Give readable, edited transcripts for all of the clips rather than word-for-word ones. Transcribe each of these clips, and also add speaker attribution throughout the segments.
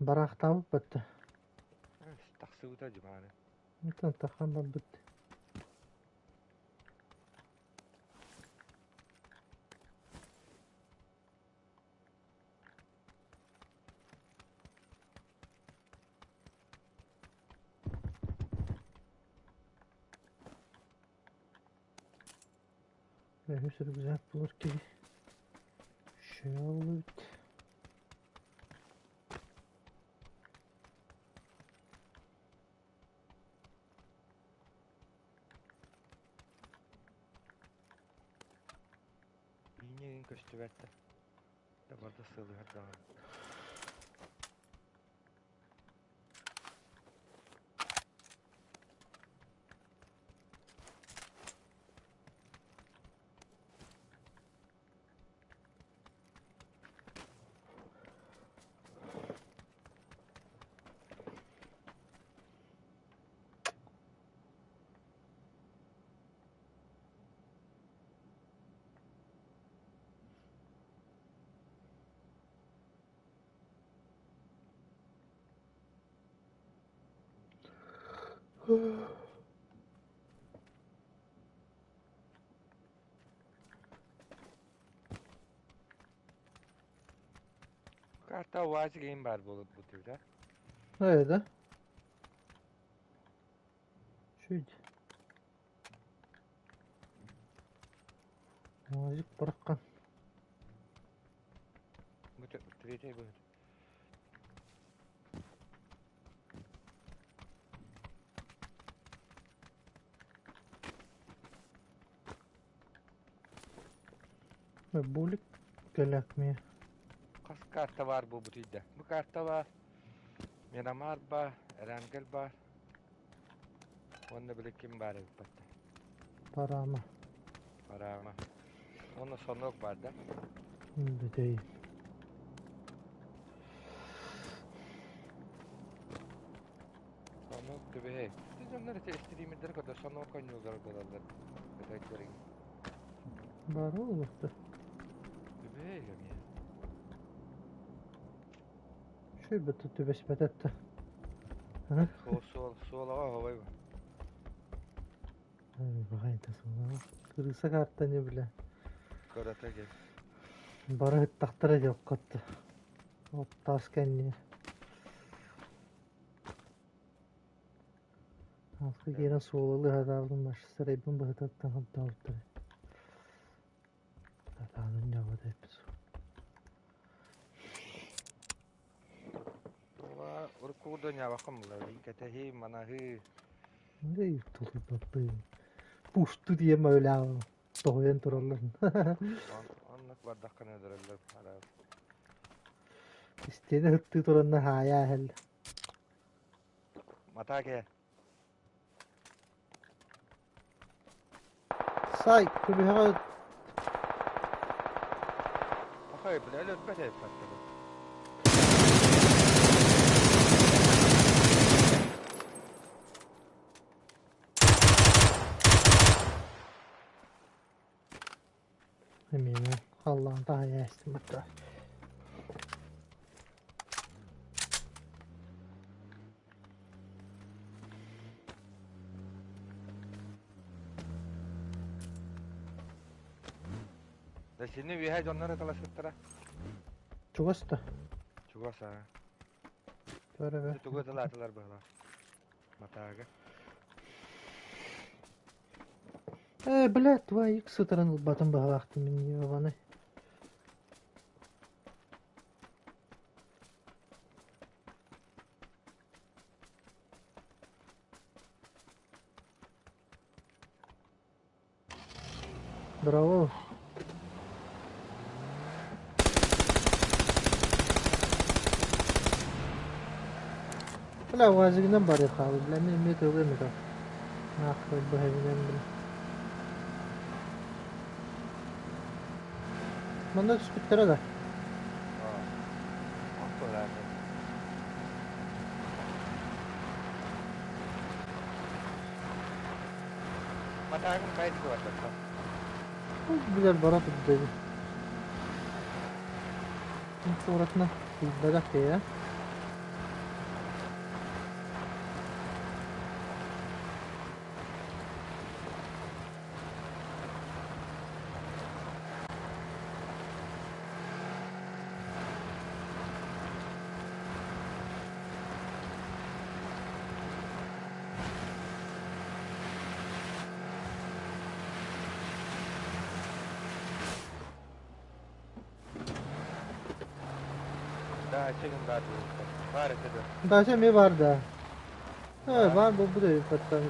Speaker 1: Бараахтаабыт батта.
Speaker 2: Тахсыбыта дьыбааны.
Speaker 1: Онтон тахан барбыт. Үһүс рюкзак булар киһи Шеллут.
Speaker 2: Иинньигин көстүбэт да. Да барда сылыһар даҕаны. Карта УАЗик им бар болот бутыда.
Speaker 1: Nerede? Şuydu. Мазик быраххан.
Speaker 2: Бу третий будет.
Speaker 1: Булик кэлэкмиэ.
Speaker 2: Хас карта бар бу бутыйда. Бу карта бар. Мирамар бар, Эрангел бар. Уонна били ким бар эбит батта.
Speaker 1: Парама.
Speaker 2: Парама. Уонна сонок бар да.
Speaker 1: Бүтэй.
Speaker 2: Сонок түбэһэй. Ити дьоннор ити стримердер көрдө сонок ойнуулар буолаллар. Өтөйдөрүн.
Speaker 1: Бар буолуохта.
Speaker 2: Түбэһэй эмиэ.
Speaker 1: Шүйбэт түбэспэтэтте. Ха?
Speaker 2: Суол суолаҕа оһобой бу.
Speaker 1: Баҕайыта суолаҕа. Кырыса карта не бля.
Speaker 2: Көрөтө кел.
Speaker 1: Бары ыттахтара дьоккотто. Оттаас кэнниэ. Алка киирэн суолалыы сатаабытым сарайбын быһытаттан хантаабыттар. Сатаанын дьабат эппит
Speaker 2: Тула урукку курдук ньаабаккын була. Кэтэһии, манаһыы.
Speaker 1: Эй, тулуйбаппын. Пусту диэн өлөөн тоһуйан тураллар.
Speaker 2: Оннук бардаххына өлөрөллөр. Араа.
Speaker 1: Истиэнэ ыттыы туранна хаайаа иһэллэр.
Speaker 2: Матаа кэ.
Speaker 1: Сай, күлүһэҕэ
Speaker 2: Ахай, бля, өлөрбөт эбиппаттар.
Speaker 1: Эмиэ халлаан таһайа эстим бытта.
Speaker 2: Да сини үөһэ дьоннор ыталаспыттара.
Speaker 1: Чугас да.
Speaker 2: Чугас аа.
Speaker 1: Көрөбө.
Speaker 2: Тугу ыталаатылар быһалар. Матаага.
Speaker 1: Э, блядь, твои сытыран ылбатын быһалаахтым мин ебаный. Браво. Бля, УАЗигынан барыа хаалбыт, бля, мин эмиэ тылыам этэ. Нахуй быһабынан, бля. Манна түспүттэрэ да?
Speaker 2: Матаагын хайдык барбатта.
Speaker 1: Билэр бара турда эбит. Суоратына билбэтэх киһи.
Speaker 2: Дача баар буолбута. Баар этэ дуо?
Speaker 1: Дача эмиэ баар да. Э,
Speaker 2: Баар.
Speaker 1: Баар буолбут эбит баттан.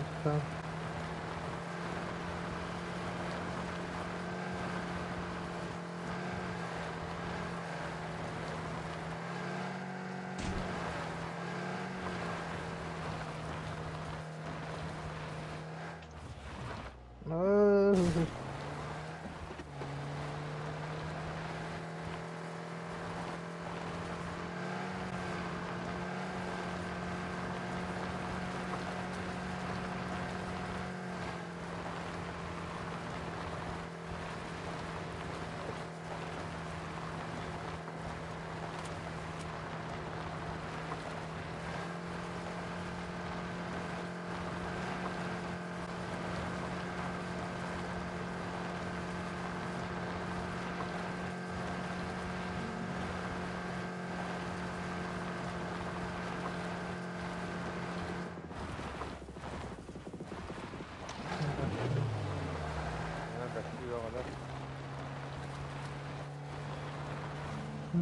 Speaker 2: Бэстүү оҕолор.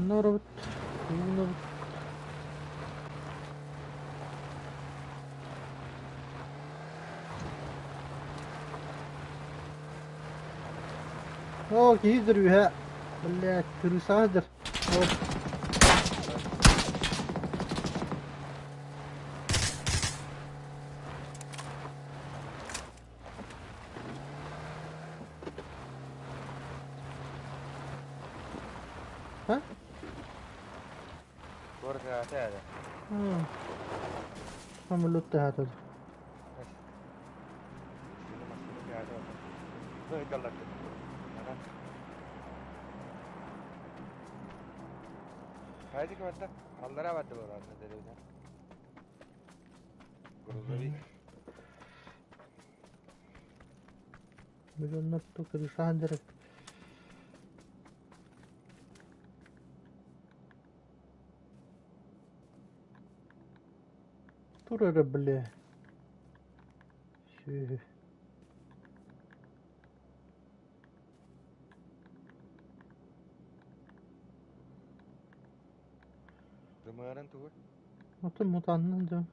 Speaker 1: Норобут, уунабыт. Оо, киһи дөрүүһэ. Блядь, крысаҕа дыр. Ол Ха?
Speaker 2: Туора кыраата эрэ.
Speaker 1: Самолет таһаатар.
Speaker 2: Массыына кыраата Ыйдаллар. Хайдык барда? Аллара барда буолаанна деревня. Грузовик.
Speaker 1: Миллионнар ту крышаан дерек. Тур эрэ бля. Сүөһү.
Speaker 2: Дымыарын тугу?
Speaker 1: Атын мутаннын дьон.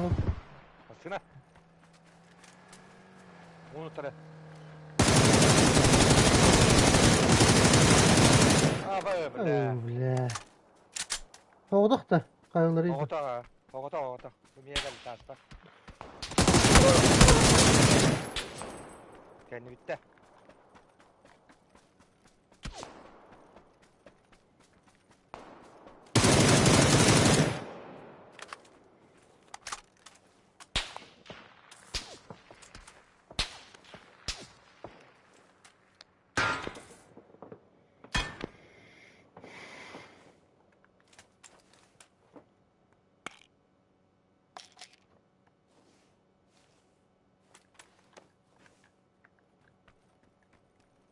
Speaker 1: Оп.
Speaker 2: Массыына. Уну тара. А, бай, бля.
Speaker 1: Оо, бля. Оҕдох да хайалары
Speaker 2: Оҕото, оҕото, оҕото. Бу миэ кэл тааспар. Кэнни бүттэ.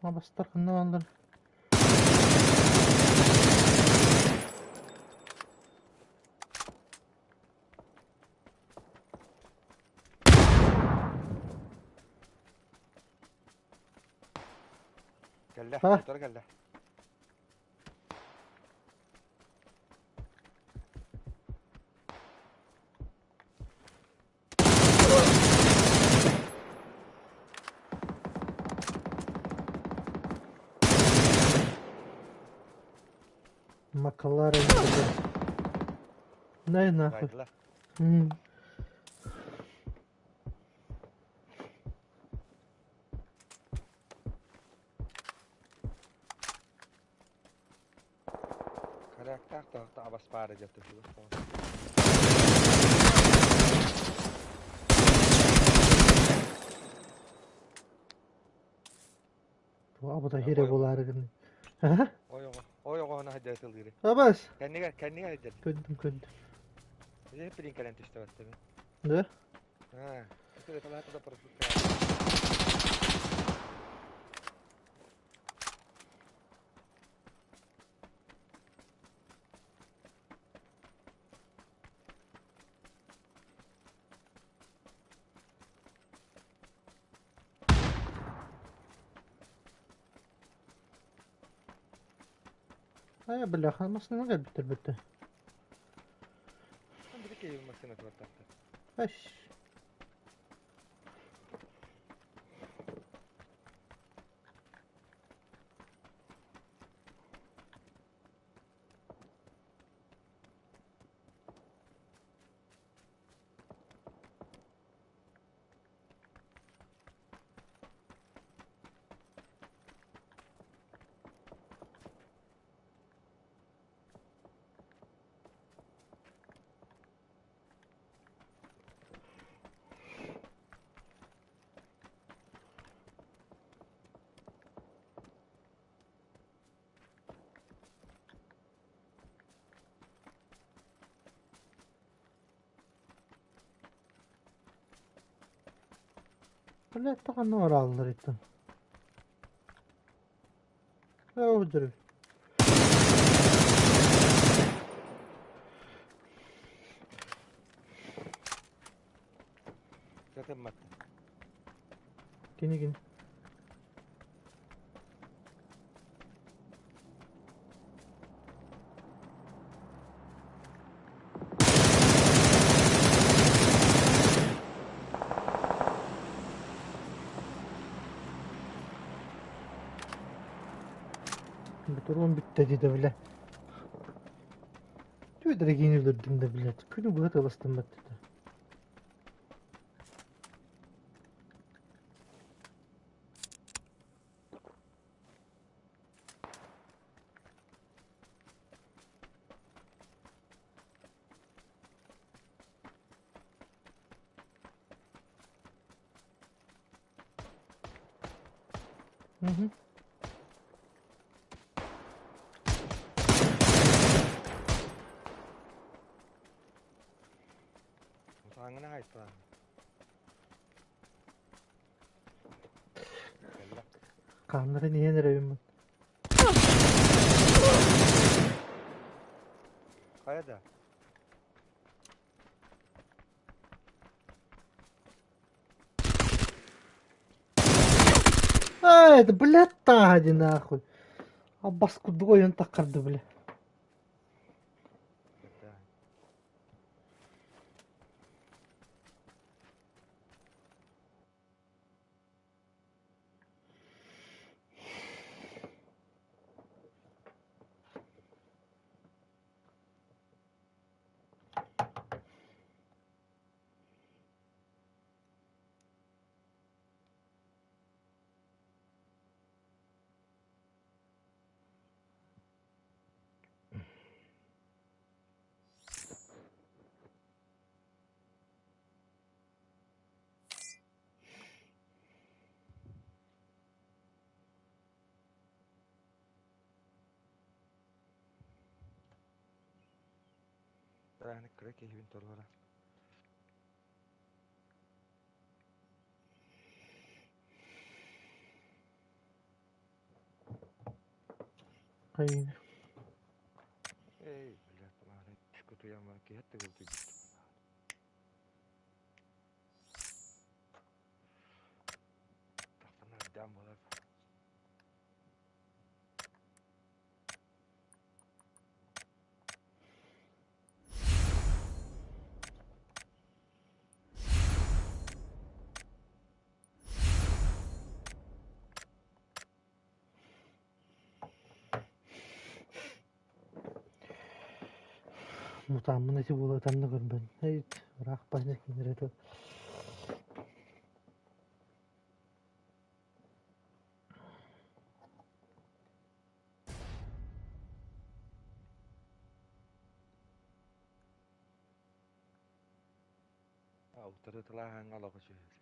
Speaker 1: Абастар ханна бааллар?
Speaker 2: Кэллэ,
Speaker 1: Ha?
Speaker 2: утары кэллэ.
Speaker 1: Макларен. Най нахуй.
Speaker 2: Байдылар.
Speaker 1: М.
Speaker 2: Характаах тоһохто абас паара дьатты.
Speaker 1: Абыта хире буолаары гынны. Ха?
Speaker 2: Ой оҕоһуна хайдатылыыры.
Speaker 1: Абас.
Speaker 2: Кэннигэр, кэннигэр хайдат.
Speaker 1: Көрдүм, көрдүм.
Speaker 2: Биһи пилин кэлэн түстэ баттыбы.
Speaker 1: Да?
Speaker 2: Аа, это талаата да парашют.
Speaker 1: Хайа бляха, массыына кэлбиттэр бүттэ.
Speaker 2: Били киһи массыына туортахтар.
Speaker 1: Эш. Блядь, ханна барааллар иттэн. Öldürür.
Speaker 2: Сатымматтар.
Speaker 1: Кини кини. Бүтүрүөн бүттэ диэтэ бile. Түөдэрэ киин өлөрдүм да блядь. Күнү быһа тыластым баттыта. Мгм.
Speaker 2: Мутааҥҥына хаайталаан. Кэллэ.
Speaker 1: Хааннарын иһэн эрэбин мин.
Speaker 2: Хайа да?
Speaker 1: А, это, блядь, тади нахуй. Аббас курдук ойон таххарды, бля.
Speaker 2: Да. Тааны кыра киһибин туруора.
Speaker 1: Хайыны.
Speaker 2: Эй, блядь, маары кутуйан бар киһи тыгыл Тахтан ардaan буолар.
Speaker 1: Мутааммын ити буола ытанна көрбөн. Эй, ыраах баһына кинилэри тыл.
Speaker 2: Утары тылааһаҥҥа олоҕу сүһүр.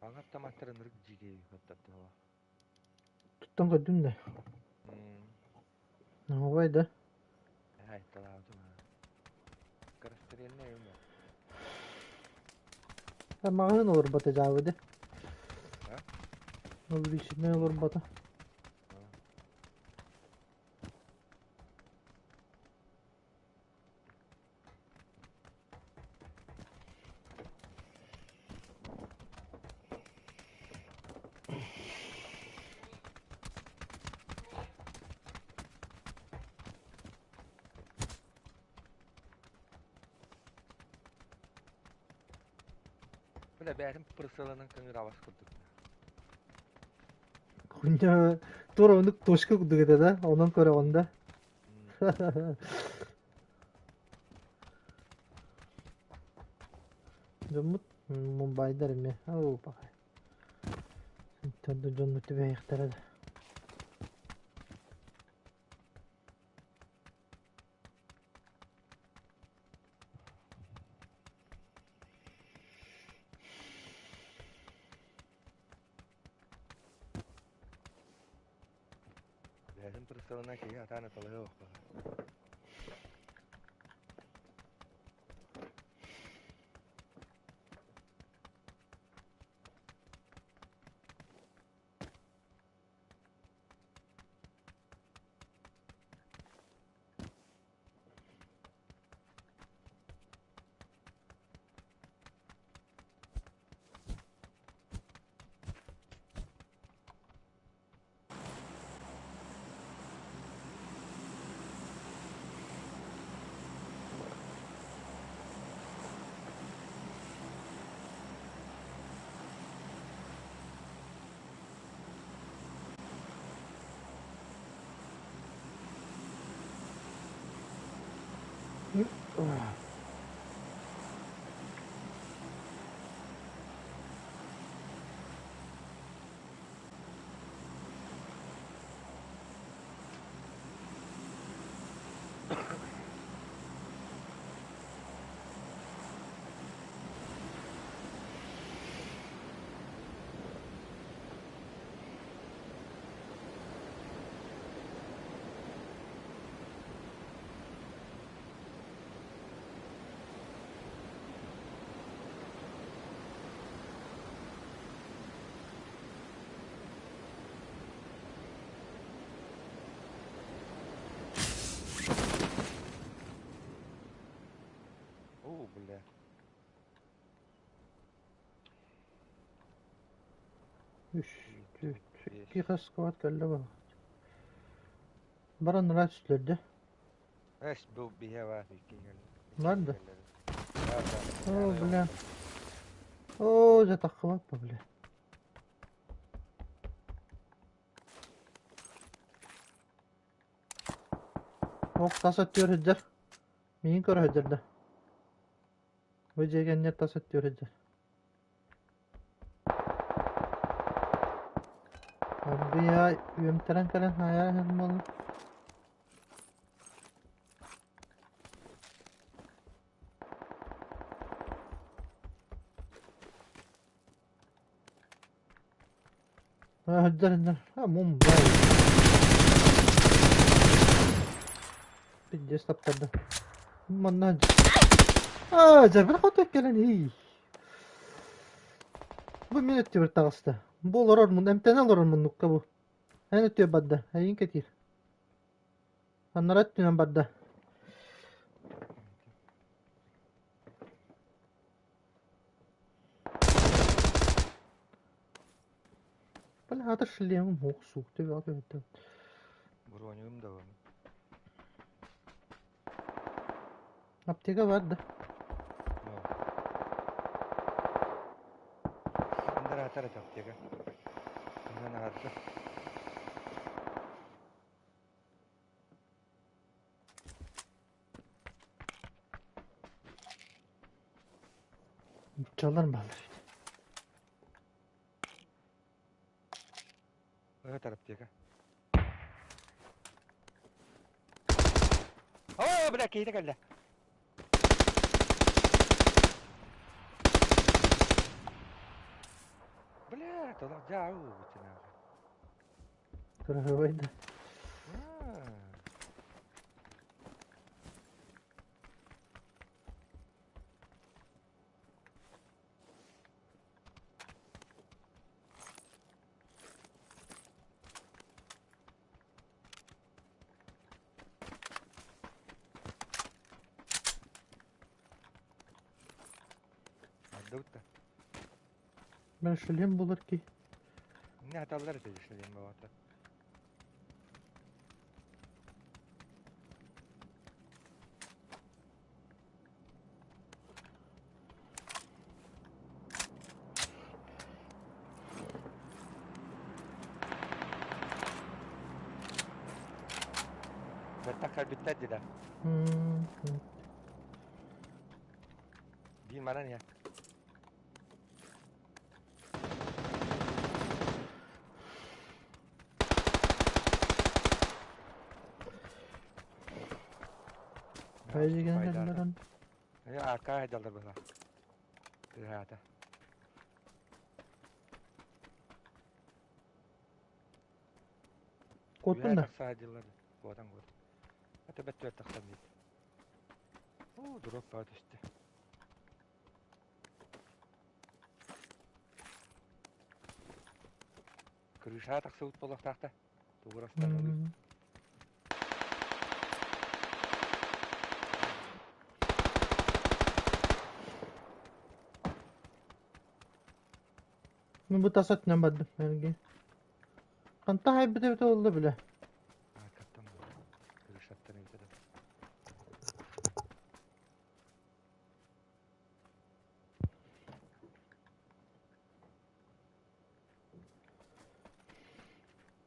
Speaker 2: Аҥар таматтарын ырык дьиги хаттаттала.
Speaker 1: Туттан көрдүм да. Оҕой да.
Speaker 2: Айталаабытым. Скорострельная юм.
Speaker 1: Маҕаһыын олорбото дьаабыды.
Speaker 2: А?
Speaker 1: Увеличительнай олорбото.
Speaker 2: Бля, бэйэтин прысыланан кыҥырабас курдук.
Speaker 1: Хуйня тура оннук точка курдук этэ да, онон көрөҕүн да. Дьоммут Мумбайдар эмиэ оо пахай. Дьоннор түбэһиэхтэрэ да.
Speaker 2: Бэйэтин прысыланан киһи атаан аталыһа охпоһо. Оо, бля.
Speaker 1: Үс, түөрт, икки хас квад кэллэ баҕа. Баран ыраах түстүлэр
Speaker 2: Эс бу биһэ бар икки
Speaker 1: Бар да? О, бля. О, дьэ таххыбаппа, бля. Ох, тас өттүгэр сылдьар. Миигин көрө сылдьар да. Бу дьиэ кэннигэр тас өттүгэр сылдьар. Аргыйа үөмтэрэн кэлэн хаайар иһэн буолла. Сылдьар сылдьар. А, Мумбай. Пиздец таптарда. Манна Аа, дьарбын хоту кэлэн ий. Бу мин өттүбэр таҕыста. Бу олорор мун эмтэнэ олорор муннукка бу. Эн өттүгэр барда. Эйин кэтиир. Аннара өттүнэн барда. Бля, ата шлемым ох, сук, ты это.
Speaker 2: Бронюм да бар.
Speaker 1: Аптека бар да.
Speaker 2: Андара аптека. Онон аһарда.
Speaker 1: Нууччалар бааллар.
Speaker 2: Ыһытар аптека. Оо, бля, киһитэ кэллэ. Бля, толох дьаа уу
Speaker 1: Кыраһыабай да.
Speaker 2: Ардыбыт да.
Speaker 1: Мен шлем булар ки.
Speaker 2: Не аталлар этэ шлем бабата. Кэлбиттэр дилэр. Биир манан иһэр.
Speaker 1: Хайдыган кэллэрин?
Speaker 2: Аркаа хайдаллар быһа. Тыаһаата.
Speaker 1: Куоттун да?
Speaker 2: Тахса дьыллар куотан куот. Это бэт тахсан диит. Оо, дроп баа түстэ. Крышаҕа тахсыбыт буолуохтаах да. Тугур астаралыы.
Speaker 1: Ну бу тас өттүнэн бардым эргийэн. Хантан хайбыт эбитэ буолла билэ.
Speaker 2: Аркаттан крышаттан эбитэ да.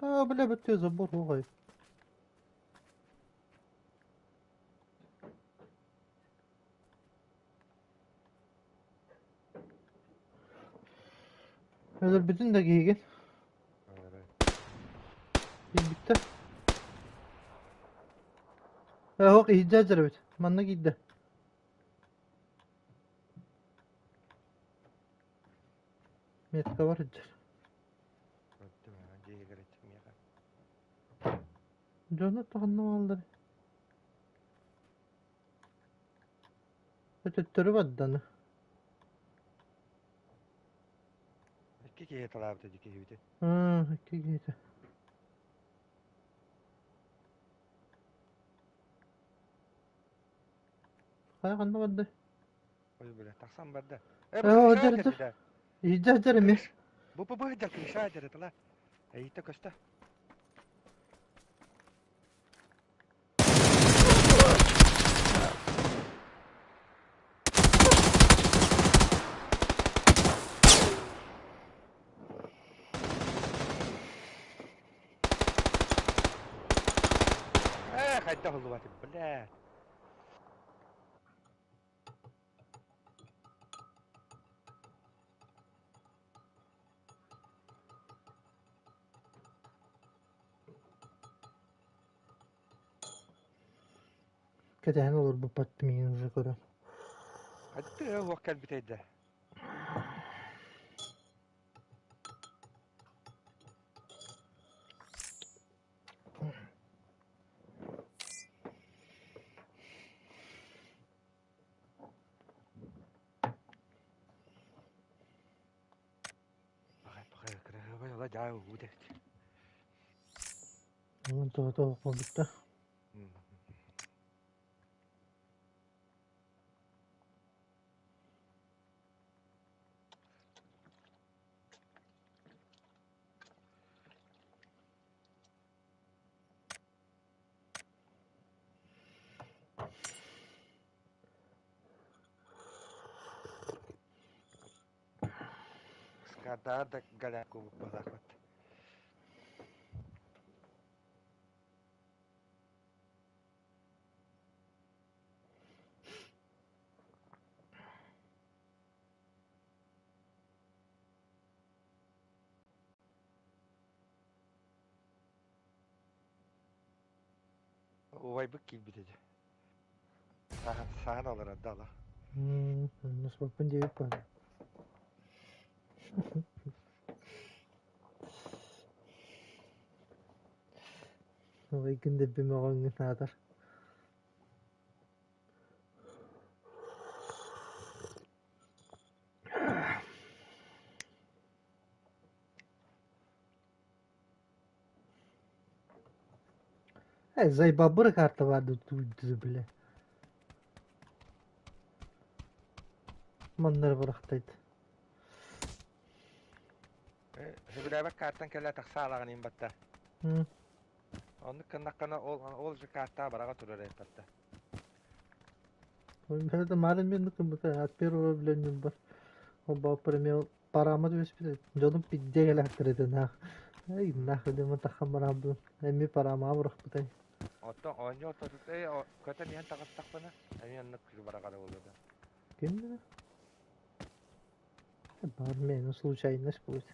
Speaker 1: Аа, бля, бүттэ забор оҕой. Өлөрбүтүн да киһигин. Киирбиттэр. Оһох иһирдьэ сылдьар эбит. Манна киирдэ. Меткабар сылдьар. Дьоно тоҕонно бааллар. Өтөттөрү барданы.
Speaker 2: Икки киһи талаабыта дии киһибити.
Speaker 1: Икки киһитэ. Хайа ханна барда?
Speaker 2: Ой, бля, тахсан барда.
Speaker 1: Э, дьэр, дьэр. Иһдьэ, дьэр эмиэ.
Speaker 2: Бу бу бу дьэр, крыша дьэр, тала. Эйитте көстө. Э, хайдах уллубатым, бля.
Speaker 1: Кэтэһэн олорбуппат миигин уже көрөн.
Speaker 2: Хатты уох кэлбитэйдэ.
Speaker 1: Тоҕо буолбута.
Speaker 2: Скардар да галяку быһалаахпыт. Убайбыт киирбит этэ. Саһан, саһан олорор да ала.
Speaker 1: Наспаппын диэбит баар. Убайгын дэбби мөҕөҥҥүн аатар. Э, заебабыр карта баар бля. Маннары бырахтайт.
Speaker 2: Сөбүлээбэт картан кэлэ тахса алаҕын иһин батта. Оннук гыннаххына ол ол же картаҕа бараҕа турар эбит батта.
Speaker 1: Это марын мен кымбыта от первого бля ньумбар. Ол бааппар эмиэ параама түбэспит. Дьонум пидде кэлээхтэр этэ нах. Эй нах дема таххан бараабын. Эмиэ параамаҕа бырахпытай.
Speaker 2: Оттон оонньуу ортотута көтөн иһэн таҕыстахпына, эмиэ оннук бараҕара буолуо да.
Speaker 1: Ким да? Бармен, случайность будет.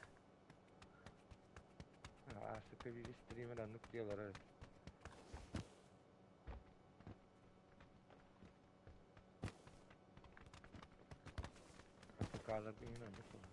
Speaker 2: Ааспыкка биир стример оннук дии олорор этэ. АФК-ларга иһин оннук буолар.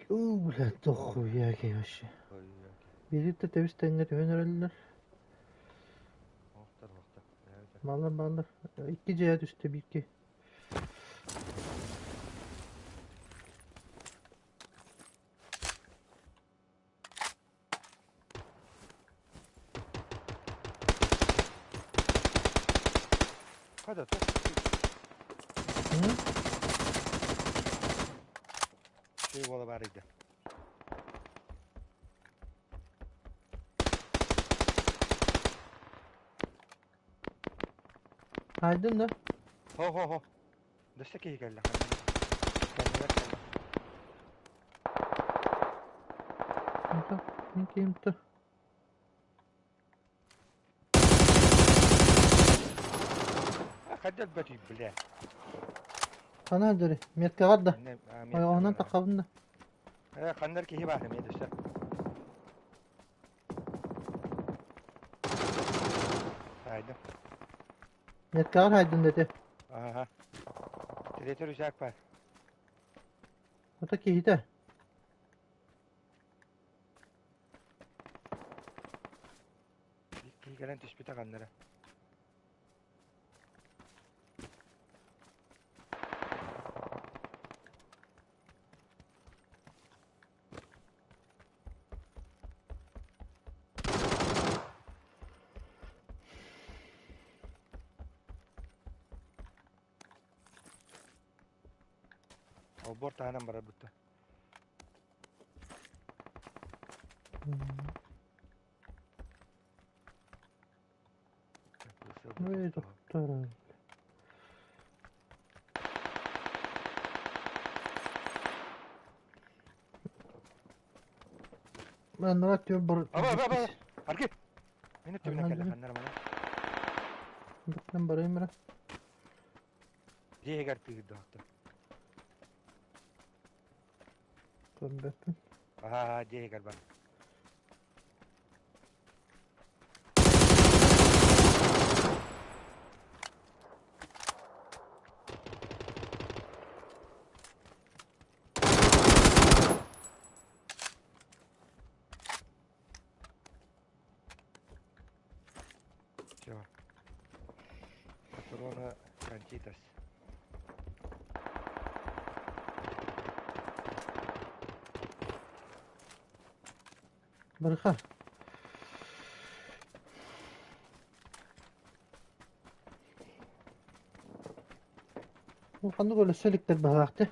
Speaker 1: Уу, блядь, дохуя вообще. Биир да тэбис тэҥҥэ түһэн эрэллэр. Баллар баллар. Икки дьиэ түстэ биирки.
Speaker 2: Хата, туох Şey буола баарыйда.
Speaker 1: Айдын да?
Speaker 2: Хо-хо-хо. Дөссө киһи кэллэ. Кэннигэр кэллэ.
Speaker 1: Это не кем-то.
Speaker 2: Хайда өлбөтүй, бля.
Speaker 1: Хана дөрү, меткаҕар да. Ойоҕоһунан таххабын да.
Speaker 2: Э, ханнар киһи баар эмиэ дөссө. Хайда.
Speaker 1: Меткаҕар хайдын дэтэ.
Speaker 2: Аха. Третий рюкзак бар.
Speaker 1: Ото киһитэ.
Speaker 2: Киһи кэлэн түспүтэ ханнара. Олбуор таһынан барар бутта.
Speaker 1: Ой, доктор. Манныга түөр бар.
Speaker 2: Аба, аба, аба. Аргы. Мин өттүбүнэн кэллэ ханнара мана.
Speaker 1: Бутнан барайым эрэ.
Speaker 2: Дьиэ иһигэр тыырдахтар.
Speaker 1: Көрбөппүн.
Speaker 2: Аха, дьиэ иһигэр бар. Все. Патрона Кантитас.
Speaker 1: Барыха. Ханнык өлөссө иликтэр быһаахты.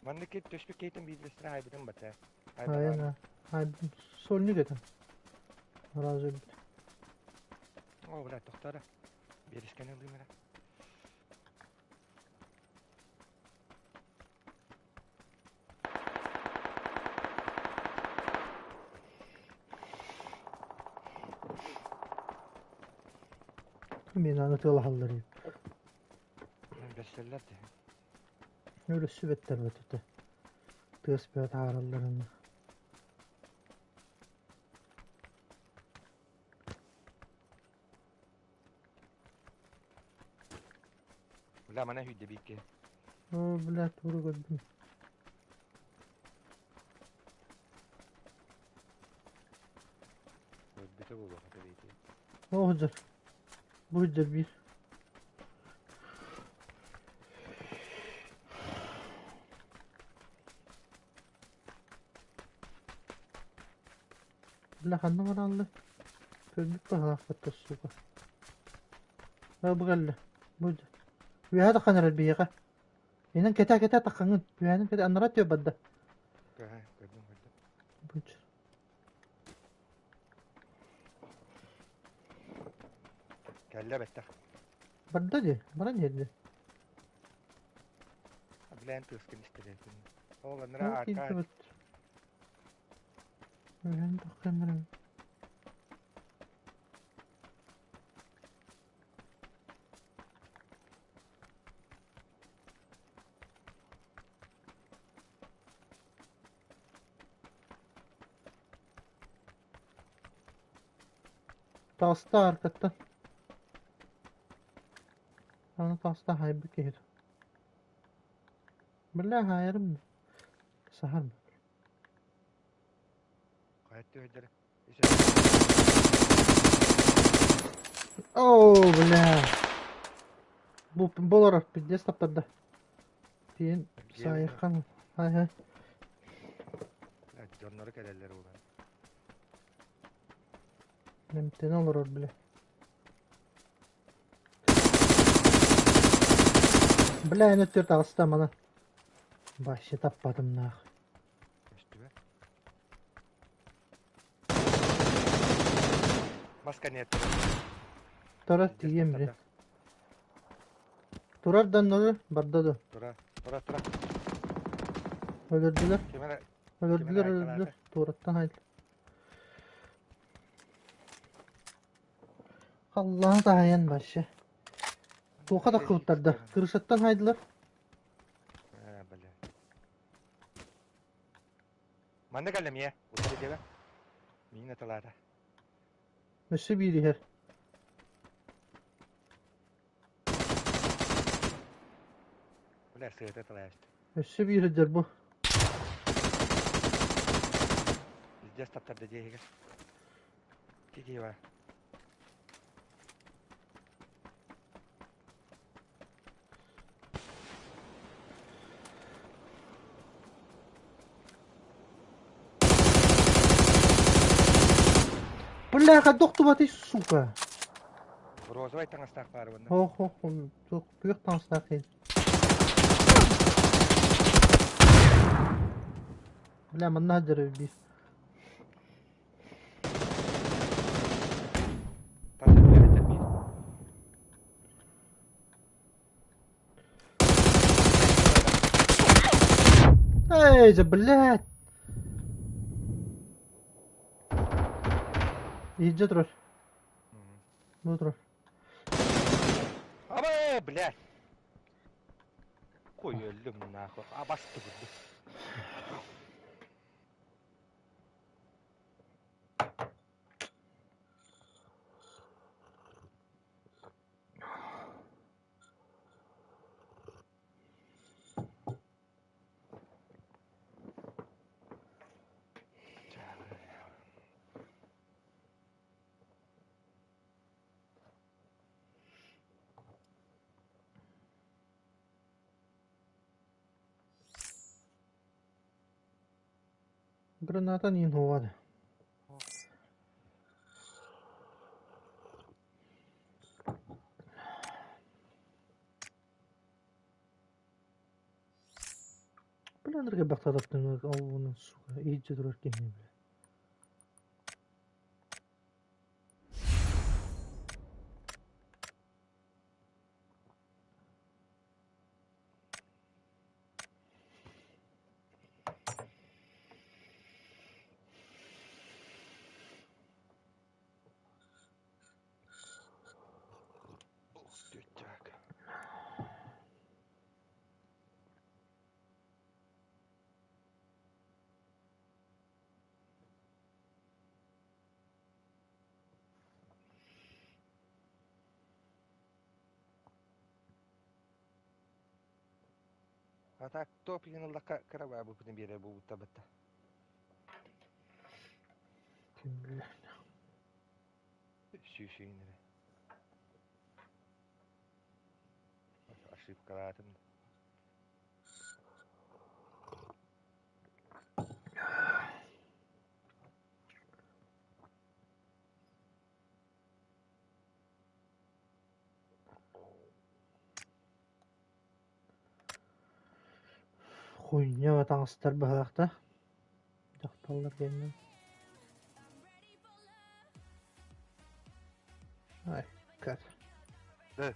Speaker 2: Маннык түспүт киһитин биирдэстэрэ аайбытын бата.
Speaker 1: Айна, сольник этим. Разы өлбүт.
Speaker 2: О, бля, тохтора. Биэрискэни ылыым эрэ.
Speaker 1: Мин аны тыалаһаллар
Speaker 2: Бэссэллэр дии.
Speaker 1: Өлөссүбэттэр бөтөтө. Тыас бөҕө таһааралларын.
Speaker 2: Бля, мана хүдде биикке.
Speaker 1: О, бля, тура көрдүм.
Speaker 2: Өлбүтэ буолуох этэ биити.
Speaker 1: О, хыдьар. Бу хыдьар биир. Бля, ханна бараллар? Көрбүт баһылаахпыт сука. Бу кэллэ. Бу Үөһэ таххан эрэр биһиэхэ. Инэн кэтээ кэтээ таххаҥын. Үөһэнэн кэтээ аннара түө барда.
Speaker 2: Көрдүм көрдүм.
Speaker 1: Быч.
Speaker 2: Кэллэ бэттэх.
Speaker 1: Барда дии. Баран иһэрдэ.
Speaker 2: Билээн тыаскын истэрэтин. Ол аннара арка.
Speaker 1: Үөһэн таххан эрэр. Таҕыста аркаттан. Аны таҕыста хаайбыт киһи. Бля хаайарым саһарм. Оо, бля. Бу болор пиздец таптарда. Тиин саайхан. Хай хай.
Speaker 2: Дьоннору кэлэллэр улан.
Speaker 1: Эмтэнэ олорор бля. Бля, эн өттүгэр таҕыста мана. Вообще таппатым наах.
Speaker 2: Көстүбэ. Маска нет.
Speaker 1: Тура тиийэн били. Турар да нолу барда да.
Speaker 2: Тура, тура, тура.
Speaker 1: Өлөрдүлэр. Өлөрдүлэр, өлөрдүлэр. Туораттан хайдылар. Халлаан таһайан вообще. Туохха таххыбыттар да? Крышаттан хайдылар.
Speaker 2: Э, бля. Манна кэллим ийэ. Утары диэбэ. Миин аталаата.
Speaker 1: Өссө биир иһэр.
Speaker 2: Бля, сыата талаашты.
Speaker 1: Өссө биир сылдьар бу.
Speaker 2: Пиздец таптарды дьиэһигэр. Кики бар.
Speaker 1: Бляха, тохтубатый, сука.
Speaker 2: Розовай таҥастаах баар уонна.
Speaker 1: Ох, ох, туох күөх таҥастаах киһи. Бля, манна сылдьар биир. Эй, же, блядь! Иһирдьэ турар. Бу турар.
Speaker 2: Абы, блядь! Кой өллүм нахуй. Абасты курдук.
Speaker 1: Граната не надо. Ынырга бахтататтын ол сука иһирдьэ турар киһини бля.
Speaker 2: Ух ты, так. А так топ иһин ыллахха кыра баа буппутун биэрэр буолбуттар батта.
Speaker 1: Ким билэр.
Speaker 2: Сүүс иһин эрэ. Ошибкалаатым.
Speaker 1: Хуйня таҥастар быһаахта дьахталлар кэннин Ай, кат.
Speaker 2: Да,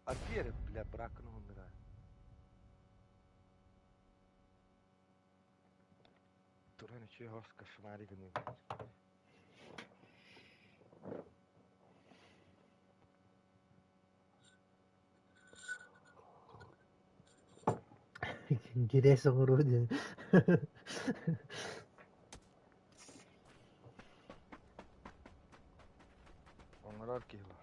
Speaker 2: аргиер, бля, бракын уһуннара. Туран үчүгэй хос кошмари гыныы.
Speaker 1: Гирэс оҥоруо диэн.
Speaker 2: Оҥорор киһи бу.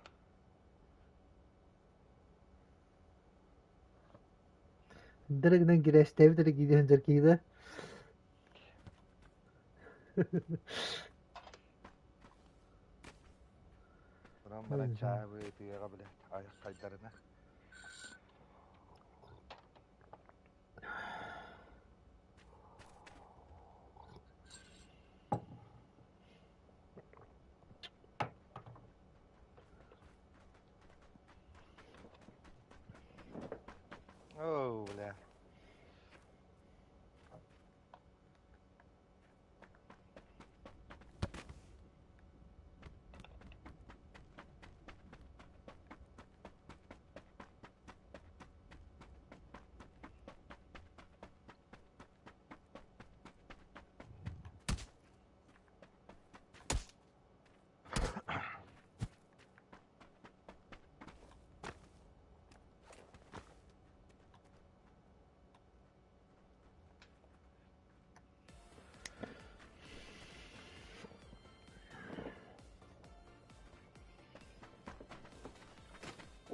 Speaker 1: Дэрэгинэн гирэстээбит эрэ киирэн сылдьар киһи да.
Speaker 2: Туран баран чаабы тыаҕа блядь, айах хайдарына. Оо, бля.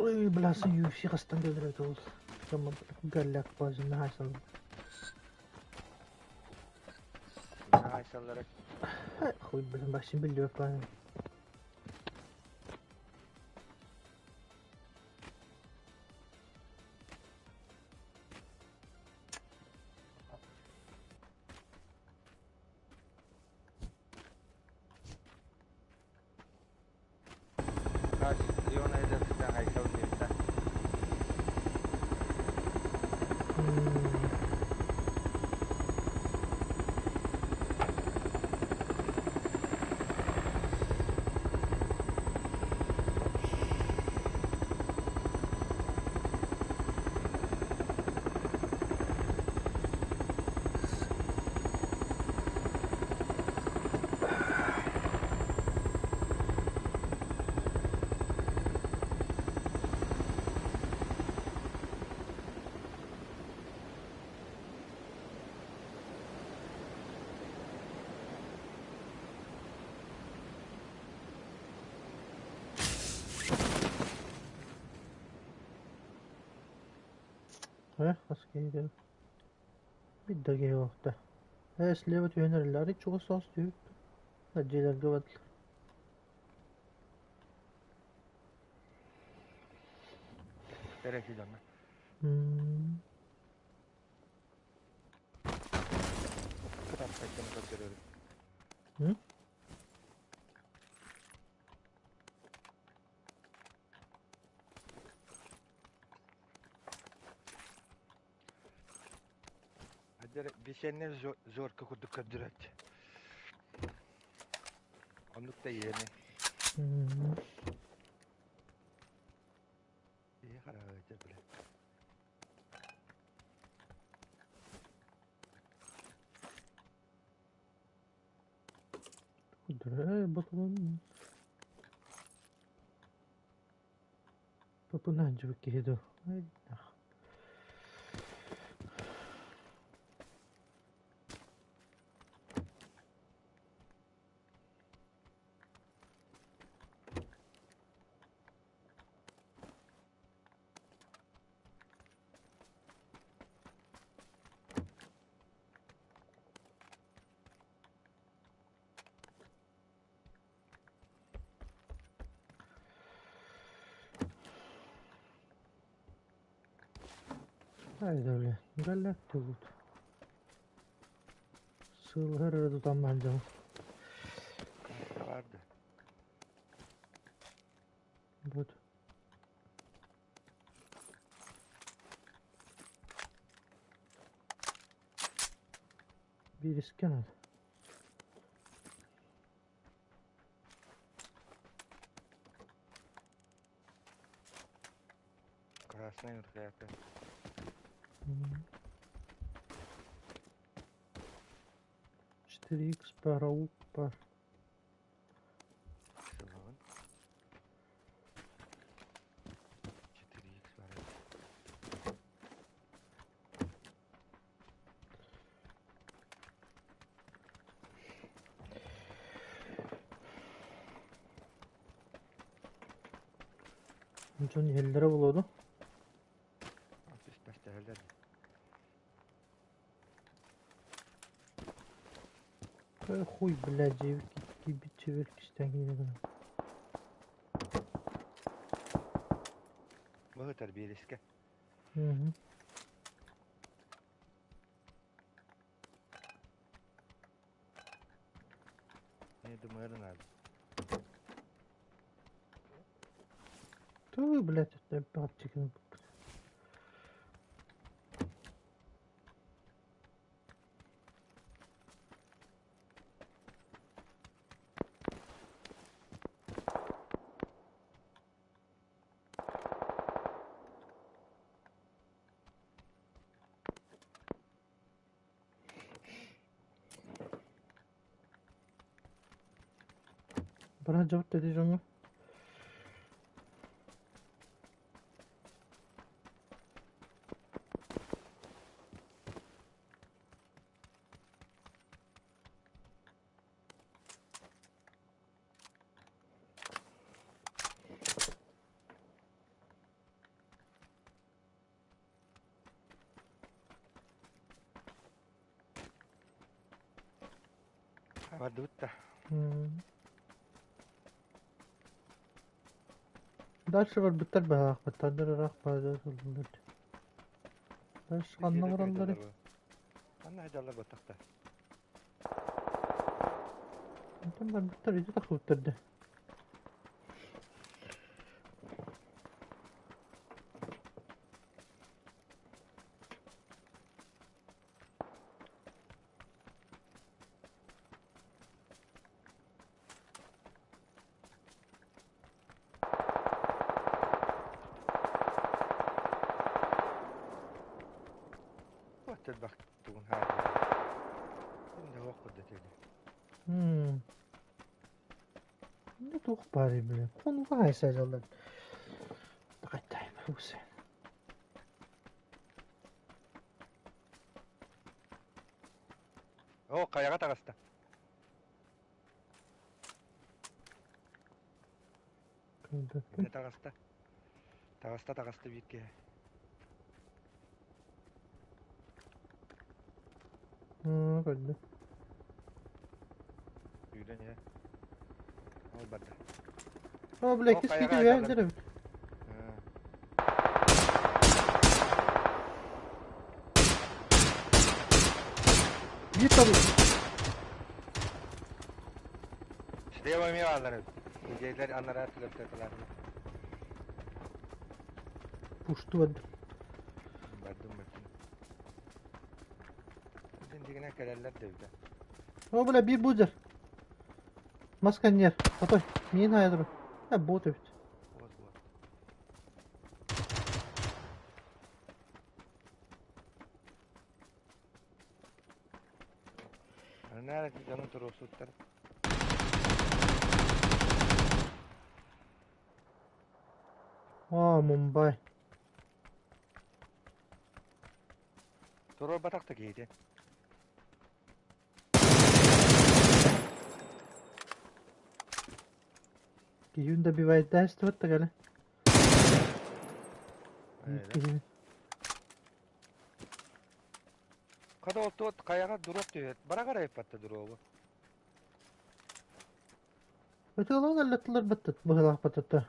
Speaker 1: Ой, бля, UFC хастан кэлэр ол. Галляк базы наһаа
Speaker 2: Наһаа
Speaker 1: Хуй, блин, басын билбэппин.
Speaker 2: Kaç, Leon Eders'den Haykal diyebilirler.
Speaker 1: Э, хас киһи Биир киһи уохта. Э, слева түһэн эрэллэр, чугас соҕус түһүк. Дьиэлэргэ бардылар.
Speaker 2: Тереки дьонно. Кытархайдан көрдөрөрү. Хадер Весенний зорка курдук көрдөрөөччү. Оннук да иэни. Киһи хараҕа бile.
Speaker 1: Кудрай батылын. Папынаанчыбыт киһи дуу. Хайда бile, галлак тугут. Сыллар эрэ тутан бардым.
Speaker 2: Барды.
Speaker 1: Вот. Биирискэ надо.
Speaker 2: Красный ныркаяты.
Speaker 1: 4 икс пара ук пар.
Speaker 2: Сылаҕын. 4 икс баар.
Speaker 1: Дьон иһэллэрэ буолуо дуо?
Speaker 2: Түспэстэһэллэр.
Speaker 1: Хуй, блядь, дьиэбит киирбит чэбэр кистээн киирэ гынан.
Speaker 2: Быһытар биэрискэ.
Speaker 1: Мгм.
Speaker 2: Не думаю, надо.
Speaker 1: Туу, блядь, это бабчик. Бара дьабыт дии дьоҥҥо.
Speaker 2: Бардыбыт да.
Speaker 1: Дальше барбыттар быһаахпыттар ыраах баада сылдьаллар. Дальше ханна бараллар?
Speaker 2: Ханна сылдьаллар баттахта?
Speaker 1: Онтон барбыттар ити тахсыбыттар да.
Speaker 2: Вот элбэх тугун хаалла. Инде суох курдат edi.
Speaker 1: Не туох баарый бile. Хонуга сылдьаллар. Такайтай бусы.
Speaker 2: О, хайаҕа таҕыста. Иннэ таҕыста. Таҕыста таҕыста биир киһи.
Speaker 1: Көрдүм.
Speaker 2: Сүүрэн иһэ. Ол барда.
Speaker 1: О, бля,
Speaker 2: О,
Speaker 1: кис
Speaker 2: хайаҕа
Speaker 1: кити
Speaker 2: айдаллар.
Speaker 1: эбит. Биир табы.
Speaker 2: Слева эмиэ бааллар эбит. Идеялар анараа түлэптэтэлэр.
Speaker 1: Пушту бардым.
Speaker 2: Бардым бардым. дьиҥинэн кэлэллэр да эбитэ.
Speaker 1: О, бля, биир бузер. Мас кэнниэр. Отой, миин хайа турар. Э, бот эбит.
Speaker 2: Вот, вот. Анаар дьону туруорсуттар.
Speaker 1: О, Мумбай.
Speaker 2: Туруорбатах да киһити.
Speaker 1: Киһин добивайдаастыбат да кэлэ. Биир киһини.
Speaker 2: Хата ол туот хайаҕа дуруоп түһэр. Бараҕар айыппатта дуруобу.
Speaker 1: Ытыалаан өллөттүлэр баттат быһылаах баттатта.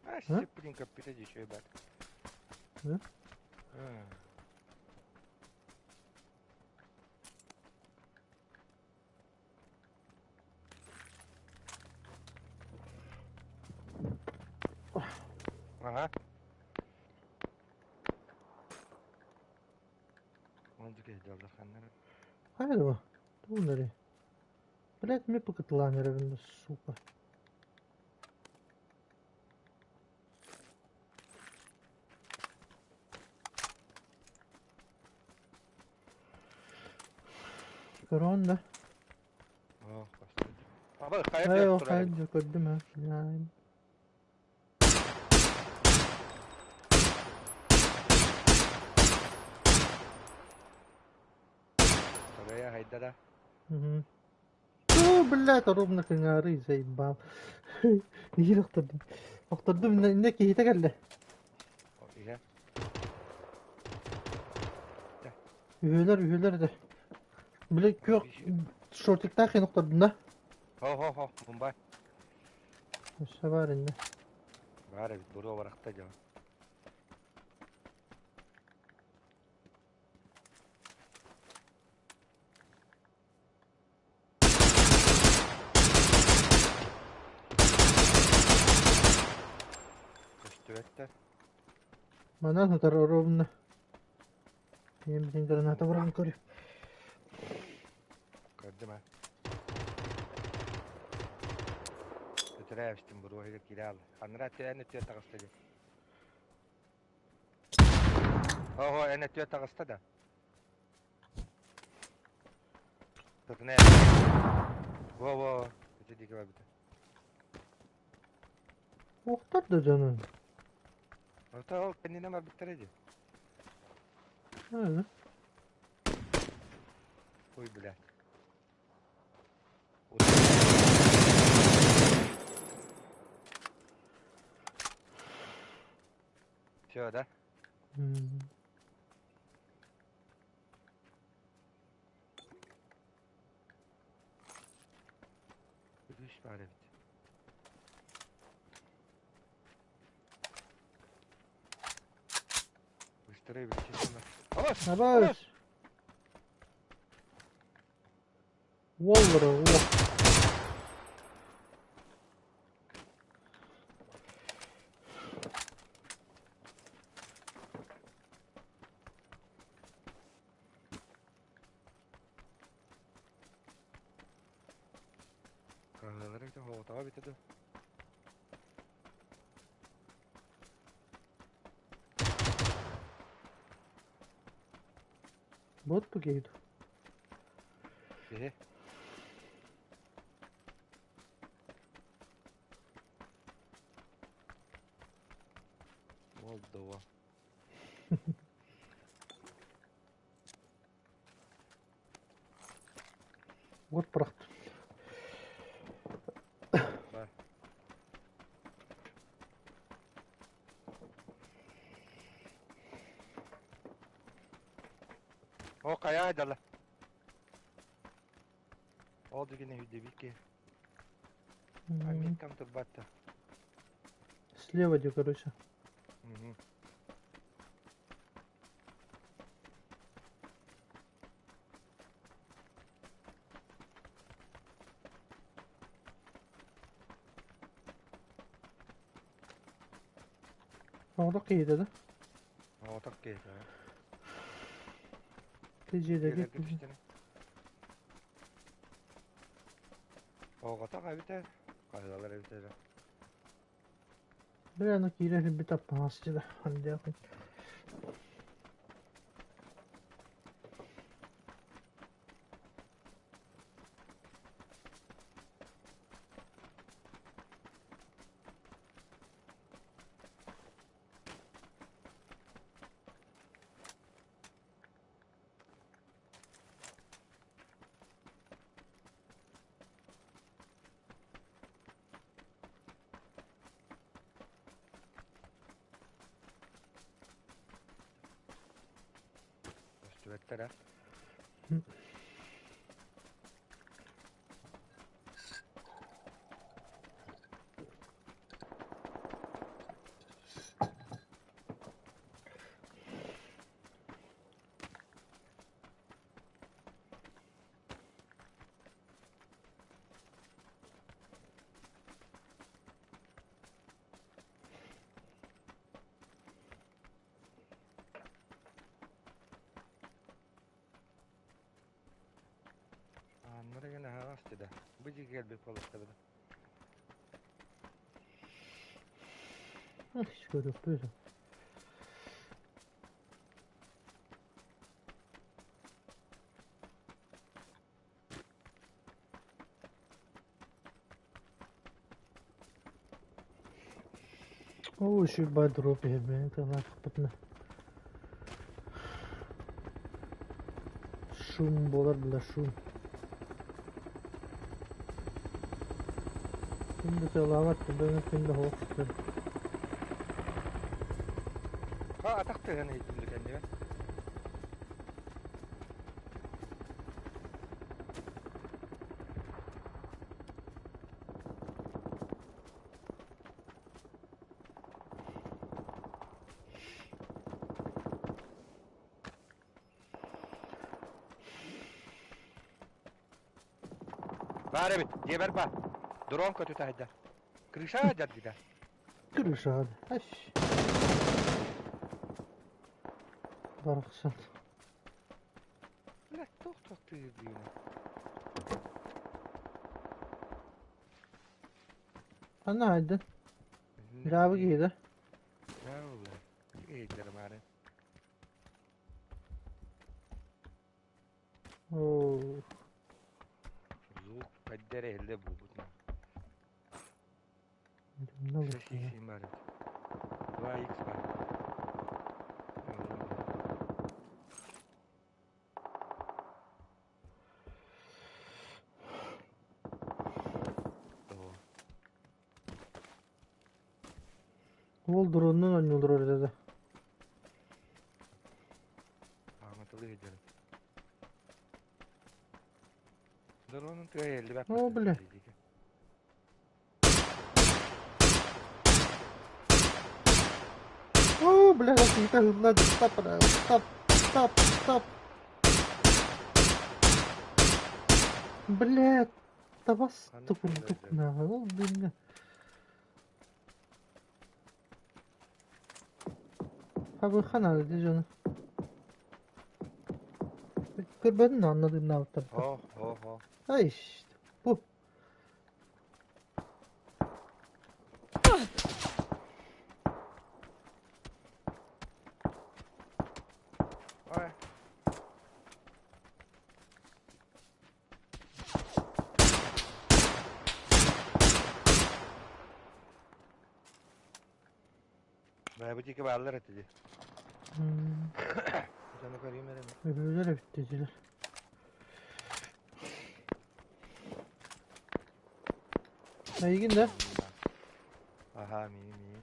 Speaker 2: А, сиппитин көппүтэ дии үчүгэй бат. Ага.
Speaker 1: Хайа дуо? Тугун эрэ? Блядь, мне покатылаан эрэбин, сука. Көрөҕүн да? Ээ, ол хайа дьэ көрдүм ээ. Мгм. О, блядь, ровно кыҥаарый заебал. Иһин охтордум. Охтордум, иннэ киһитэ кэллэ. Үһүөлэр, үһүөлэр этэ. Били күөх шортиктаах иһин охтордум да?
Speaker 2: Хо-хо-хо, Мумбай.
Speaker 1: Өссө баар иннэ.
Speaker 2: Баар эбит, буруо барахта дьон. Көстүбэттэр.
Speaker 1: Манан утары ровно. Ийэм граната быраҕан көрү.
Speaker 2: Көрдүм аа. Өтөрөөбүстүм буруоһугар киирэ аал. Анараа өттү эн өттүгэр таҕыста дии. Оһо, эн өттүгэр таҕыста да. Тутуна Во-во, ити диэки барбыта.
Speaker 1: Уохтар да дьонун.
Speaker 2: Ото ол кэннинэн барбыттара дии.
Speaker 1: Ы.
Speaker 2: Ой, блядь. Все, да?
Speaker 1: М.
Speaker 2: Үс баар эбит. Быстрее быстрее. Алас!
Speaker 1: Абаас! Уоллара уох.
Speaker 2: Каһыалара ити хоҕотоҕо эбитэ дуо?
Speaker 1: Бот бу киһи дуо?
Speaker 2: Киһи. Уол да уол.
Speaker 1: Уот бырахтым.
Speaker 2: Бар. О, хайа дала. Ол дигини хүдебики. Амин там турбатта.
Speaker 1: Слева где, короче.
Speaker 2: Угу.
Speaker 1: Оҕолох киһитэ да?
Speaker 2: Оҕотох киһитэ.
Speaker 1: Тиҗиэлэргэ
Speaker 2: Дьиэлэргэ түстүнэ. Оҕотох эбитэ, хаһыалар эбитэ эрэ.
Speaker 1: Бля, аны киирэр ирбит аппаҕас дьыла. Хандиахын.
Speaker 2: Көстүбэттэр ээ. Ааннара гына аһаҕас да. Бу дьиэ кэлбит буоллахтарына.
Speaker 1: Көрүөхпүт. Оо, үчүгэй дроп иһэрбин тыалаахпытына. Шум буолар бля шум. Ким да тыалаабат, да ким да суох сытар.
Speaker 2: Ха атах тыаһын иһиттим кэннибэр. Баар эбит, дьиэбэр баар. Дрон көтүтэ сылдьар. Крыша дьардыда.
Speaker 1: Крыша. Аш. Барахсан.
Speaker 2: Бля, туох-туох тыырдыына.
Speaker 1: Ханна хайдын? Дьаабы киһи да?
Speaker 2: Дьаабы бля. Иһиллэр маары.
Speaker 1: Оо.
Speaker 2: Звук хайда эрэ иһиллэ буолбут.
Speaker 1: Дымна
Speaker 2: Шесть икс бар. 2 икс бар.
Speaker 1: Уол дронунан оонньуулар эрэ да.
Speaker 2: Ааматылыы сылдьарым. Дронун тыа иһиллибэт.
Speaker 1: О, бля. О, бля, какие-то надо. Стоп, стоп, стоп, стоп. Бля, табас курдук ол дымҥа. Хабыхан ады дьону. Көрбөтүн онно дымнаабыттар.
Speaker 2: О, о, о.
Speaker 1: Ай, бу.
Speaker 2: Ой. Бэйэбит диэки бааллар этэ дии. Дьону көрүүм эрэ.
Speaker 1: Өбүгэлэр эбит диэтилэр. Эйигин да?
Speaker 2: Аха, мии, мии.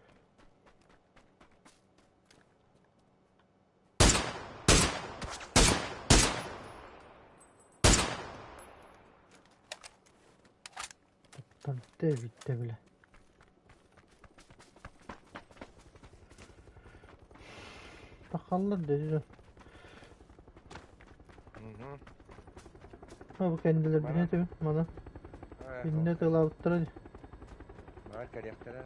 Speaker 1: Таптан бүттэ бile. Тахаллар dedi. Ha bu kendileri
Speaker 2: Bana-
Speaker 1: bine tabii bana. Binne тылаабыттара.
Speaker 2: Баар кэлиэхтэрэ.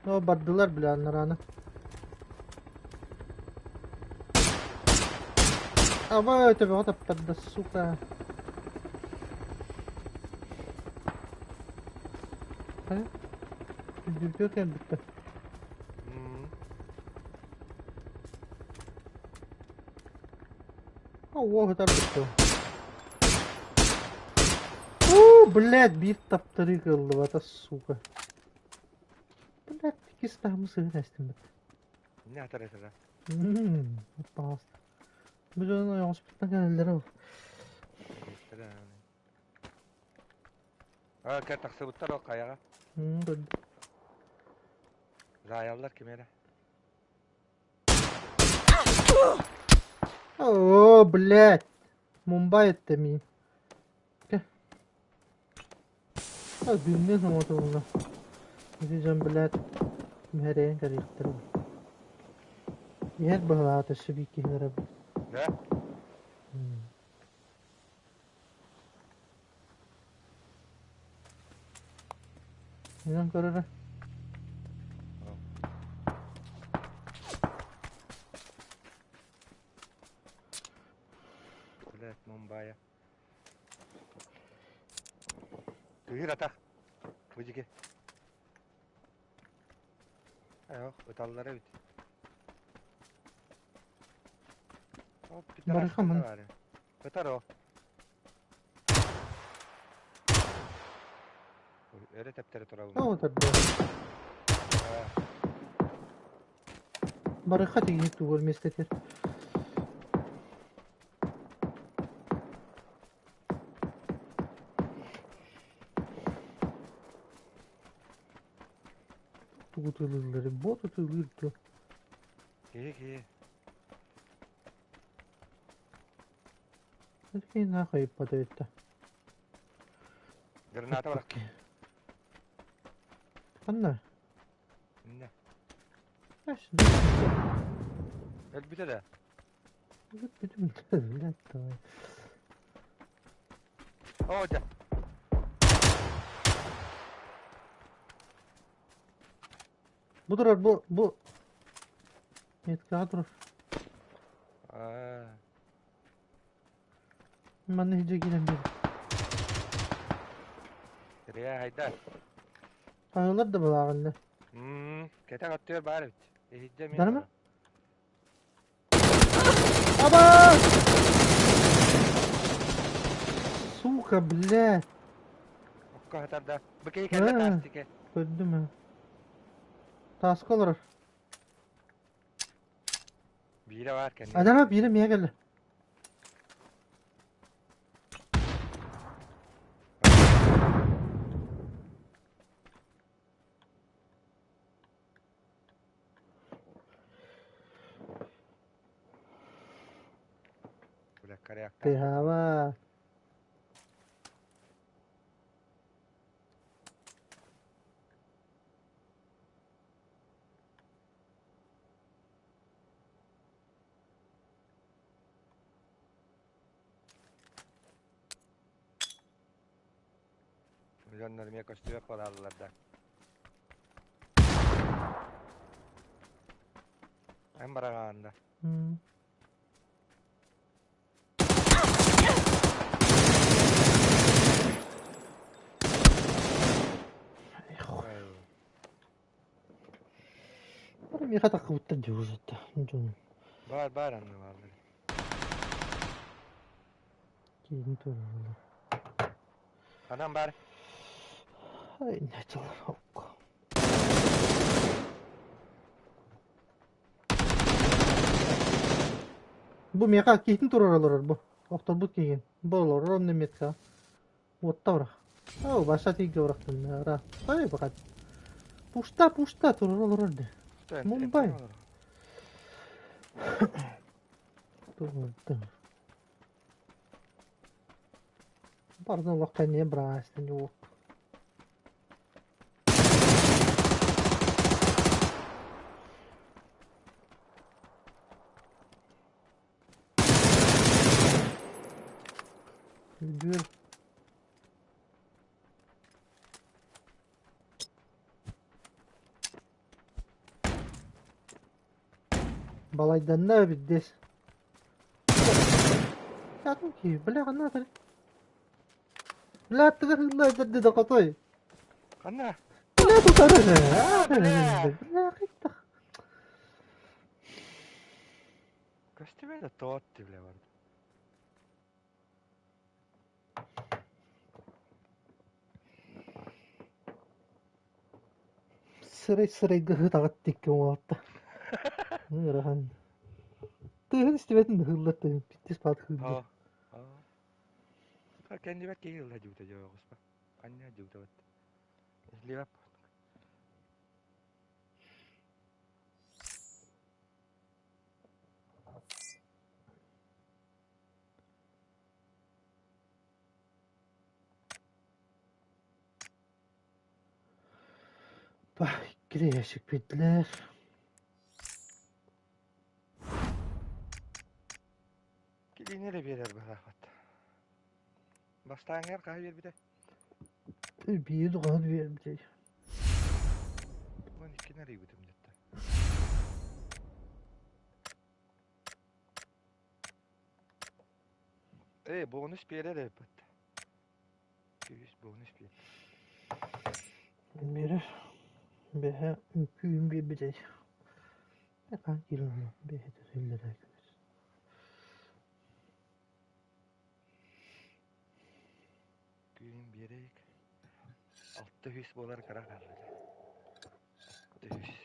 Speaker 1: Но бардылар бile аннараны. Аба төбөҕө таптарда, сука. Хайа? Үрдүбүтүгэр кэлбиттэр. А уол ытар быттым. Уу, блядь, биир таптарыы кыаллыбата, сука. Блядь, иккис таһымы сыһын эстиммит.
Speaker 2: Не атар этара.
Speaker 1: Пожалуйста. Бу дьон ойоҕоспуттан кэлэллэр ол.
Speaker 2: Аа, кэ тахсыбыттар ол хайаҕа. Заайаллар ким эрэ.
Speaker 1: О, блядь. Мумбай это ми. Дыммен оҥотулла. Ити дьон, блядь, мөһэрэйэн кэлиэхтэрэ. Иһэр быһылаата өссө биир киһилэрэ.
Speaker 2: Да?
Speaker 1: Инэн көрөрө.
Speaker 2: Блядь, Мумбая. Кыһыр атах. Бу дьике. Ох, ыталлар эбит.
Speaker 1: Барыхамын.
Speaker 2: Ытар о. Өрө тэптэрэ турабын.
Speaker 1: Ол ытар Барыха тигини тугар миэстэтигэр. Тугу тылыыллары, боту тылыыр дуо?
Speaker 2: Киһи киһи.
Speaker 1: Киһи хайыппата эбит
Speaker 2: Граната бар.
Speaker 1: Ханна?
Speaker 2: Инне.
Speaker 1: Өлбүтэ
Speaker 2: да.
Speaker 1: Өлбүтүм блядь, давай.
Speaker 2: О, дьэ.
Speaker 1: Бу турар, бу, бу. Меткаҕа турар.
Speaker 2: Аа.
Speaker 1: Манна иһдьэ киирэн биэр.
Speaker 2: Кирия хайда.
Speaker 1: Хаһыылар да былааҕынна.
Speaker 2: Кэтэх өттүгэр баар эбит. Иһирдьэ эмиэ
Speaker 1: Дарма? Аба! Сука, блядь.
Speaker 2: Окко хатарда. Бу киһи кэллэ таастике.
Speaker 1: Көрдүм ha. Тааска олорор.
Speaker 2: Биирэ баар кэннигэр.
Speaker 1: Адама биирэ миэхэ кэллэ.
Speaker 2: Бля, коряктаах.
Speaker 1: Тыаһаабат.
Speaker 2: Дьоннор эмиэ көстүбэт буолаллар да. Эн бараҕаан да.
Speaker 1: Миэхэ таххыбыттар дии уже дьон.
Speaker 2: Баар баар анны бааллар.
Speaker 1: Киин тураллар.
Speaker 2: Ханан баар?
Speaker 1: Ай, началар окко. Бу миэхэ киһитин турар олорор бу. Охторбут киһигин. Бу олорор онно метка. Уотта бырах. Ау, баша тиийгэ бырахтын. Ай, бакат. Пушта, пушта турар олорор де. Мумбай. Турда. Бардын олох кэнниэ быраастын уок. Үрдүөр. Балайданна эбит Атын киһи, бля, ханна Бля, аттыгар ылла да хотой.
Speaker 2: Ханна?
Speaker 1: Бля, тут оружие!
Speaker 2: А, бля!
Speaker 1: Бля, хайдах?
Speaker 2: Көстүбэт да тоот бля барда.
Speaker 1: Сырай сырайга ытаҕыт тикки оҥоһутта. Ыарахан. Тыаһын истибэтин ыһыллар тыһын питтис паат хыыллар.
Speaker 2: Оо. Оо. Кэннибэр киһи ылла дьуута дьоҕуспа. Ханна дьуута бат. Левап.
Speaker 1: Bah, иккилэ ящик биэрдилэр.
Speaker 2: Килиини эрэ биэрэр быһаахат. Бастааҥҥар хаһы биэрбитэ?
Speaker 1: Биир хаһан биэрбитэй?
Speaker 2: 12-ни арыйбытым дьэтте. Ээ, бонус биэрэр эбит. Күүс бонус биэр.
Speaker 1: Биэрэр. Бэһэ үҥкүүм биэрбитэй. Хаан киирэн бэһэ төһүллэрэ күнүс.
Speaker 2: Күүһүн биэрээк. 600 буолар кыра хаалла. 600.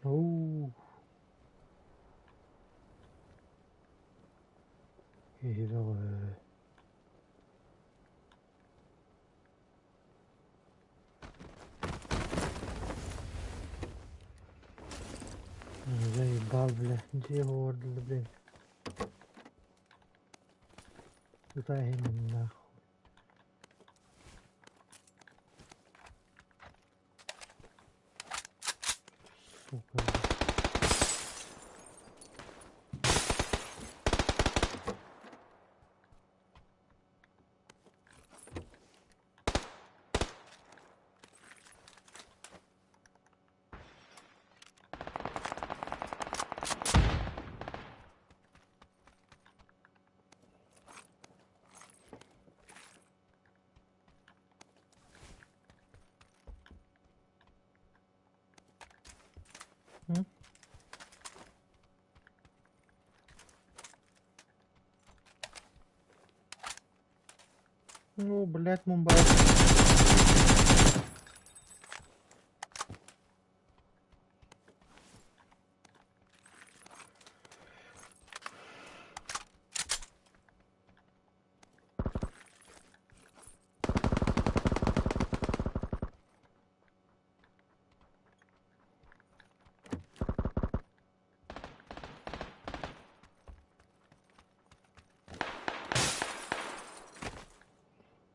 Speaker 1: Оо. Киһи бөҕө. Заебал, бля. Где его блин? Куда именно нахуй? Ну, блядь, Мумбай.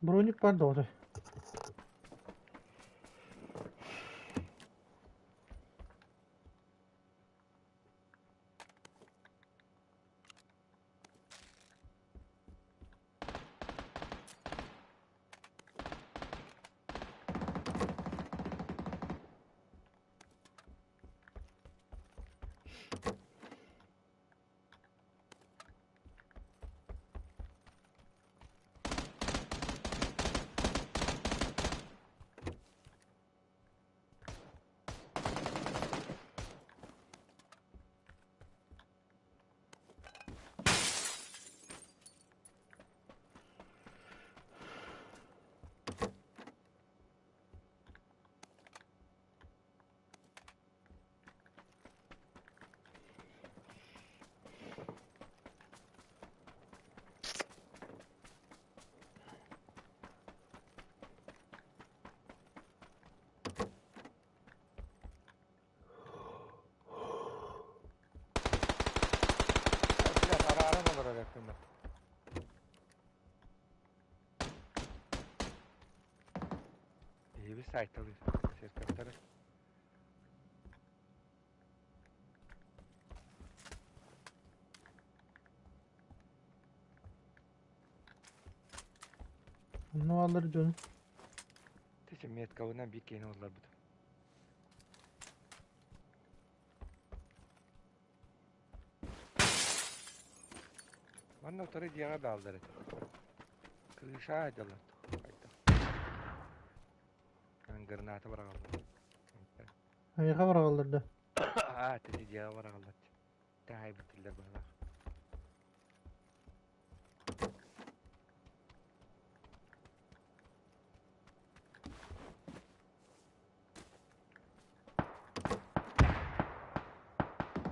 Speaker 1: Броник баар да
Speaker 2: Блядь, арааран олорор эппин Биһиги сайталыыр церковтары.
Speaker 1: Онно алар дьон.
Speaker 2: Тиси меткабынан биир киһини ылларбытым. Манна утары дьиэҕэ бааллар этэ. Крыша айдалар. Хайдах. Граната быраҕаллар.
Speaker 1: Эйиэхэ быраҕаллар да?
Speaker 2: Аа, тиси дьиэҕэ быраҕаллар. Таһайбыттылар быһалаах.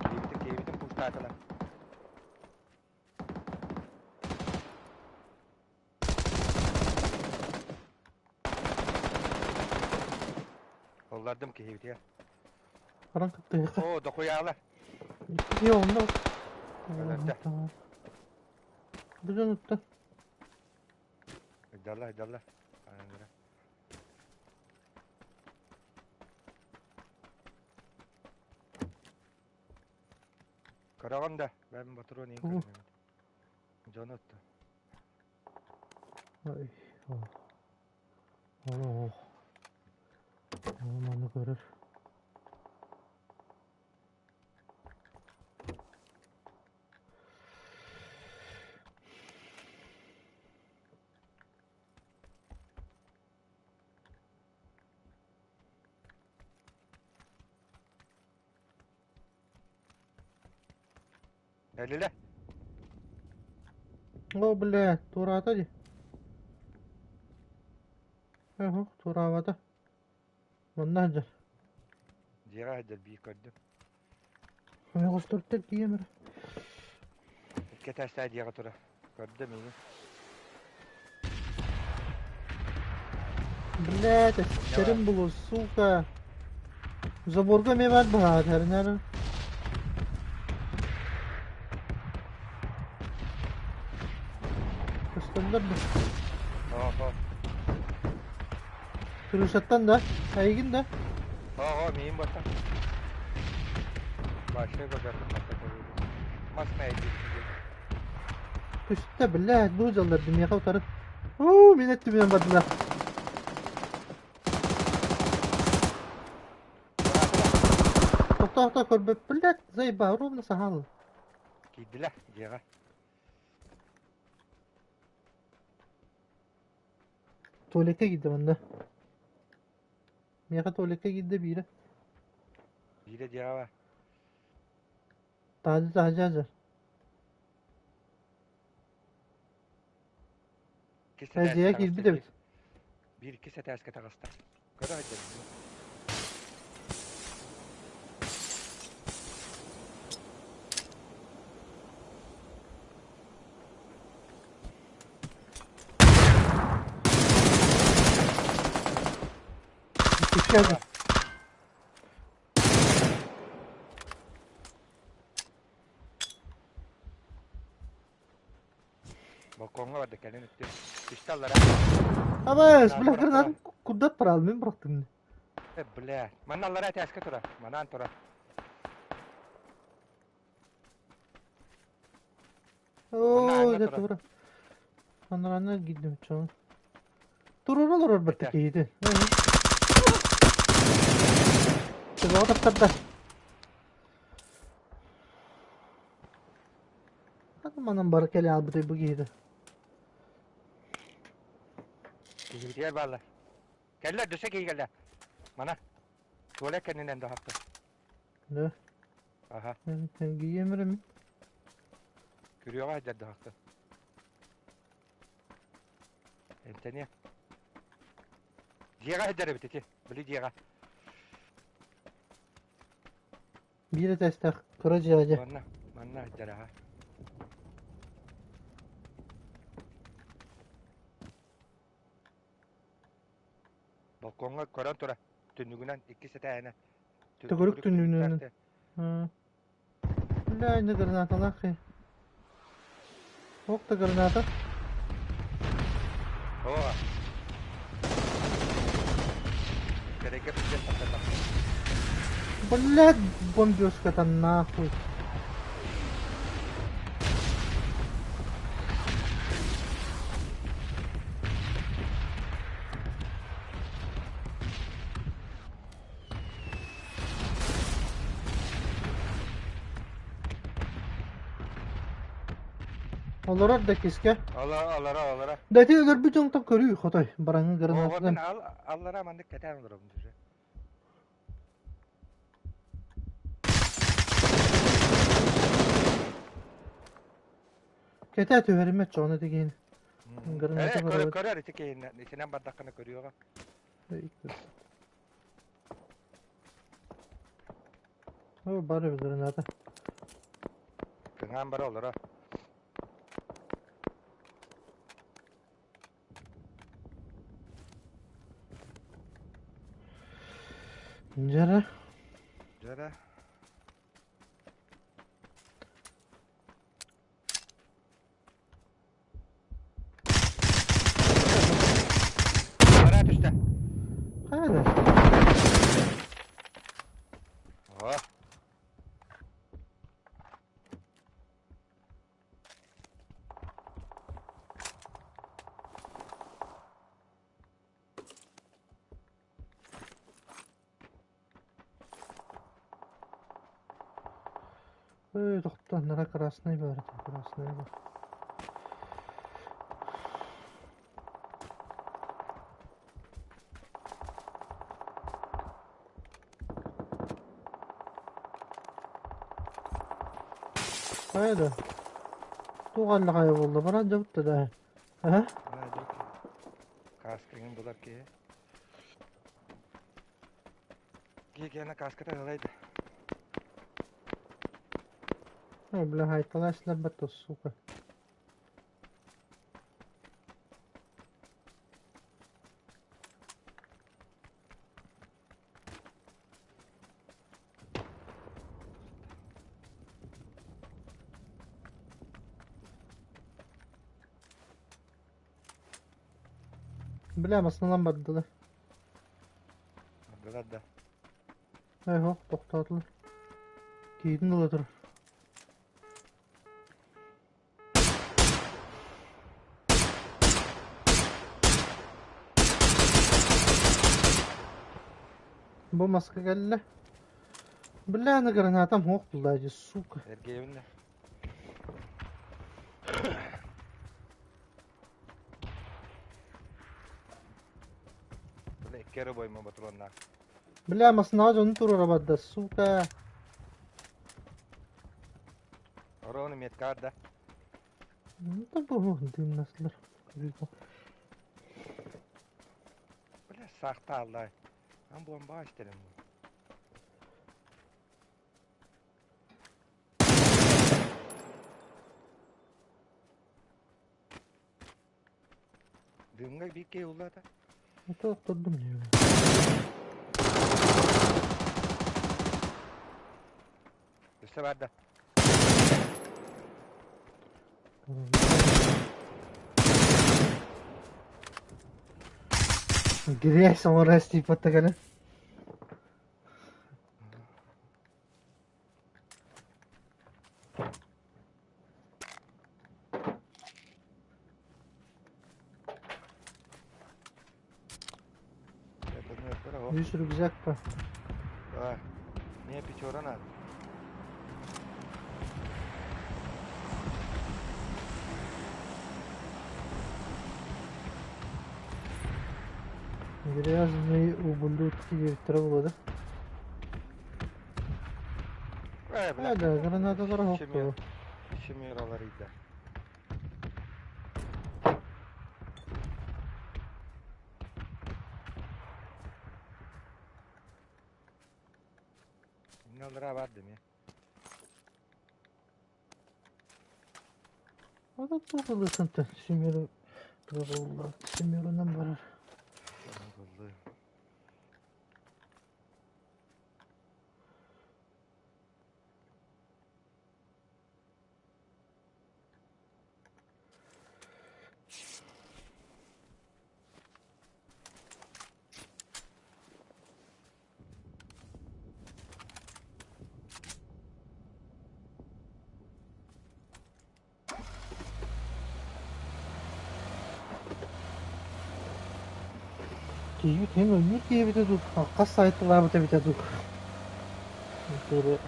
Speaker 2: Киһибитин киһибитин пустаатылар. Оллардым киһибитигэр.
Speaker 1: Баран кыттыһыахха.
Speaker 2: Оо, дохуйаалар.
Speaker 1: Икки онно.
Speaker 2: Өлөрдө.
Speaker 1: Бу дьонуттан.
Speaker 2: Ыдалла, ыдалла. Аныра. Көрөҕүн да, бэйэм ботуруон иһин
Speaker 1: Тугу?
Speaker 2: көрүнэбин. Дьону отто.
Speaker 1: Ой, оо. Оо, маны көрөр.
Speaker 2: Кэллилэ.
Speaker 1: О, бля, туораата дии. Эһ, туораабата. Манна сылдьар.
Speaker 2: Дьиэҕэ сылдьар биир көрдүм.
Speaker 1: Ойоҕосторуттан тиийэн эрэ.
Speaker 2: Икки этээстээх дьиэҕэ турар. Көрдө миигин.
Speaker 1: Блядь, офицерым было, сука. Заборга эмиэ баар быһаатар, наверное. Көстөллөр да.
Speaker 2: Оһо.
Speaker 1: Крышаттан да? Эйигин да?
Speaker 2: Оһо, миигин баттан. Большой богатый Мас мэйдир.
Speaker 1: Түстэ, блядь, бу дьаллар миэхэ утары. Уу, мин өттүбүнэн бардылар. Тохтоо, тохтоо, көрбөт, блядь, заебал, ровно саһаал.
Speaker 2: Киирдилэр дьиэҕэ.
Speaker 1: Туалекка киирдэ манна. Миэхэ туалекка киирдэ биирэ.
Speaker 2: Биирэ дьиэҕэ бар.
Speaker 1: Таһырдьа таһырдьа сылдьар.
Speaker 2: Иккис этээскэ
Speaker 1: Дьиэ
Speaker 2: таҕыста
Speaker 1: киирбит
Speaker 2: биир.
Speaker 1: эбит.
Speaker 2: Биир иккис этээскэ таҕыста. Көрө сылдьабын.
Speaker 1: Иккискэ
Speaker 2: Aa, Балкоҥҥа барда кэлин өттүн. Түстэ аллара.
Speaker 1: Абас,
Speaker 2: Гранаты
Speaker 1: бля,
Speaker 2: бырахтылар.
Speaker 1: гранатын курдат парал, мин бырахтым.
Speaker 2: Э, бля. Манна аллара этээскэ турар. Манаан турар. Манна
Speaker 1: Оо,
Speaker 2: ааҥҥа
Speaker 1: дьэ
Speaker 2: турар.
Speaker 1: тура. Анараны киирдим чоҥ. Туруора олорор барта
Speaker 2: Этэ.
Speaker 1: киһитин. Төбөҕө таптарда. Хата манан бары кэлэ албытай бу киһитэ.
Speaker 2: Киһибитигэр бааллар. Кэллэ, дөссө киһи кэллэ. Мана. Туалет кэннинэн доһаппын.
Speaker 1: Да.
Speaker 2: Аха.
Speaker 1: Эргийиэм эрэ мин.
Speaker 2: Күрүөҕэ сылдьар доһаппын. Эмтэниэ. Дьиэҕэ сылдьар эбит ити. Били дьиэҕэ.
Speaker 1: Биир этээстээх кыра дьиэҕэ дьэ.
Speaker 2: Манна, манна сылдьар аха. Балкоҥҥа көрөн тура. Түннүгүнэн иккис этээһинэ.
Speaker 1: Төгүрүк
Speaker 2: Төгүрүк
Speaker 1: түннүгүнэн.
Speaker 2: түннүктээх.
Speaker 1: Бля, не гранаталаах Ох да граната.
Speaker 2: О! Кэрэгэ пиздец тахсата.
Speaker 1: Блядь, бомбежка-то нахуй. Олорор да кискэ.
Speaker 2: Алара, алара, алара.
Speaker 1: Да ити өлөрбүт дьонтон көрүү хотой бараҥы
Speaker 2: О,
Speaker 1: гранатынан.
Speaker 2: мен ал, аллара маннык кэтээн олоробун уже.
Speaker 1: Кэтээ түһэримэ чону тигиин. Граната
Speaker 2: Э, көрөр,
Speaker 1: барабыт.
Speaker 2: көрөр ити кейиннен, итинэн бардаххына көрүөҕэ.
Speaker 1: О, бары граната.
Speaker 2: Кыҥаан бара олоро.
Speaker 1: Дьара.
Speaker 2: Дьара. Бара түстэ.
Speaker 1: Хайда?
Speaker 2: О.
Speaker 1: Ой, тохтоо, нара красный бар, красный бар. Хайда? Туох хайа буолла? Баран дьабытта да. А?
Speaker 2: Кааскаҥын булар киһи. Киһи кааската ылайда.
Speaker 1: Ой, бля, хайталаачылар батта, сука. Бля, массыынан бардылар.
Speaker 2: Бардылар да.
Speaker 1: Эх, тохтоотулар. Киһитин ыла турар. Бу маска кэллэ. Бля, аны гранатам суох булла дии, сука.
Speaker 2: Эргийэбин да. Бля, икки эрэ боймо ботуруоннаах.
Speaker 1: Бля, массыынаҕа дьону туруора барда, сука.
Speaker 2: Орону меткаар да.
Speaker 1: Ну, да бу дымнаслар.
Speaker 2: Саахтааллай. Ан буомба истэрим бу. Дымҥа биир киһи улаата.
Speaker 1: Это охтордум диye.
Speaker 2: Өссө бар да.
Speaker 1: Грязь оҥорос тиийбэттэ кэлэн. Үс рюкзак па.
Speaker 2: Давай. Мне пятеро надо.
Speaker 1: Грязные ублюдки диэбиттэрэ буолуо да.
Speaker 2: Э,
Speaker 1: Э да, гранаталар оһохтоо.
Speaker 2: Химералар ыйда. Инналара бар дemi.
Speaker 1: Ата туох ылысынтан семеро туох семеронан барар.
Speaker 2: Булду.
Speaker 1: Тиийбит иһин ойуур диэбитэ дуу, хас сайтылаабыт эбитэ дуу. Тугу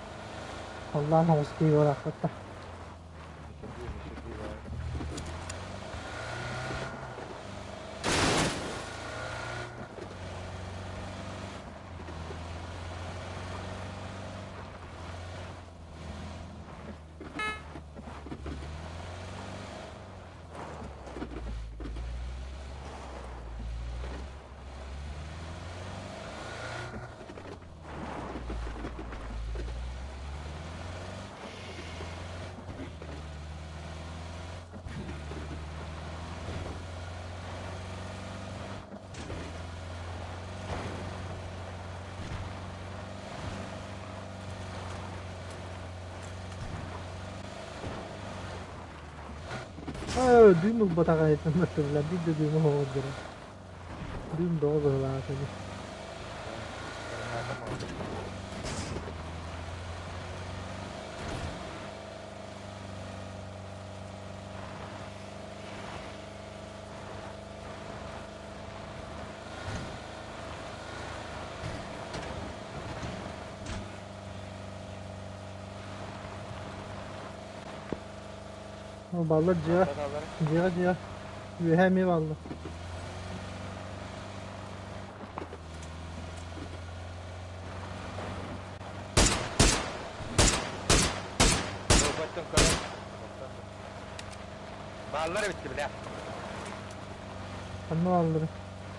Speaker 1: халлаан оҕус киһи бараахпатта.
Speaker 2: Мишелди бар.
Speaker 1: Ээ, дыым ылбатаҕа этэн биир да дыымы оһоҕордоро. Дыым бөҕө быһылаах ини.
Speaker 2: Граната молотов.
Speaker 1: Ол баллар дьиэҕэ,
Speaker 2: Гранаталары.
Speaker 1: дьиэҕэ дьиэҕэ. Үөһэ эмиэ баллар.
Speaker 2: Баттан көрөн. Бааллар эбитти билэ.
Speaker 1: Ханна баллары?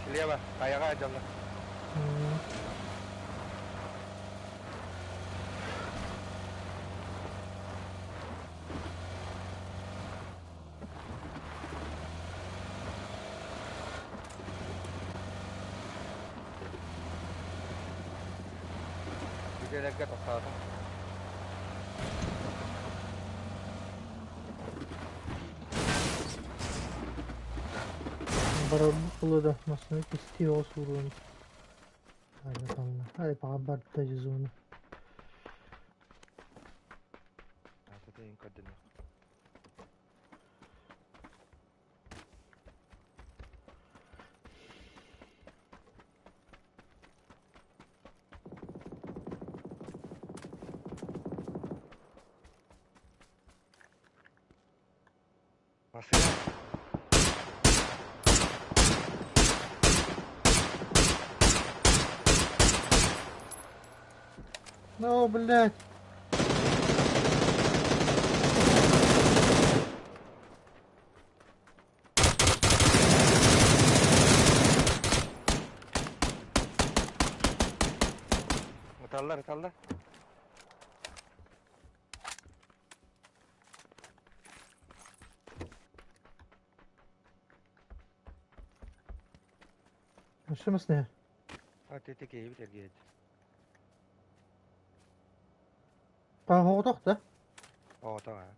Speaker 2: Слева, хайаҕа дьалла. Бүгэлерге тохтоотум.
Speaker 1: Барарбыт буолуо да, массыына кистии оҕус ууруон. Ай, талла. Ай, баҕа барда зона.
Speaker 2: Атытыйын көрдүнү. Массыына.
Speaker 1: Ну, блядь.
Speaker 2: Ыталлар, ыталлар.
Speaker 1: Өссө масна.
Speaker 2: Ати киһибит эргийэт.
Speaker 1: Паһоҕотох да?
Speaker 2: Оҕотох аа.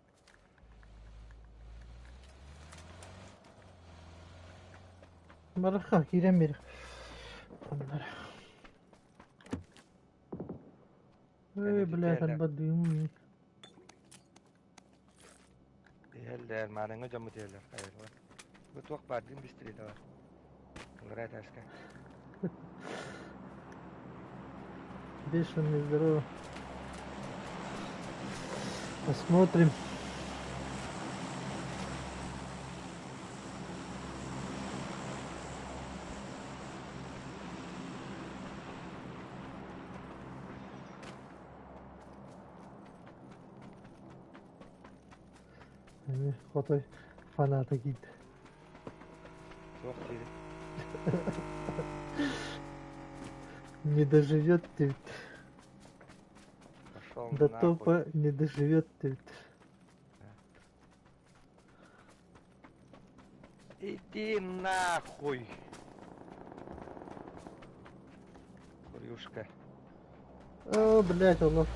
Speaker 1: Барыха киирэн бери. Оннар. Эй, блядь, албадыым.
Speaker 2: Иһэллэр, мааныҥҥа дьоммут иһэллэр. Хайалар. Бу туох баар дым бистрее бар. Аллараа этээскэ.
Speaker 1: Бешеный, здорово. Посмотрим. Эмиэ хотой фаната киирдэ.
Speaker 2: Туох диирий?
Speaker 1: Не доживет диэбит.
Speaker 2: Пошел
Speaker 1: До
Speaker 2: нахуй.
Speaker 1: топа не доживет диэбит.
Speaker 2: Иди нахуй! Курюшка.
Speaker 1: О, блядь, олох.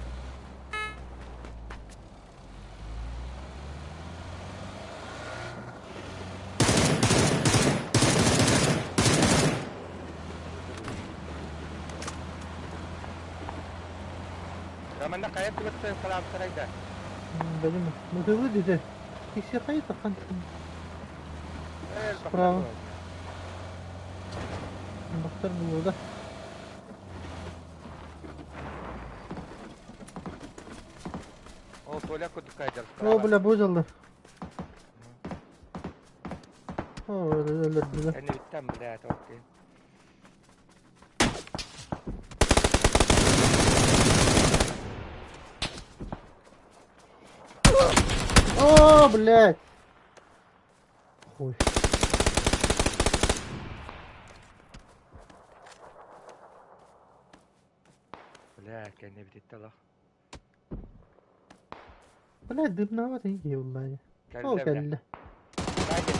Speaker 2: Романна хайа түгэттэн халаабыттарай да?
Speaker 1: Бэлим. Мытылы диде. Киси хайта хан. Справа. Бахтар булуда.
Speaker 2: Ол Толя курдук кайдар
Speaker 1: О,
Speaker 2: справа.
Speaker 1: бля, бузаллар. О, өлөрдүлэр.
Speaker 2: Кэннибиттэн, блядь, окей.
Speaker 1: О, блядь. Хуй.
Speaker 2: Бля, кэннибититтэ олох.
Speaker 1: Блядь, дымнаабат иһин уллаайа. Ол
Speaker 2: Кэллэ, бля.
Speaker 1: кэллэ.
Speaker 2: Кайдер.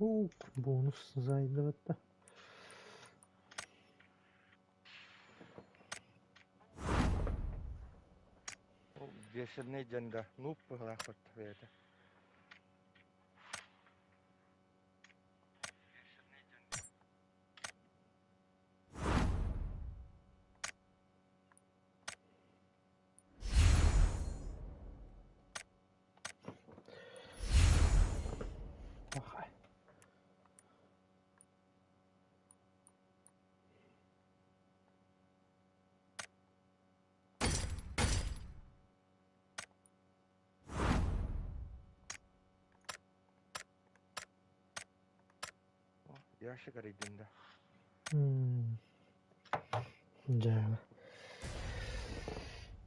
Speaker 1: Ух, бонус зайдыбатта.
Speaker 2: Ол бешеный дьон да нууп быһыылаах бэйэтэ.
Speaker 1: Пахай.
Speaker 2: О, ящик арыйдым да.
Speaker 1: Дьэ.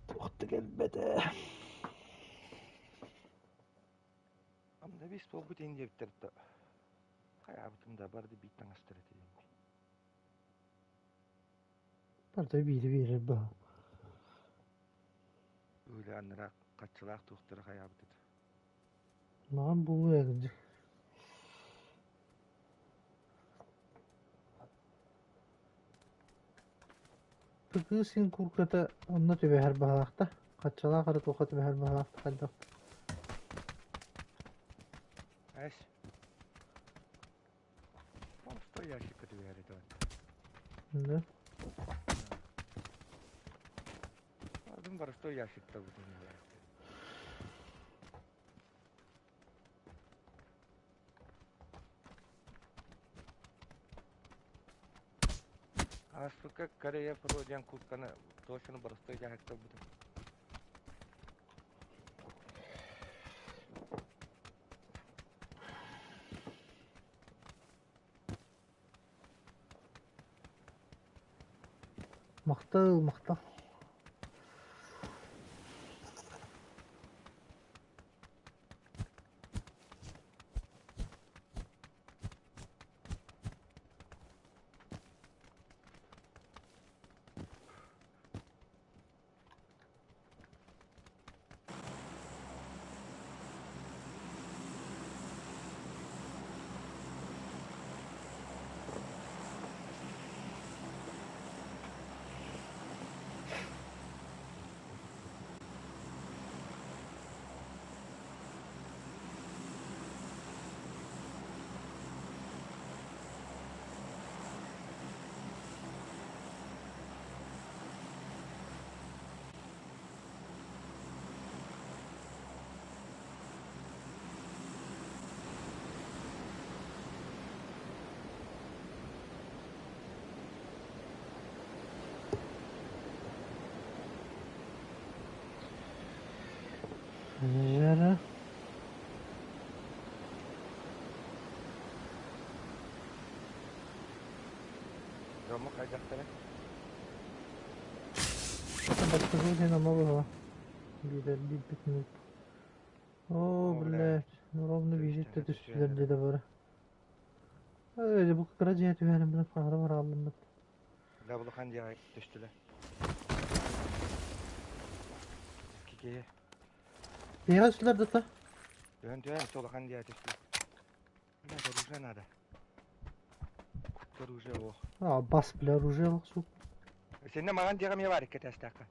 Speaker 1: Туох да кэлбэтэ.
Speaker 2: Амда бис буолбут иһин диэбиттэр да. Хайаабытым да барды биир таҥастар этэ диэн.
Speaker 1: Барда биири биэрэр баһа.
Speaker 2: Үлэ аннара хаччылаах туохтара хайаабыт этэ.
Speaker 1: Маҕан буолуо эрдик. Бастакы кыыс иһин куурката онно түбэһэр баҕалаахта, хаччалаах эрэ туохха түбэһэр баҕалаахта хайдах
Speaker 2: Эс. Просто ящикка түбэһэр этэ.
Speaker 1: Да.
Speaker 2: Адым простой ящикта бутун. Ааспыкка Корея Про диэн куртканы точно боростуой дьаһайта ылбытым.
Speaker 1: Махтал, махтал. Жара.
Speaker 2: Дьоммут хайдахтара?
Speaker 1: Бастакы диэн ама быһа. Биирэр биирбит О,
Speaker 2: О,
Speaker 1: блядь, ровно
Speaker 2: блядь.
Speaker 1: визит түстүлэр диэтэ бары. Ээ, бу кыра дьиэ түһэрин билэн хаһара барааллыммыт.
Speaker 2: Да улахан дьиэҕэ түстүлэр. Икки киһи.
Speaker 1: Биһиэхэ түстүлэр да та?
Speaker 2: Түһэн түһэн өссө улахан дьиэҕэ түстүлэр. Блядь, оружие надо. Оружие ох.
Speaker 1: А, бас, бля, оружие сук.
Speaker 2: Сенне маҕан дьиэҕэ эмиэ баар икки этээстээххэ.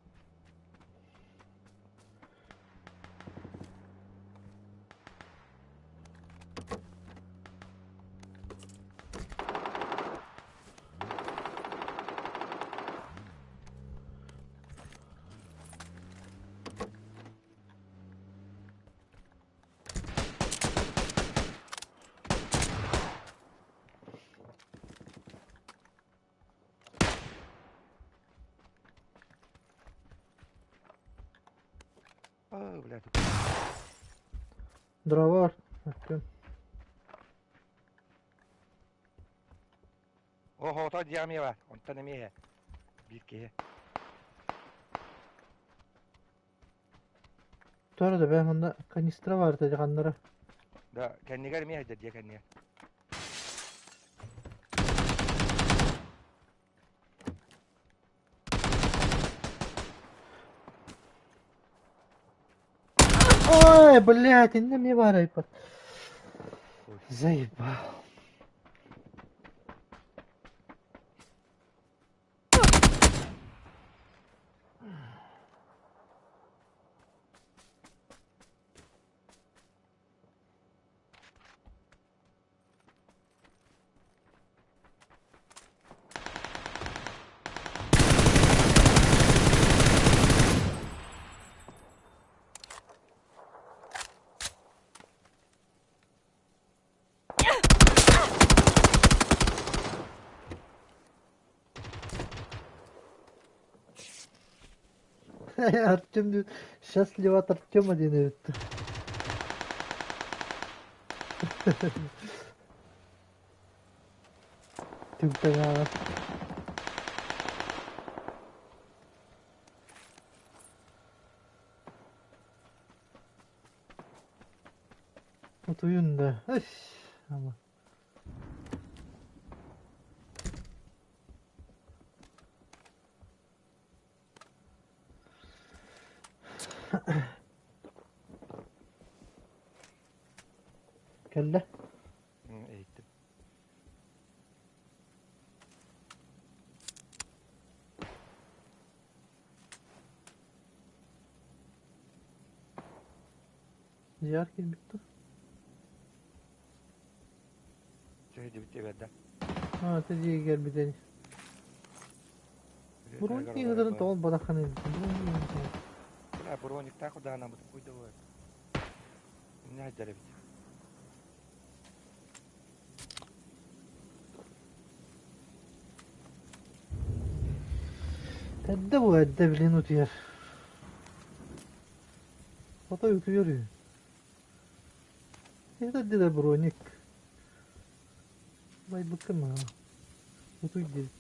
Speaker 2: О, блядь.
Speaker 1: Дрова Артем.
Speaker 2: Оһоото дьиэҕэ эмиэ баар. Онтон эмиэ биир киһи.
Speaker 1: Туора да бэйэм онно канистра баар этэ ханнара.
Speaker 2: Да, кэннигэр эмиэ сылдьар дьиэ кэннигэр.
Speaker 1: Ой, блядь, иннэ эмиэ баар айпат. Заебал. Артем счастлив от Артема диэн эбит. Түгтэҥ Утуйун да. Эс, ама. Кэллэ.
Speaker 2: Иһиттим.
Speaker 1: Дьиэҕэр киирбит дуо?
Speaker 2: Чэ, дибит да.
Speaker 1: Аа, ты дьиэгэ кэлбит ини. Бронь киһилэрин тоҕо барахханый?
Speaker 2: Бля, брониктаах удаанабыт куйда буолар. Не айдар эбит.
Speaker 1: Эрдэ бу эрдэ билин утуйар. Отой утуйар үһү. Это дила броник. Байбыккын маҕа. Утуй диэбит.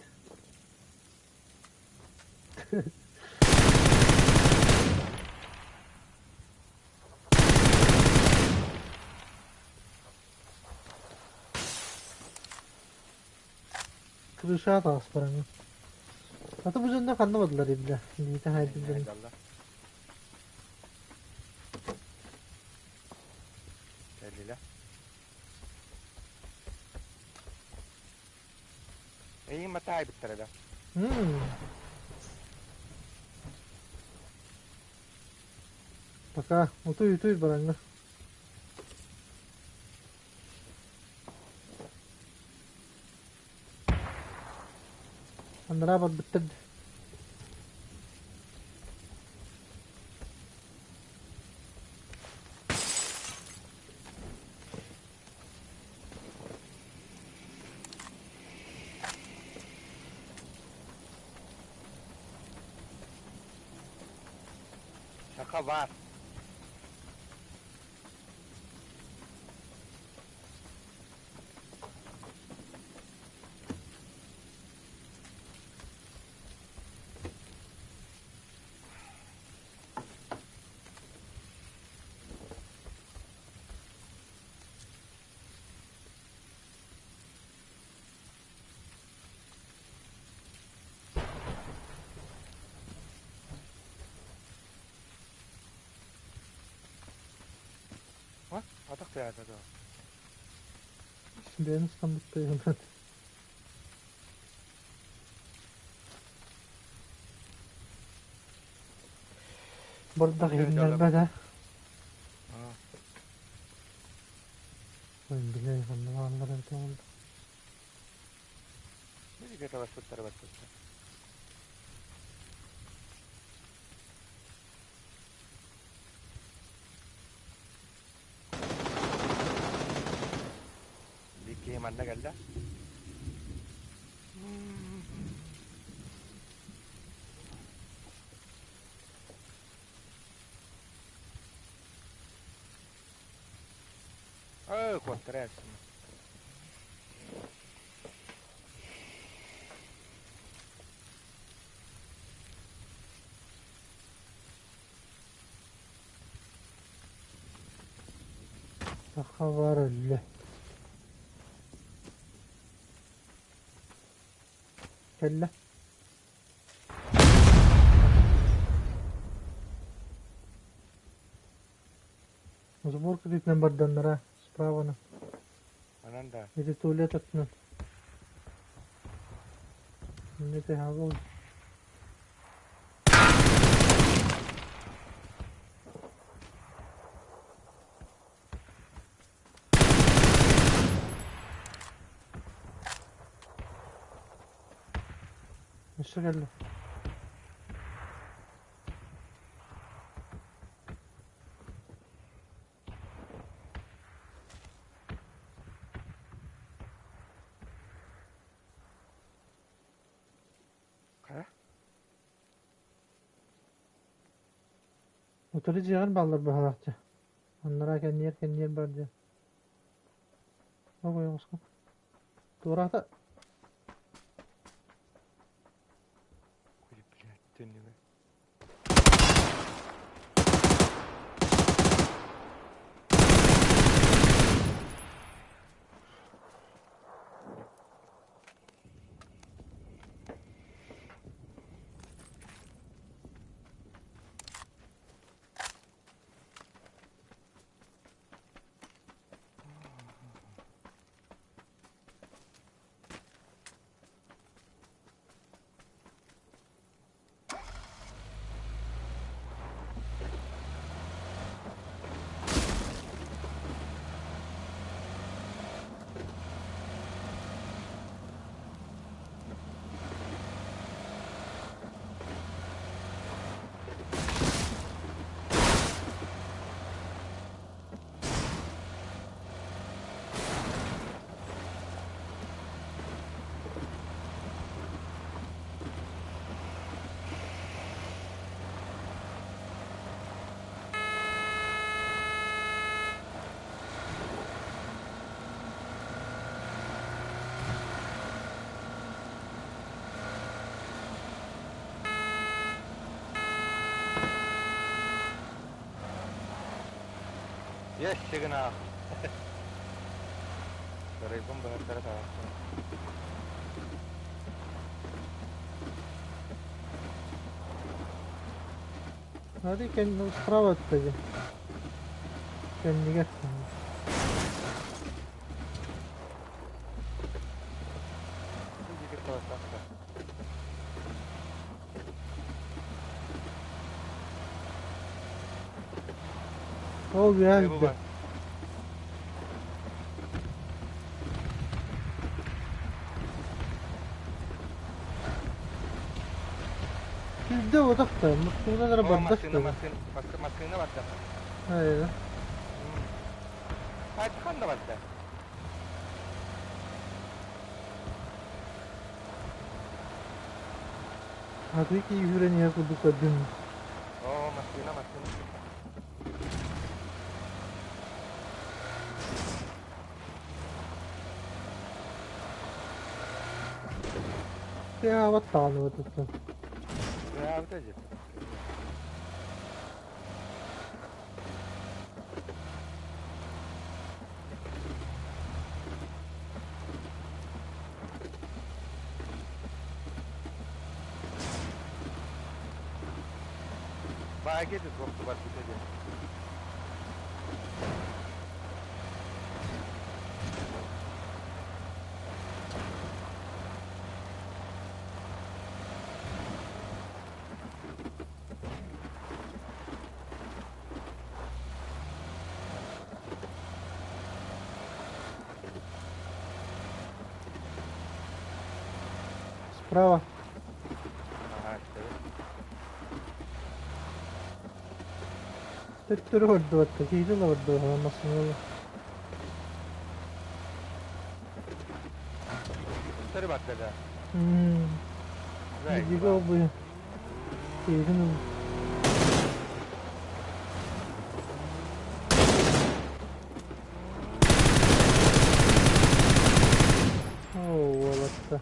Speaker 1: Крыша таас бараҥҥын. Аты бу дьонно ханна бардылар эбилэ? Биитэ хайдылларын.
Speaker 2: Кэллилэ. Эйигин матаайбыттара да.
Speaker 1: Пока утуй-утуй бараҥҥа. Анараа барбыттар дии.
Speaker 2: Саха баар. Атах тыаата дуо?
Speaker 1: Бэйэм ыстаммыттайынан. Бардах иһиннэрбэт ээ. Ой, бile ханна бааллар эбитэ буолла.
Speaker 2: Биһиги таласпыттара барбыттар. Биир киһи манна кэллэ. Өө, куоттара эпсин.
Speaker 1: Саха бар өллө. Кэллэ. Сборка кытыытынан барданнара справаны.
Speaker 2: Анан да.
Speaker 1: Ити туалет аттынан. Мне ты Өссө кэллэ.
Speaker 2: Хайа?
Speaker 1: Утары дьиэҕэр бааллар быһалаахча. Аннараа кэнниэр кэнниэр бар диэн. Ол ойоҕоско. Туораата.
Speaker 2: Ой, блядь, түннүгэ. Есть сигнал. Сарайбын быһаттара таҕыстым.
Speaker 1: Смотри, ну, справа отходи. Кэннигэр. Ол үөһэ
Speaker 2: Бу
Speaker 1: үрдэ.
Speaker 2: бар.
Speaker 1: Сүүрдэ буотах да, мустуунан эрэ
Speaker 2: О,
Speaker 1: бардах
Speaker 2: массыына,
Speaker 1: да.
Speaker 2: массыына, массыына барда.
Speaker 1: Хайа.
Speaker 2: Ханна барда?
Speaker 1: Аты киһи үүрэн иһэр курдук көрдүм.
Speaker 2: О, массыына, массыына.
Speaker 1: Тыаҕабат даҕаны бытыттан.
Speaker 2: Тыаҕабыта дьэ. Бааге да туох барбыта диэн.
Speaker 1: Справа.
Speaker 2: Ага, истэбин.
Speaker 1: Төттөрү көрдүбэттэ, киһи да көрдүбэт массыыналы.
Speaker 2: Төттөрү барда да.
Speaker 1: Биһиги ол киһитин ыл. Оо, уолатта.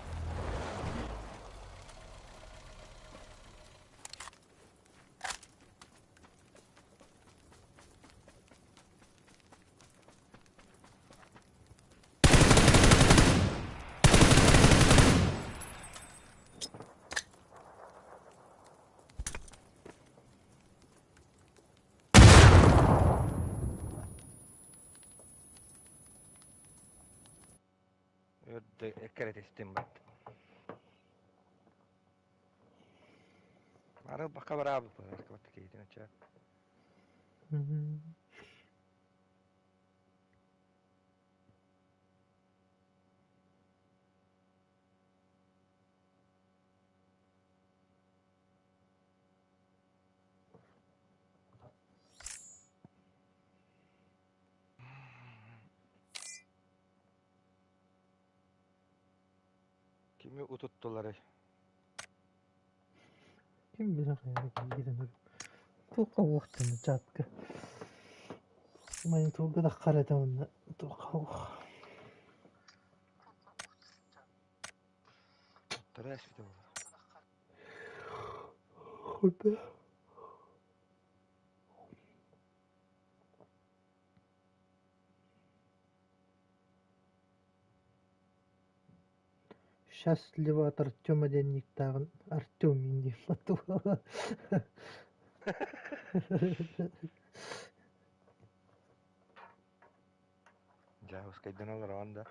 Speaker 2: Өрдө эккирэтистим бат. Ары бака барабы бат киһитин ача. Кими утуттулар?
Speaker 1: Ким билэр хайа киирэн туохха уохтана чатка. Мониторга да харата уонна туохха уох.
Speaker 2: Туттара эспите буолар.
Speaker 1: Хойба. Счастливо от Артема диэн никтааҕын Артем диэн баттыла.
Speaker 2: Дьаабыскайдан олороҕун да.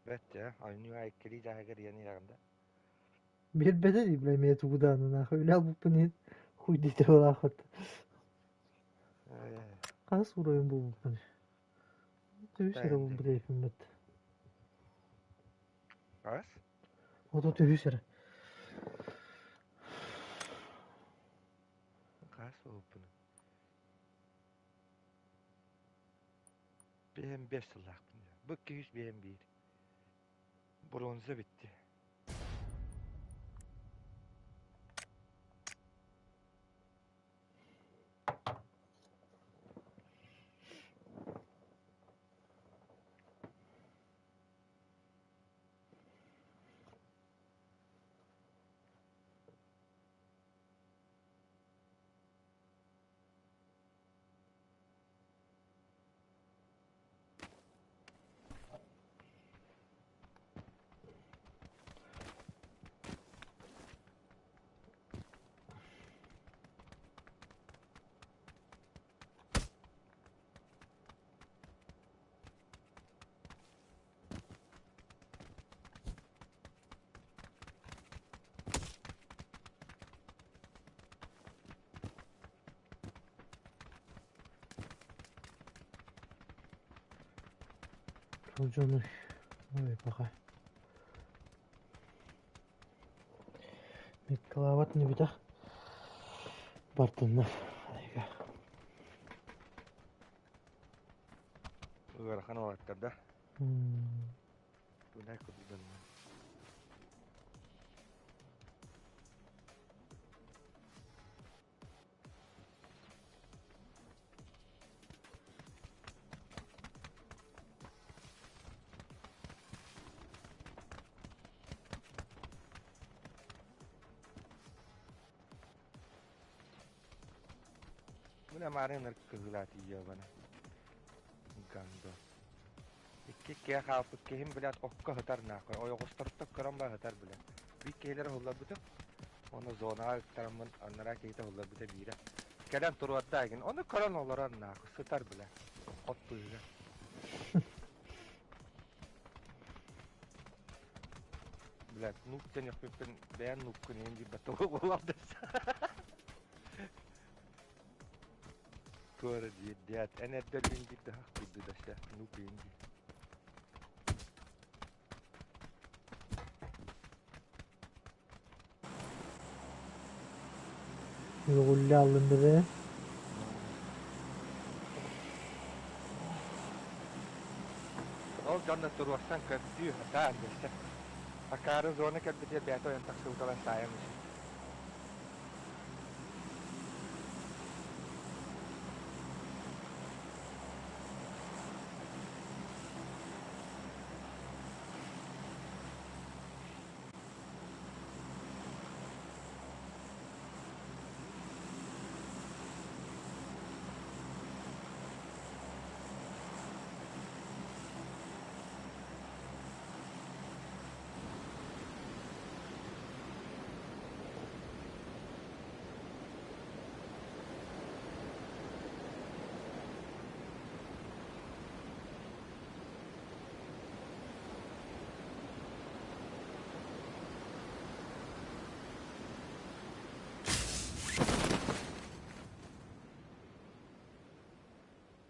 Speaker 2: Бэт ээ, оонньуу иккилии чааһыгар иһэн иһэҕин да.
Speaker 1: Биэрбэтэ дии бля эмиэ тугу даҕаны нахуй үлэ албыппын иһин хуй диэтэ буолаахпыт. Хас уровень буолбуппун? Үс эрэ буолбут эбиппин
Speaker 2: Хас?
Speaker 1: 33 эрэ.
Speaker 2: Хас буолбуппун? Биэм биэс сыллаахпын. Бу 251. Бронза битти.
Speaker 1: Дьону ой, пока. Миккалаабат нибитэх бартыннар. Айга.
Speaker 2: Ыарахан уолаттар да. Тунай курдук. Мин амаарын кыһыылаа тиийиэ бана. Гандо. Икки киһи хаалбыт киһим, блядь, окко сытар нахуй. Ойоҕосторуттан көрөн бара сытар, блядь. Биир киһилэрэ уһулларбытым. Уонна зонаҕа ыктараммын анараа киһитэ уһулларбыта биирэ. Кэлэн туруорда игин. Ону көрөн олорор нахуй. Сытар, блядь. От быыһыгар. Блядь, нук диэн бэйэн нуккун иһин диирбэт буолар. Туора диир диэт, эн эрдэ өллүн диир да курду да сэ, нук иһин диир.
Speaker 1: Үөҕүллэ алынныры.
Speaker 2: Ол дьонно туруорсан көрдүү сатаан дэстэ. Акаары зона кэлбитигэр бэйэтэ ойон тахсыбыталар саайан үсү.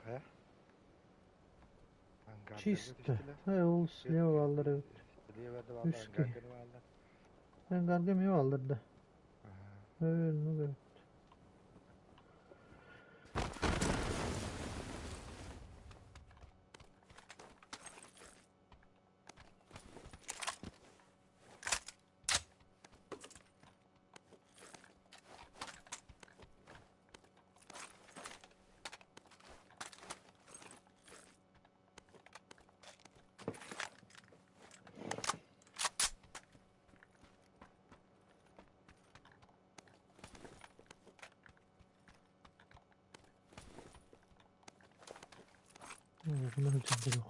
Speaker 2: Хайа? Ангардарга
Speaker 1: Чисто.
Speaker 2: түстүлэр.
Speaker 1: Ол слева бааллар эбит.
Speaker 2: Слева да бааллар,
Speaker 1: Үс киһи.
Speaker 2: ангарга да бааллар.
Speaker 1: Ангарга эмиэ бааллар да.
Speaker 2: Аха.
Speaker 1: Оннук эбит.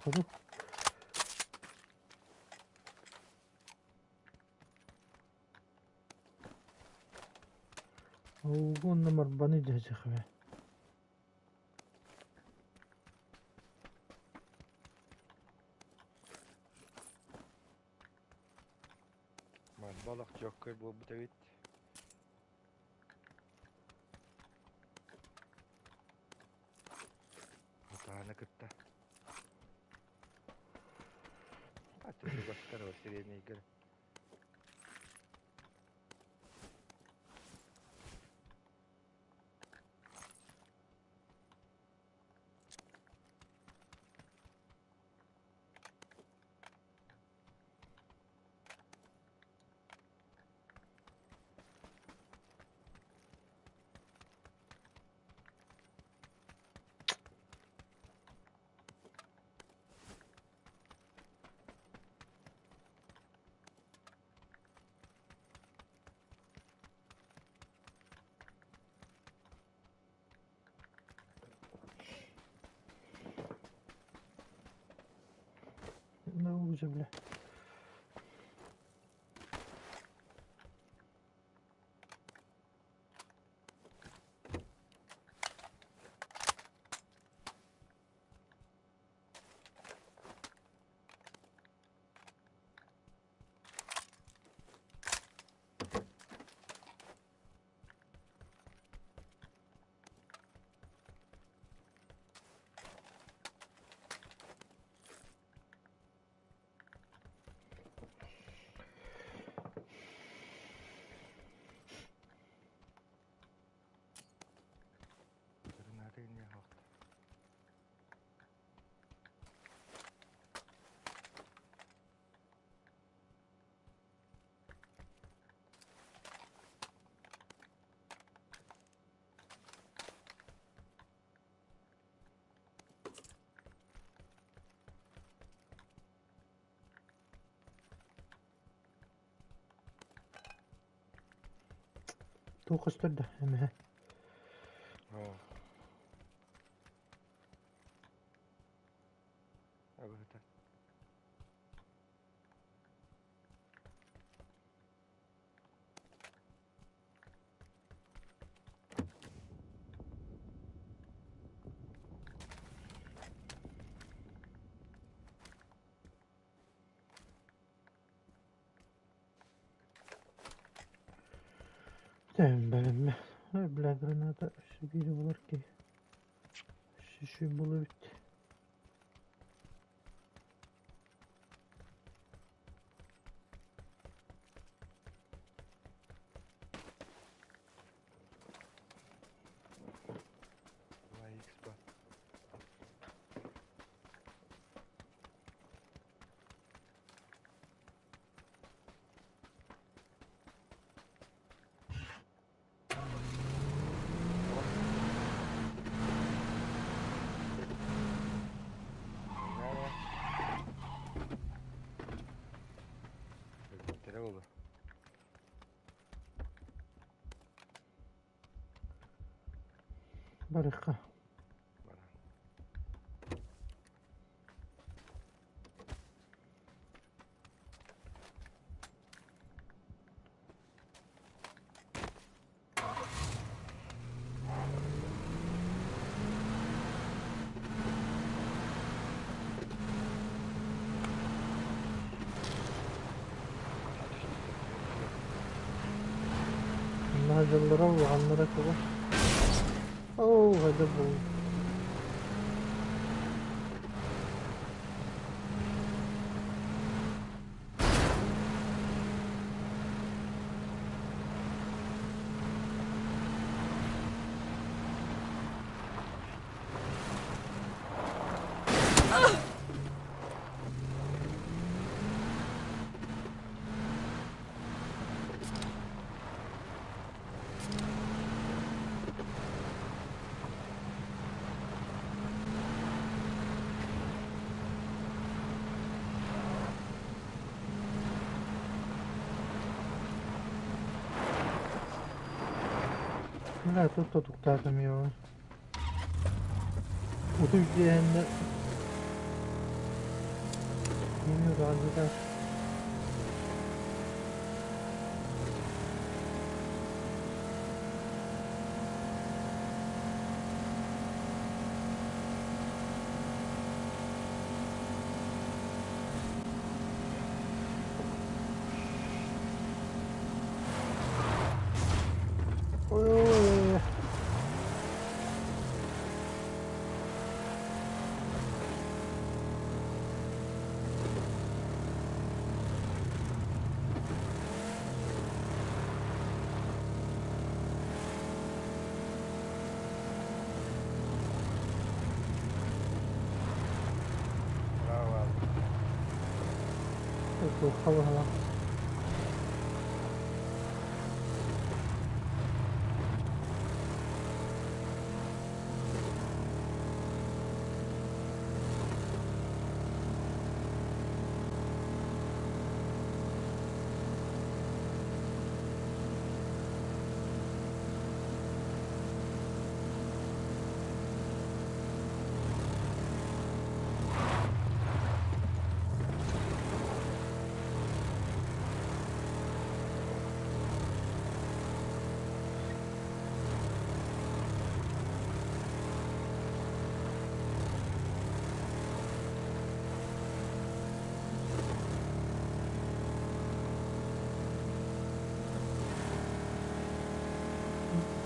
Speaker 1: Ходу. Угунна марбаны дьэжэхвэ.
Speaker 2: Марба олох чоккой буолбут эбит. Отааны кытта. Аты чугастар ол сиренейгер.
Speaker 1: Ну уже, бля. Туох көстөр да эмэһэ.
Speaker 2: Оо. Абыһыта.
Speaker 1: Бэлэммэ. Бля, граната өссө биирэ булар киһи. Өссө үчүгэй буолуо эбит.
Speaker 2: 2X ба. Өлбүттэрэ буолуо.
Speaker 1: Барыхха.
Speaker 2: Баран.
Speaker 1: Онно дьоллоро улаханнара туга. Оо, хайда буолла. Бля, тут тутуктаатым его. Утуй диэһэннэ кими удаҕалдьытар. Ой-ой-ой.
Speaker 2: Браво.
Speaker 1: Туохха баһылаах.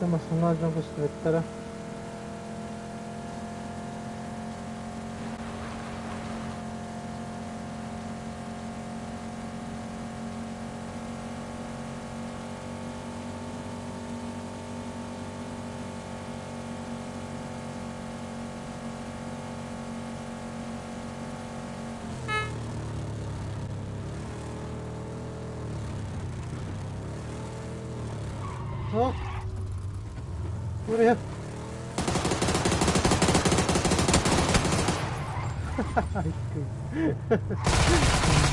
Speaker 1: Массыына дьон көстүбэттэрэ. О! Buraya.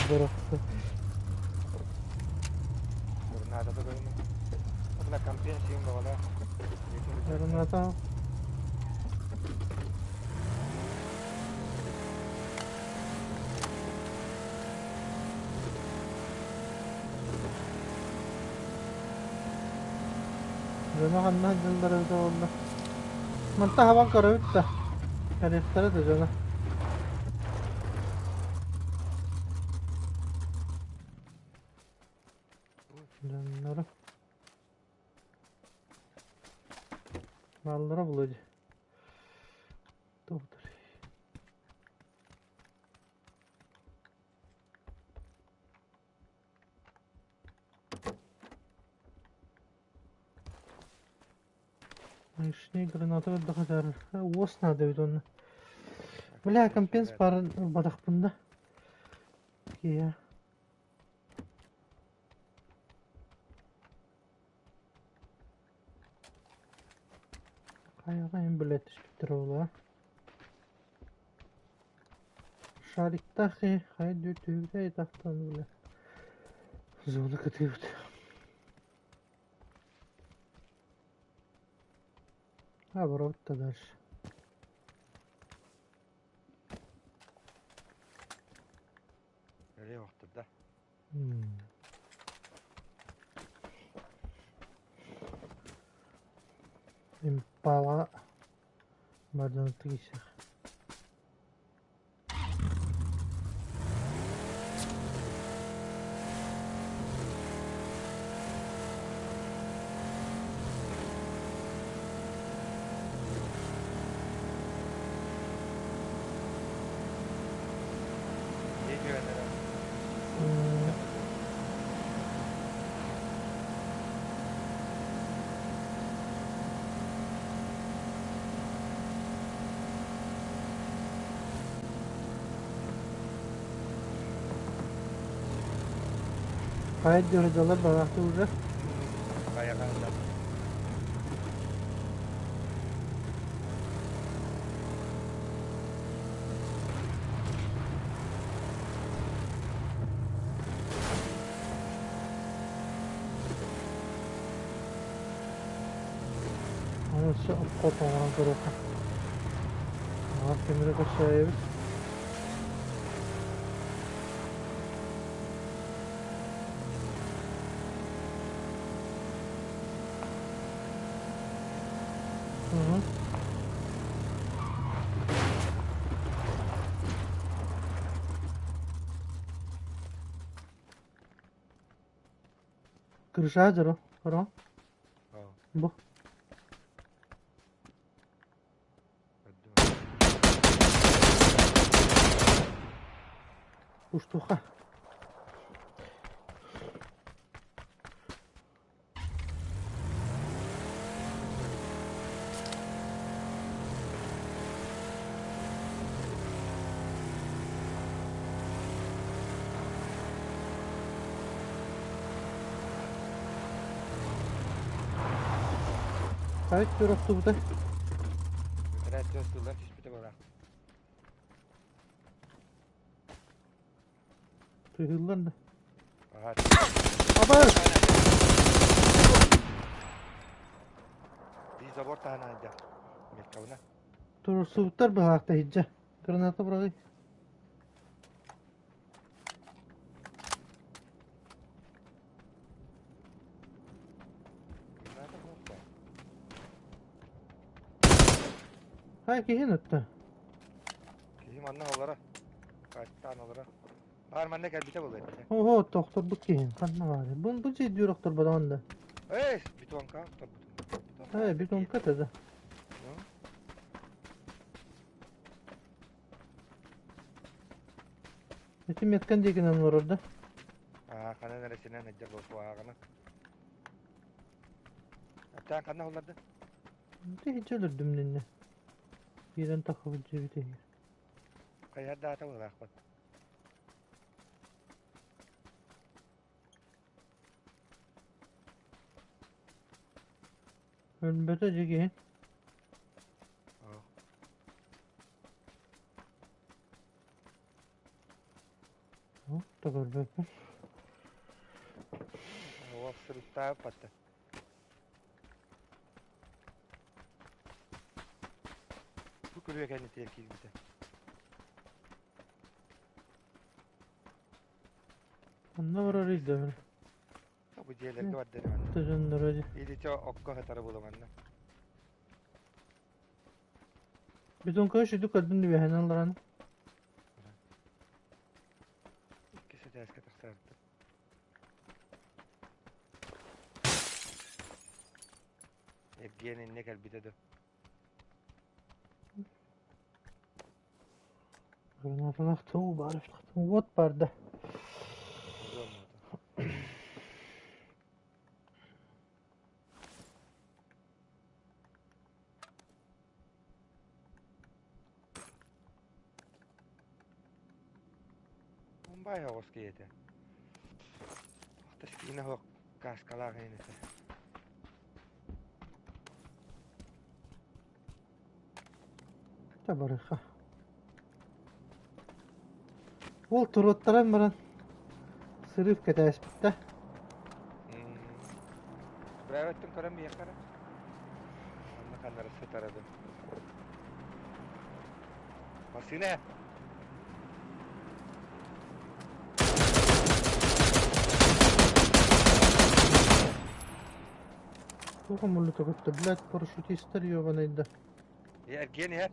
Speaker 1: Бырахса.
Speaker 2: Граната да көрүнү. Бля, компенсиям баҕалаах.
Speaker 1: Граната. Дьоно ханна сылдьаллара эбитэ буолла. Манта хабан көрөбүт да. Кэлиэхтэрэ да дьоно. Дьонноро. Бааллара буолуо дии. Туохтар. Лишний граната көрдөхө уос наада эбит онно. Бля, компенс баарын ылбатахпын да. Киһи. Хайаҕа эн билэ түспүттэрэ буолуо. Шариктаах киһи хайа түһүбүтэ тахтан бile. Зона кытыыбыт. А, барабыт да дальше.
Speaker 2: Өле охтур да.
Speaker 1: Импала барданы тигисэх.
Speaker 2: Не güvenere.
Speaker 1: Хайа дьоһудалар бараахты уже.
Speaker 2: Баяган да.
Speaker 1: Аны өссө обход оҥорон көрүөххэ. Аҕар тимири көрсөөйөбүт. Мгм. Крыша дьоро, хоро. Бу. Устуха. Хайт охтубута.
Speaker 2: Бэтэрээ тыллар түспүтэ буолар.
Speaker 1: Тыһыыллар да.
Speaker 2: Аха.
Speaker 1: Абар!
Speaker 2: Биир забор таһынан айда. Мелкабына.
Speaker 1: Турсубуттар быһаахта иһдьэ. Граната быраҕый.
Speaker 2: Граната буолта.
Speaker 1: Хай киһин ытта.
Speaker 2: Киһи манна олора. Каттаан олора. Баар манна кэлбитэ буолуо этэ.
Speaker 1: Ого, тохторбут киһин. Ханна баар? Бу бу сирдүүр охторботоҕун да.
Speaker 2: Эй, бетонка охторбутум.
Speaker 1: Э, бетонка да. Ити меткан диэкинэн олорор да?
Speaker 2: Аа, ханан эрэ синэн сылдьар буолуоҕына. Аттаан ханна олордо?
Speaker 1: Ити иччи өлөрдүм диннэ. Киирэн таххыбыт дьиэбит иһигэр.
Speaker 2: Хайар даата буолаахпыт.
Speaker 1: Өлбөтө дьэ киһи. Да көрбөппүн.
Speaker 2: Уол сырыттаабыт батта. күрүө кэннитигэр киирбитэ.
Speaker 1: Онно барар ыйда.
Speaker 2: Бу дьиэлэргэ барда манна.
Speaker 1: Тыжыннара дии.
Speaker 2: Иличэ окко хатара була манна.
Speaker 1: Бетонка шүдү көрдүн үөһэнэн олорон.
Speaker 2: Иккис этээскэ тахсаартым. Эргиэн иннэ кэлбитэ да.
Speaker 1: Гранаталаах тыл баар уот барда.
Speaker 2: Мумбай оҕус киһитэ. Охтас киинэ оһох кааскалаах иһин этэ.
Speaker 1: Табарыха. Ол туруоттаран баран сырыып кэтээспиттэ.
Speaker 2: Брэветтин көрөн биһиэхэ эрэ. Онно ханнара сытара да. Массыына!
Speaker 1: Туох омуллута көттө, блядь, парашютистар ёбаный да.
Speaker 2: Эргиэн иһэр.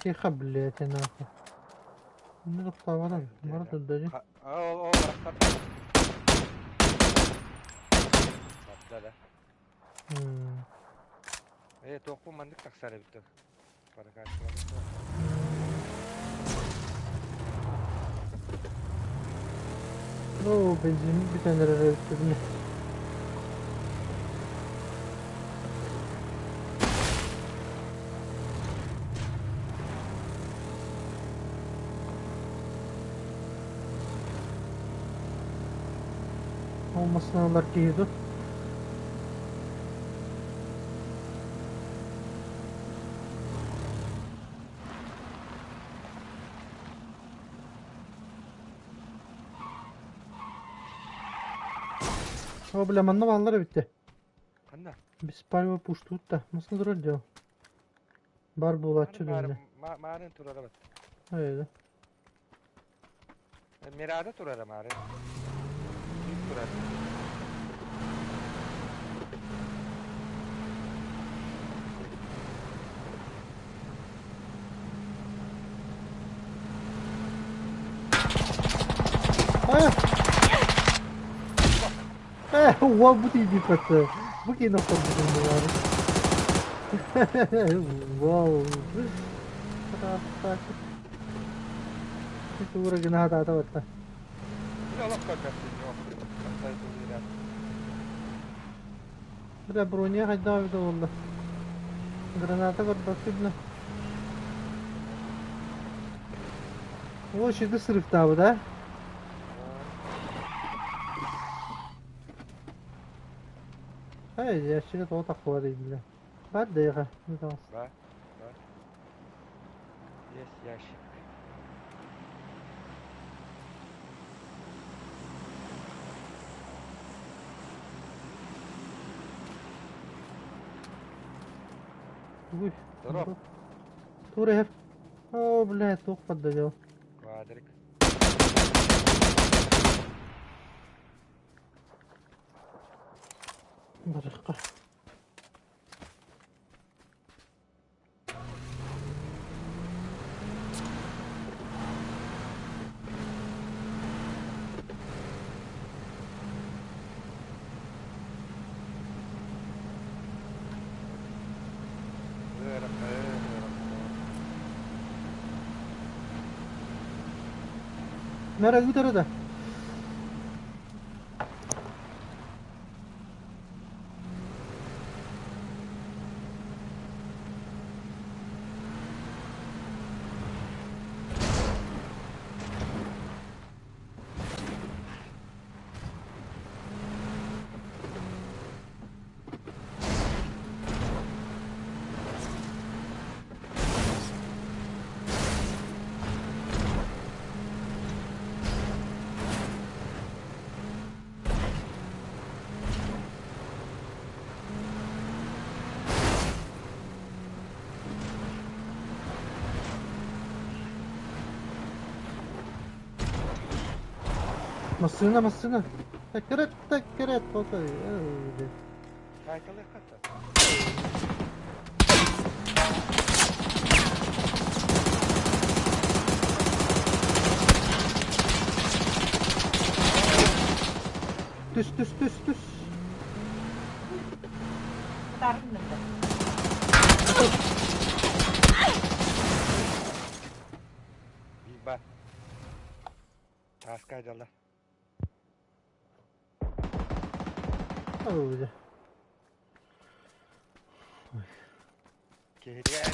Speaker 1: Тихо, блядь, нахуй. Ну, тохтооботон, бара турда дии.
Speaker 2: Ол, ол, барахсан. Барда да. Э, туохпун маннык тахсар эбит
Speaker 1: Ну, бензин бүтэн эрэр эбит Ол массыыналар киһи дуо? О, бля, манна бааллар эбит дии.
Speaker 2: Ханна?
Speaker 1: Беспалево пуштуут да. Массыына турар дии ол. Бар буолааччы дэннэ.
Speaker 2: Маарын турара бат.
Speaker 1: Айда.
Speaker 2: Мирада турара маарын. Турар.
Speaker 1: А! Э, уол бу тиийбит Бу киин охторбутун булаары. Вау. Тура гына хатаата батта. Бля, броня хайдах эбитэ буолла. Граната көрбөппүт О, шиды сырыктаабыт, а? Эй, ящига тоҕо таххыбат бля. Бар да
Speaker 2: Бар, бар. Есть ящик.
Speaker 1: Уй.
Speaker 2: Здоров.
Speaker 1: Тур иһэр. О, бля, туох поддадел.
Speaker 2: Квадрик.
Speaker 1: Барыхха. Нара ыытара да. Массыына, массыына. Тэккэрэт, тэккэрэт, отой. Ээ,
Speaker 2: Саайталыахха сөп.
Speaker 1: Түс, түс, түс, түс.
Speaker 2: Биир Тааска дьала.
Speaker 1: Ой,
Speaker 2: Киһитигэр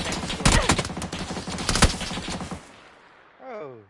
Speaker 2: Oh.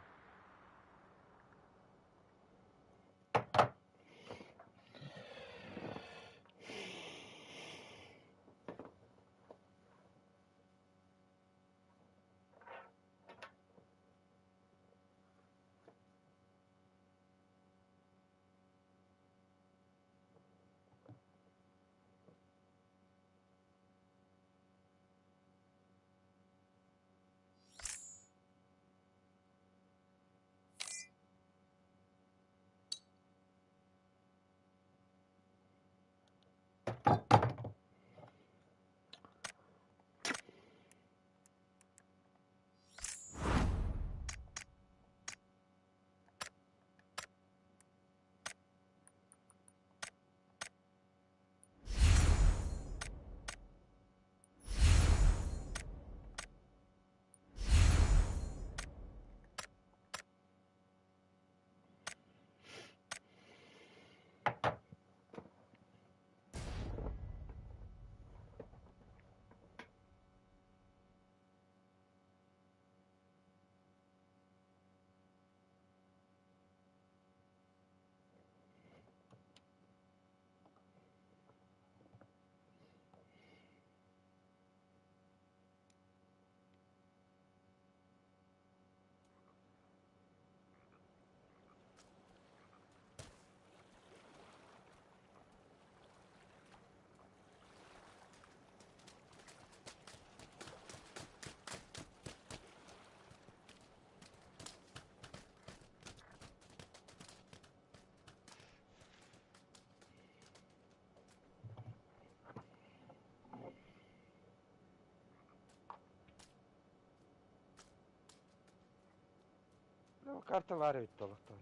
Speaker 2: Ну, карта баар эбит буолуохтаах.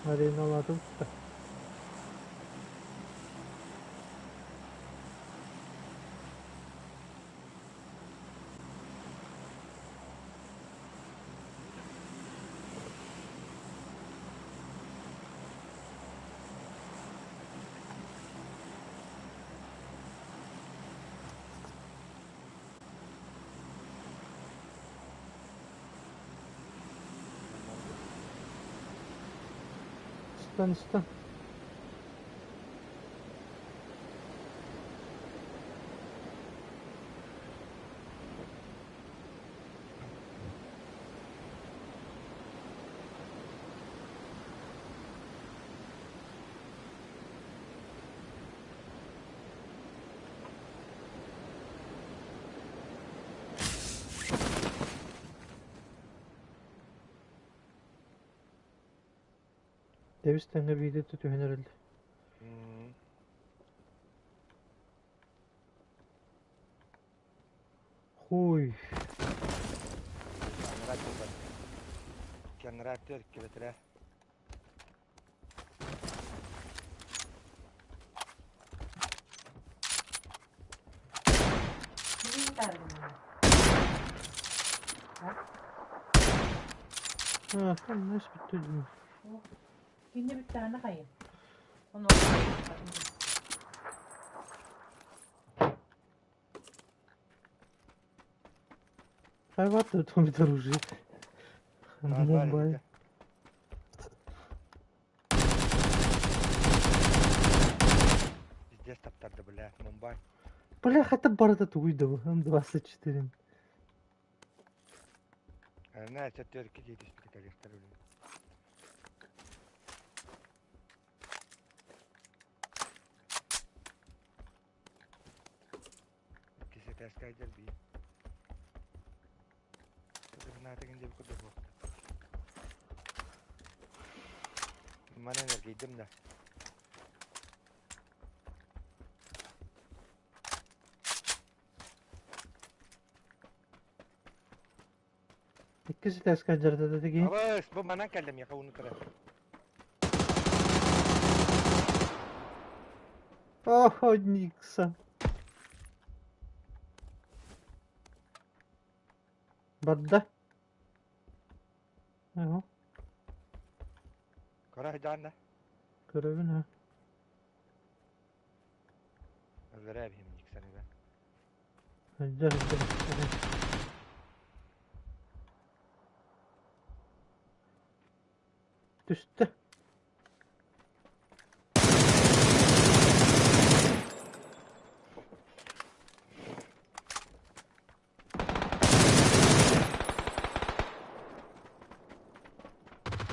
Speaker 1: Ареналаатыбыт да. Стан, стан. Тэбис тэҥҥэ биирдэ түһэн эрэллэр. Хуй.
Speaker 2: Кенратор километрэ.
Speaker 3: ытаары гынна?
Speaker 1: А, там, знаешь, бүттү.
Speaker 3: Кинини бүттэҕинэ хайа? Ону
Speaker 1: Хайват тут оружие.
Speaker 2: Баар баар
Speaker 1: Мумбай.
Speaker 2: иһирдьэ. Пиздец таптарды, бля, Мумбай.
Speaker 1: Бля, хотя барыта тугуй да бу, М24.
Speaker 2: Ана сөттөркү дии түспүт кэлиэхтэр үлэ. Иккис этээскэ айдьар биир. Кытыгынаатыгын диэбит курдук буолта. Манан эргийдим да.
Speaker 1: Иккис этээскэ дьарда дии.
Speaker 2: Абыс, бу манан кэллим яха уну турар.
Speaker 1: Охо, Никса. Барда. Ага,
Speaker 2: Көрө сылдьаҕын да?
Speaker 1: көрөбүн ha.
Speaker 2: Өлөрөө эбиһим Никсаны да.
Speaker 1: Сылдьар, сылдьар. Түстэ.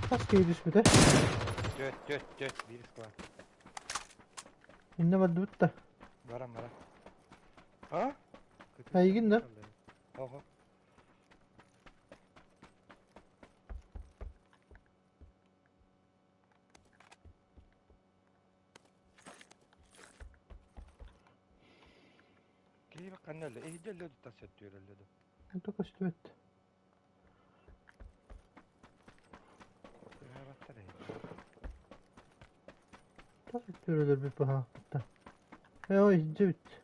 Speaker 1: Хас киһи түспүтэ?
Speaker 2: Түөрт, түөрт, түөрт, биир склад.
Speaker 1: Иннэ бардыбыт да.
Speaker 2: Баран баран. А?
Speaker 1: Эйигин да?
Speaker 2: Ого. Киһи ханна өллө? Иһирдьэ өллө тас өттүгэр өллө дуу?
Speaker 1: Это көстүбэт.
Speaker 2: Тыаһаабаттар эһи.
Speaker 1: Тас өттүгэр өлөрбүт быһаахпыттан. Ээ, ол иһирдьэ эбит.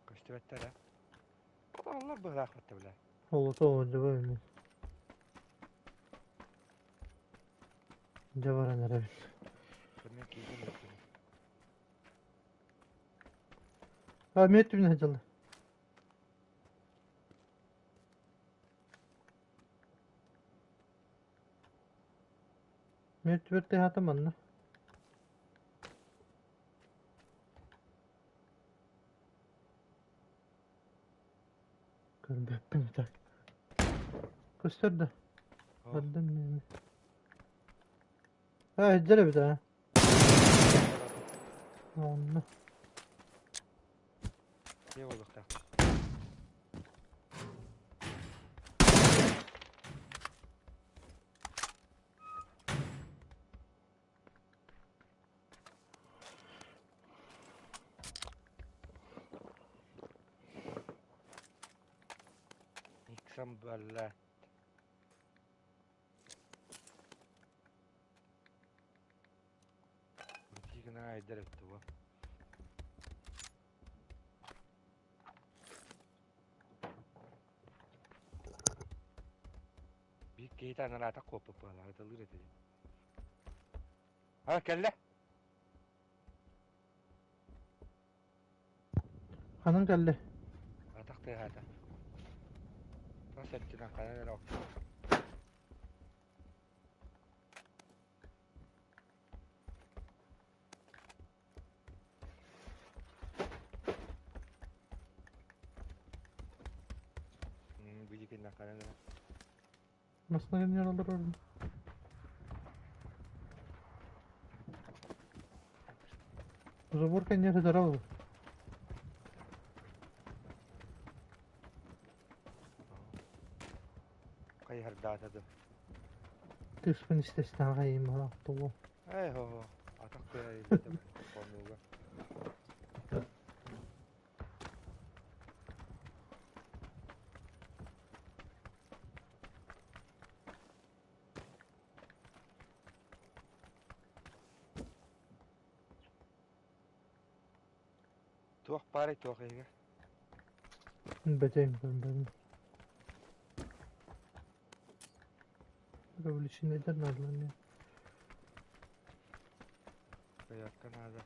Speaker 2: Көстүбэттэр ээ. Олор быһаахпыт бile.
Speaker 1: Олото оонньоҕо эми. Дьэ баран эрэбит.
Speaker 2: Мен киирдим өттүнэ.
Speaker 1: А, мен өттүбүн сылдьаллар. Мен өттүбэр тыаһаатым манна. Көрбөппүн так. Көстөр да. Бардым мен. А, иһирдьэр эбит аа. Онно.
Speaker 2: Дьиэ буолуохтаах. Иксам балла. Тигина айдар этти бу. Биир киһитэ анараата куоппут быһалаах ыталыыр этэ дии. А, кэллэ.
Speaker 1: Ханан кэллэ?
Speaker 2: Атах тыаһаата. Тас өттүнэн ханан эрэ охсор. Билигин ханан эрэ.
Speaker 1: Массыына кэннигэр олорорун. Забор кэннигэр сытара ол.
Speaker 2: Даата да.
Speaker 1: Тыспын истэстээх айым тугу.
Speaker 2: Эй хо атах кыайбыта хонууга. Туох баарый туох иһигэр?
Speaker 1: Бэтэйм көрбөтүм. Увлечениедер наадалар.
Speaker 2: Заявка наада.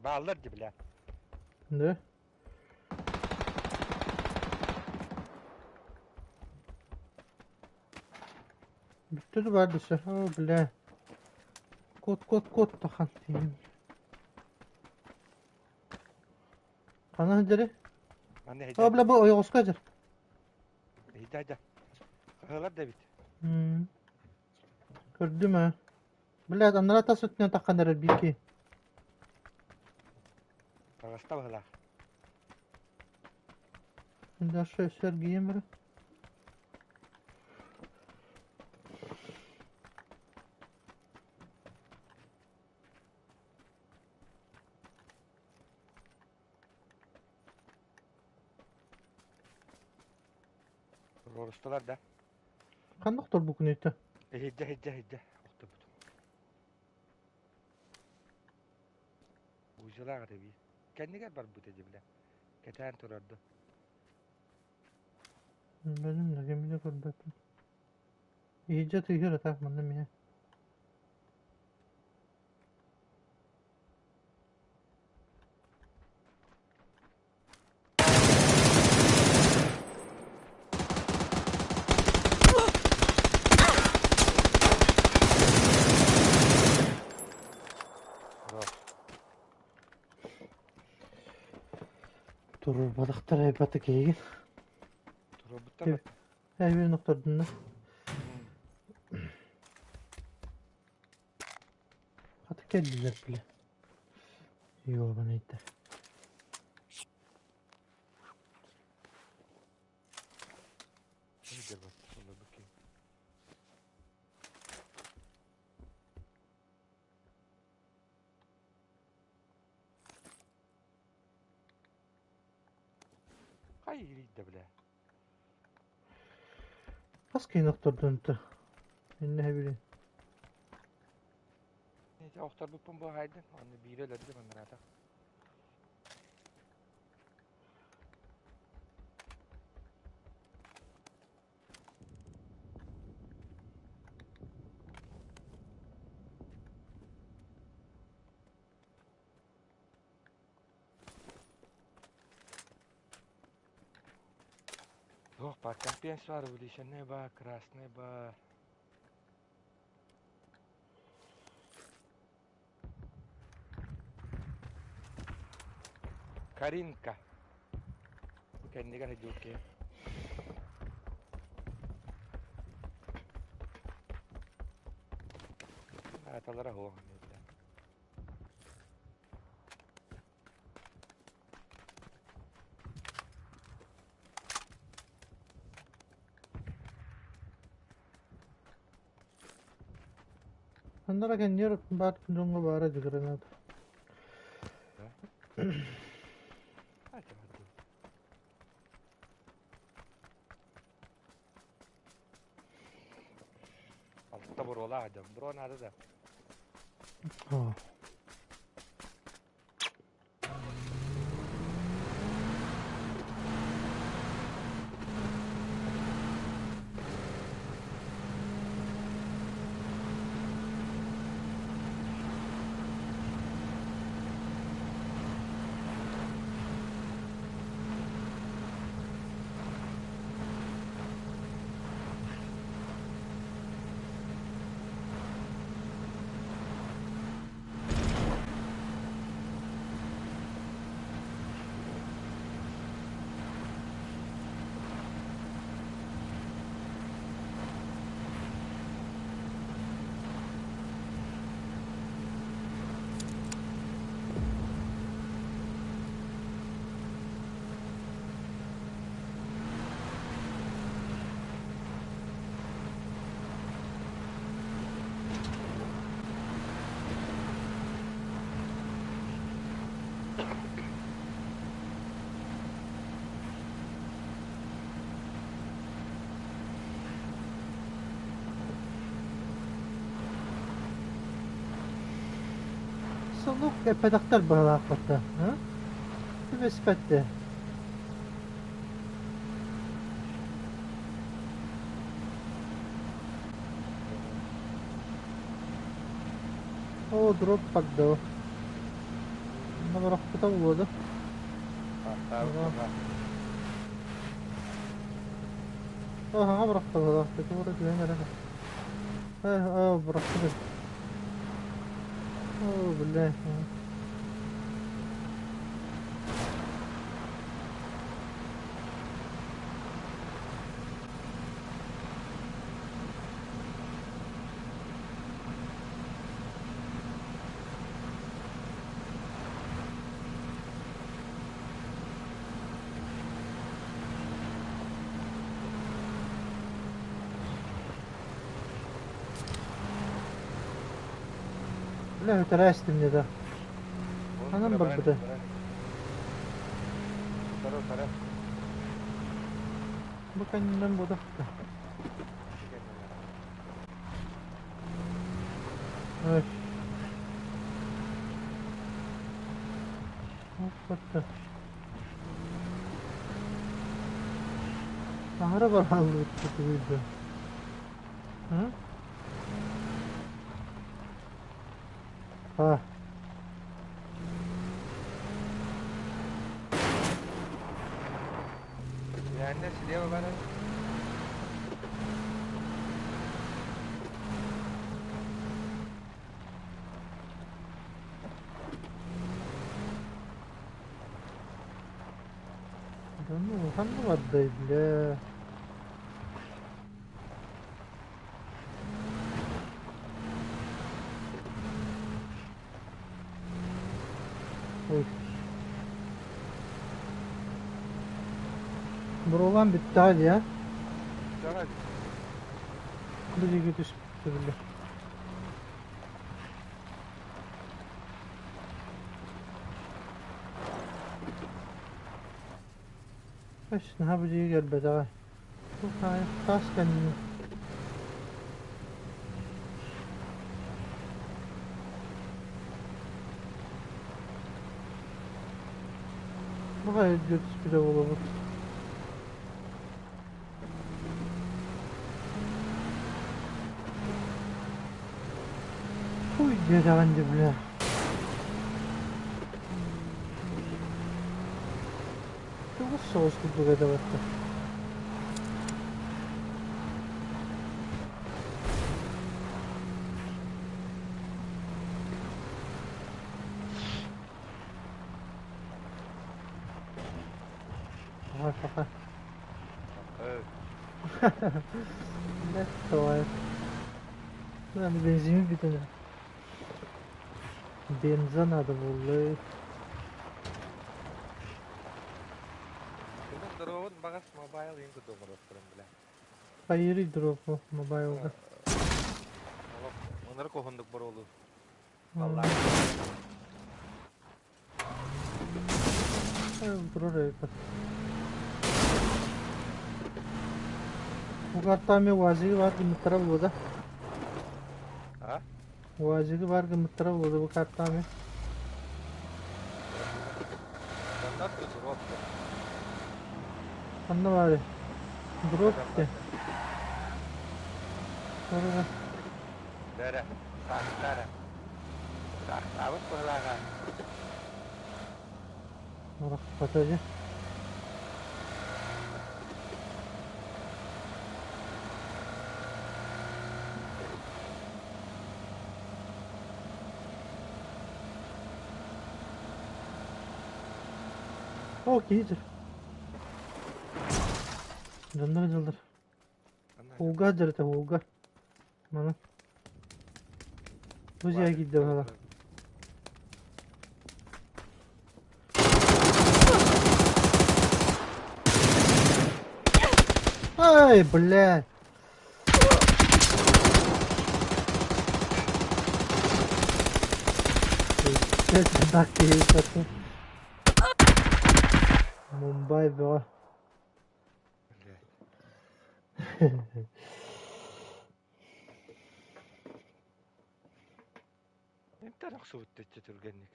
Speaker 2: Бааллар дии бля.
Speaker 1: Да? Бүттэ да баар десе. О, бля. Кот, кот, кот тахан тиийэн. Хана сылдьарый?
Speaker 2: Манна
Speaker 1: О, бля, бу ойоҕоско сылдьар.
Speaker 2: Иһдэ да. Хаһыалар да эбит.
Speaker 1: Көрдүм ээ. Блядь, анараа тас өттүнэн таххан эрэр биики.
Speaker 2: Таҕыста быһылаах.
Speaker 1: Даша өссө эргийэн баран.
Speaker 2: Туруорустулар да.
Speaker 1: Ханна охторбуккун өйтө?
Speaker 2: Иһирдьэ, иһирдьэ, иһирдьэ. Охторбутум. Узелаах этэ бии. Кэннигэр барбыта дии бile. Кэтээн турар да.
Speaker 1: Билбэтим да, кими да көрбөтүм. Иһирдьэ тыыһыр атаах манна миэ. Туруорбатахтар айбата киһигин.
Speaker 2: Туруорбуттар.
Speaker 1: Эбиэн охтордунна. Хата кэллилэр бile. Ёбаный
Speaker 2: Хайы бля.
Speaker 1: Хас киһини охтордун то? Иннэ билин.
Speaker 2: Охторбуппун бу хайдын, онно биири өлөрдүм аннараата. Туох баар, компенс баар, увеличенный баар, красный баар. Каринка. Бу кэннигэр сылдьыбыт киһи. Ааталара суох.
Speaker 1: Аннара кэнниэр баар дьоҥҥо баара граната.
Speaker 2: Алта буруолаах дьон. Буруо наада да.
Speaker 1: Сонук эппэтэхтэр быһалаахпыта, ы? Түбэспэттэ. Оо, дроп пагдоо. Онно бырахпыта буолуо да? Оо, хаҥа бырахта быһыылаах, тугу эрэ түһэн эрэр. Ээ, оо, бырахпыт. Оо, бля. Бля, өтөрөө эстим да. Ханан барбыта? Бу кэннинэн буолуохта. Ой. Оппата. Аһара барааллыбыт кутуруйда. Ы? А.
Speaker 2: Реально слева барар.
Speaker 1: Да ну, ханна бардай, бля. Ой. Буруолаан бүттэҕэ дии, а?
Speaker 2: Бүттэҕэ дии.
Speaker 1: Бу диэки түспүттэр бile. Эс, наһаа бу диэки кэлбэтэҕэ. Бу таас кэннин. Бу хайа үрдүгэр түспүтэ буолуобут. Хуй диэтэҕин дии бля. Чугас соҕус курдук этэ батта. Пока, пока. Бэрт тоҕой. Аны бензини бүтэн Бенза надо буолла.
Speaker 2: Бүгүн дробун баҕас мобайл иин курдук оҥоруохтарын бile.
Speaker 1: Хайырый дропу мобайлга.
Speaker 2: Онор куһундук боруолу. Баллаах.
Speaker 1: Турар эбит. Угартами УАЗигы бар гыммыттара буолуо
Speaker 2: А?
Speaker 1: УАЗигы бар гыммыттара буолуо бу картами.
Speaker 2: Доннор дроп.
Speaker 1: Ханна баарый? Дроп диэн. Көрө
Speaker 2: Дэрэ, саахтара. Саахтаабыт быһылааҕа.
Speaker 1: Арахпата дьэ. О, киһи Дьоннор дьыллар. Ууга дьарыта ууга. Маны. Бу дьиэ киирдэ баһыла. Ай, блядь. Так киһи Мумбай бөҕө.
Speaker 2: Блядь. Интэн охсубут иччи түргэнник.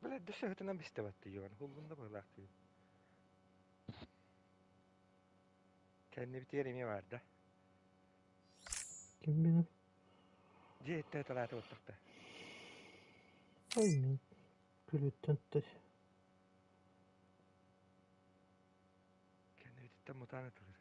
Speaker 2: Блядь, дөссө ыһытынан бистебатты Иван. Хуллунда быһылаах дии. Кэннибитигэр эмиэ баар да.
Speaker 1: Ким билэр?
Speaker 2: Дьиэ иттэ талаата буттахта.
Speaker 1: Ой, мин күлүттэн төр.
Speaker 2: Кэннибититтэн мутаан ытылыр.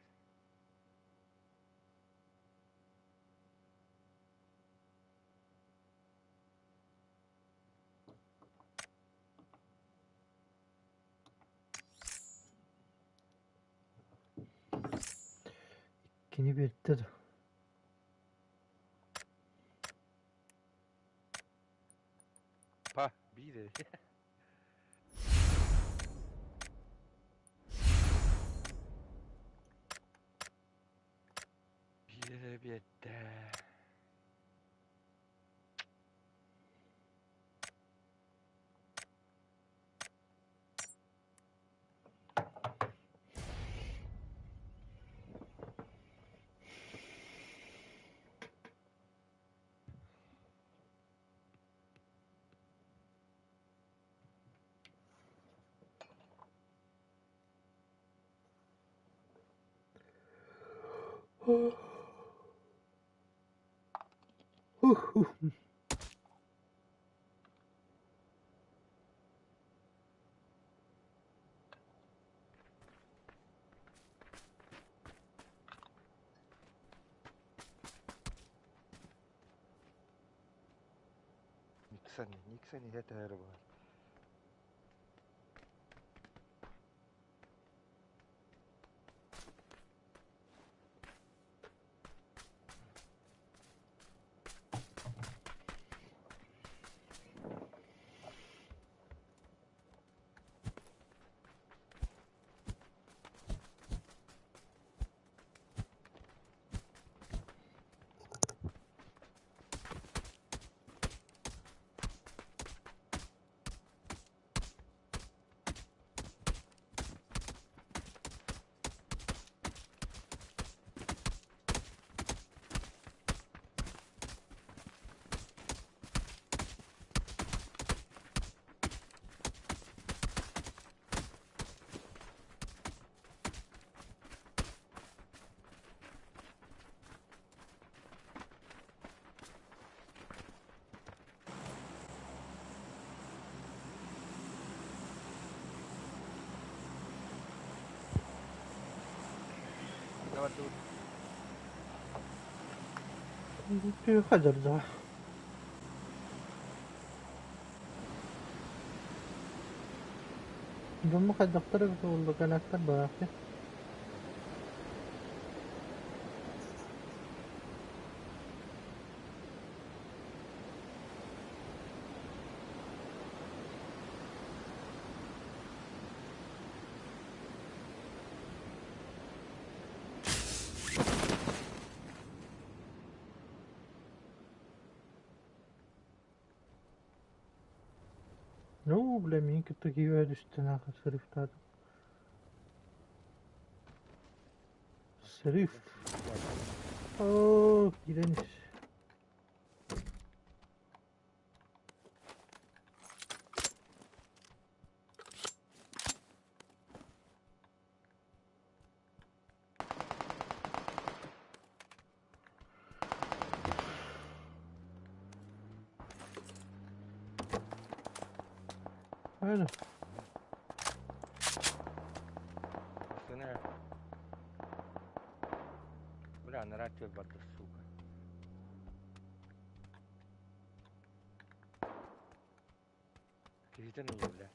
Speaker 1: Кини биэрдэ дуо?
Speaker 2: Па, биир Биир биэрдэ.
Speaker 1: Huh-huh.
Speaker 2: Никсон, Никсон иһэ төһөрө буолар.
Speaker 1: Хадырда. Дьоммут хайдахтар эбитэ буолла, кэлээттэр бырааппын. Ну, бля, миигин кытта киһи түстэ нахуй срывтаатым. Срыв. Оо, киирэн ис. Öyle.
Speaker 2: Пацаны. Бля, нарратив барда, сука. Киһитин ылла, бля.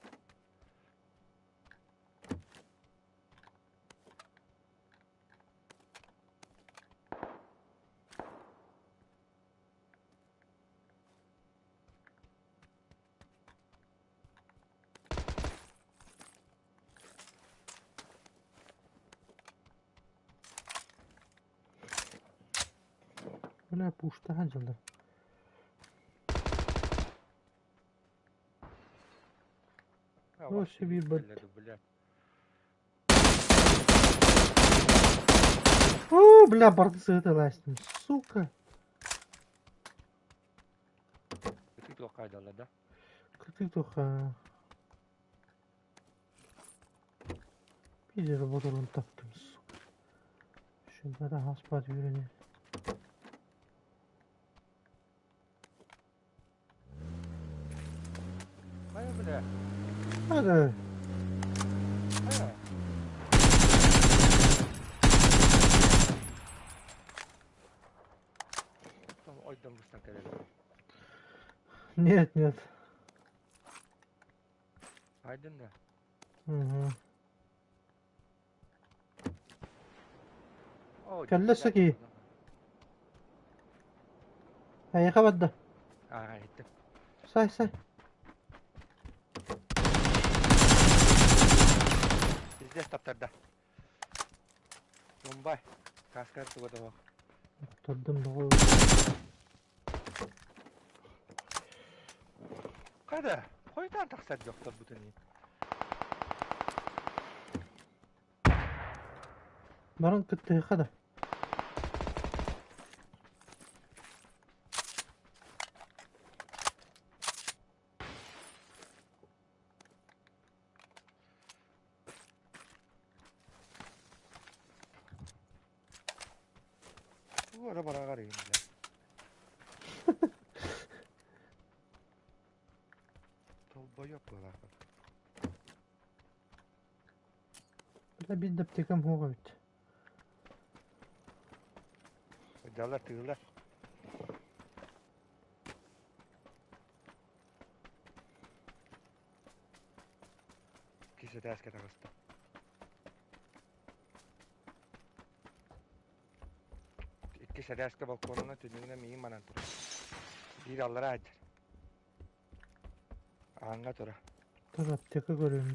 Speaker 1: Бля, пуштаһан дьаллар. Өссө биир барда.
Speaker 2: Блядь.
Speaker 1: О, бля, барды сыһыталаастым, сука.
Speaker 2: Кытыы туохха айдалла да?
Speaker 1: Кытыы туохха. Биир боторун таптым, сука. Шүмбэт аһаспат үөрэнэр.
Speaker 2: Хайа бля?
Speaker 1: Hadi.
Speaker 2: Хайа? Ойдон быстан кэлэр.
Speaker 1: Нет, нет.
Speaker 2: Айдын да.
Speaker 1: Угу. Кэллэ кии. Эйиэхэ барда.
Speaker 2: Аа, иһиттим.
Speaker 1: Сай, сай.
Speaker 2: Пиздец таптарда. Мумбай. Каскар туга да
Speaker 1: Турдум доҕор.
Speaker 2: Хада, хойутаан тахсар дьохторбутун
Speaker 1: Баран кыттыһыха да.
Speaker 2: Туора бараҕар иһин бля. Толбойоп буолаахпын.
Speaker 1: Бля биир да аптекам суох эбит.
Speaker 2: Дьаллар тыылар. Иккис этээскэ таҕыста. Иккис этээскэ балконунан түннүгүнэн миигин манан турар. Биир аллараа сылдьар. Ааҥҥа турар.
Speaker 1: Тур аптека көрүөм.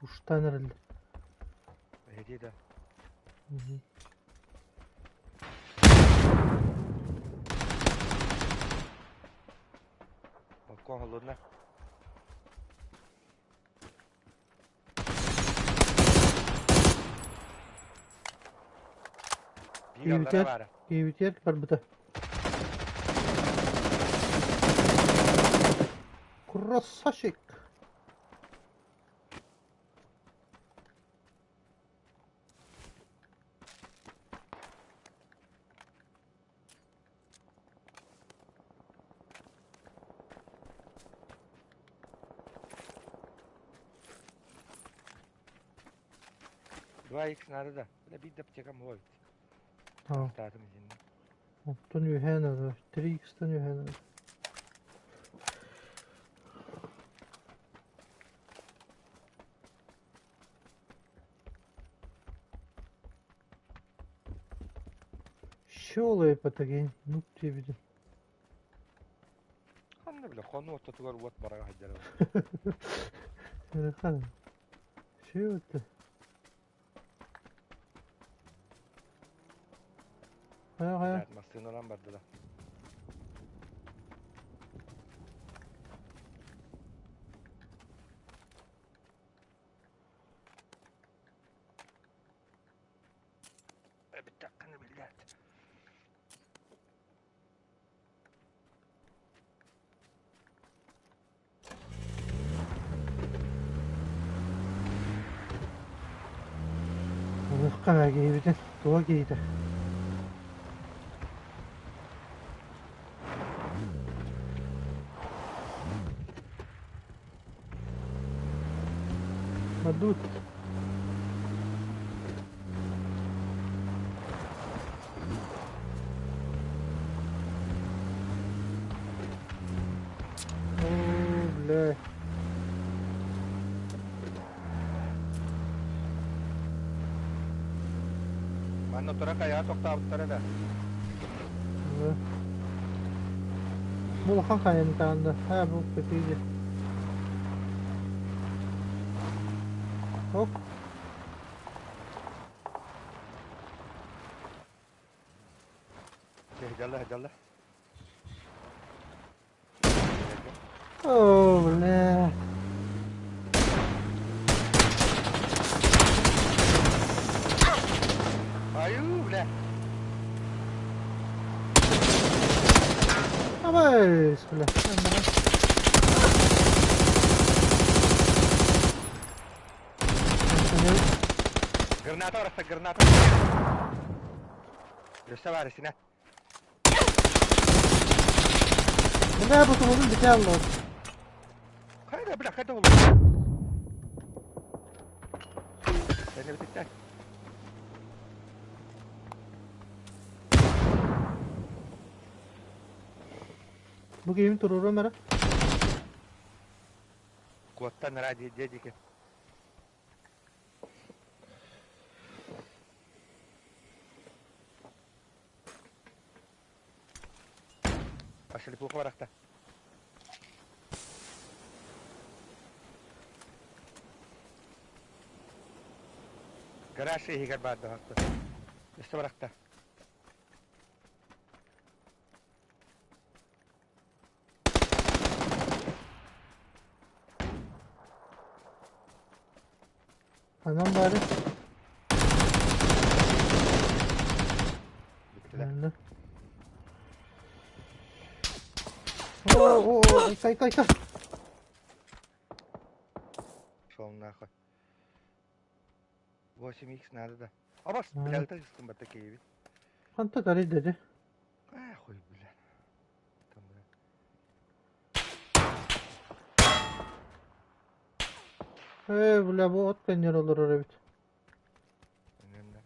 Speaker 1: Уштан эрэллэр.
Speaker 2: Эһиги да.
Speaker 1: Мгм.
Speaker 2: Балкон холодно. Биир аллара
Speaker 1: Киэбитигэр,
Speaker 2: баара.
Speaker 1: киэбитигэр барбыта. Красавчик!
Speaker 2: Два икс надо да. Бля, биир да аптекам буолбут.
Speaker 1: Аа,
Speaker 2: Стаатым итиннэ.
Speaker 1: оттон үөһээ надо. 3x-тан үөһээ надо. Щелые патоген, ну тебе.
Speaker 2: Ханна бля, хонуу ортотугар уот бараҕа сылдьар.
Speaker 1: Ыарахан. Чего это? Хайа хайа.
Speaker 2: Блядь, массыыналаан бардылар. Эбиттэххинэ, блядь.
Speaker 1: Ылыахха киһибитин туга киһитэ. Бардыбыт. Оо, бля.
Speaker 2: Манна тура хайаҕа тохтообуттара да.
Speaker 1: Да. Бу улахан хайанытаан да. Аа, бу кэтиидэ. Оп.
Speaker 2: Дьалла, дьалла.
Speaker 1: О, бля.
Speaker 2: Айуу, бля.
Speaker 1: Абайс, бля.
Speaker 2: Граната барахта, граната. Өссө баар синэ.
Speaker 1: Бля, бу тумулун бите аллар.
Speaker 2: Хайда, бля, хайда ол. Сені бітті.
Speaker 1: Бу киһим туруорум эрэ.
Speaker 2: Куоттан ради дедики. Ашлепуха барахта. Гараж иһигэр баар да Өссө барахта.
Speaker 1: Anam bari.
Speaker 2: Бүттүлэр.
Speaker 1: Манна. О, о, кай, кай, кай.
Speaker 2: Шел нахуй. 8х надо да. Абас,
Speaker 1: А.
Speaker 2: бля, это истым бата киеви.
Speaker 1: Ханта тари dedi.
Speaker 2: А, хуй, бля. Там, бля.
Speaker 1: Э, бля, бу от кэннер олорор эбит.
Speaker 2: Иннэ.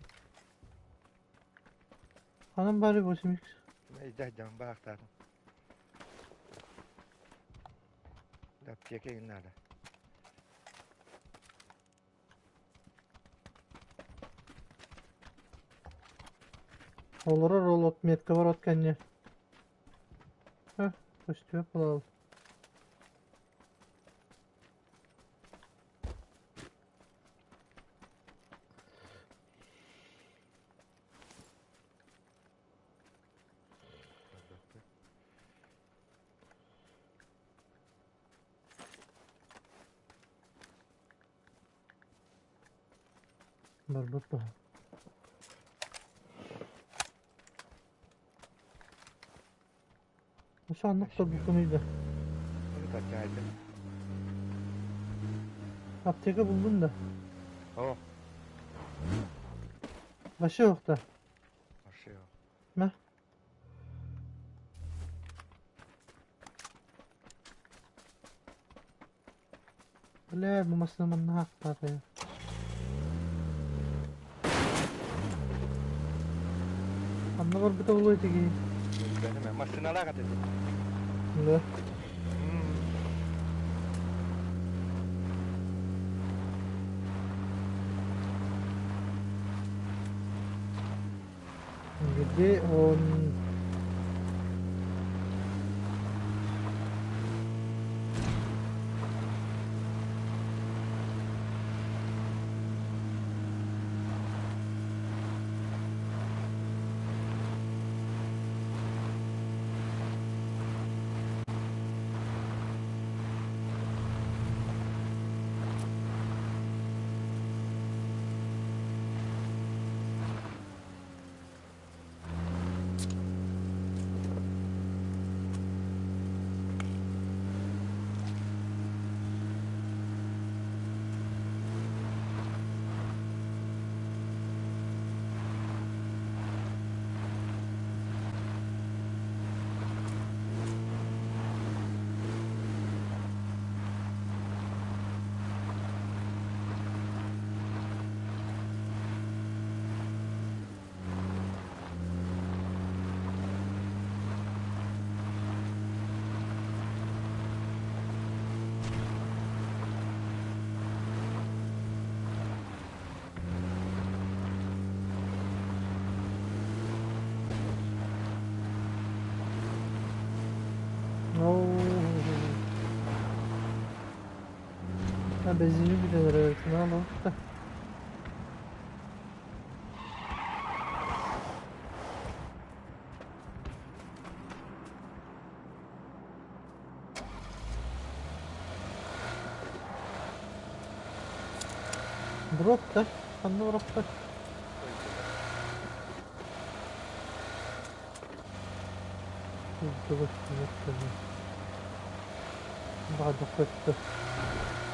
Speaker 1: Анам бari 8x.
Speaker 2: Мэ дьан баахтаатым. Аптека надо.
Speaker 1: Олорор ол от метка бар от кэннер. Ха, көстүө булал. Барбыт баһа. Şu anlık da bu konuydu.
Speaker 2: Onu kaçaydı.
Speaker 1: Apteka buldum da.
Speaker 2: О,
Speaker 1: Başı yok da.
Speaker 2: вообще.
Speaker 1: Мә. Бля, бу масына манна хактааты. Анна бар быта булуй тиги.
Speaker 2: Бәнеме, машиналар атады.
Speaker 1: Да. Где он? Oo. Ha benzinli bir de evet. Ne alalım da. Дроп да? Ханна бырахта?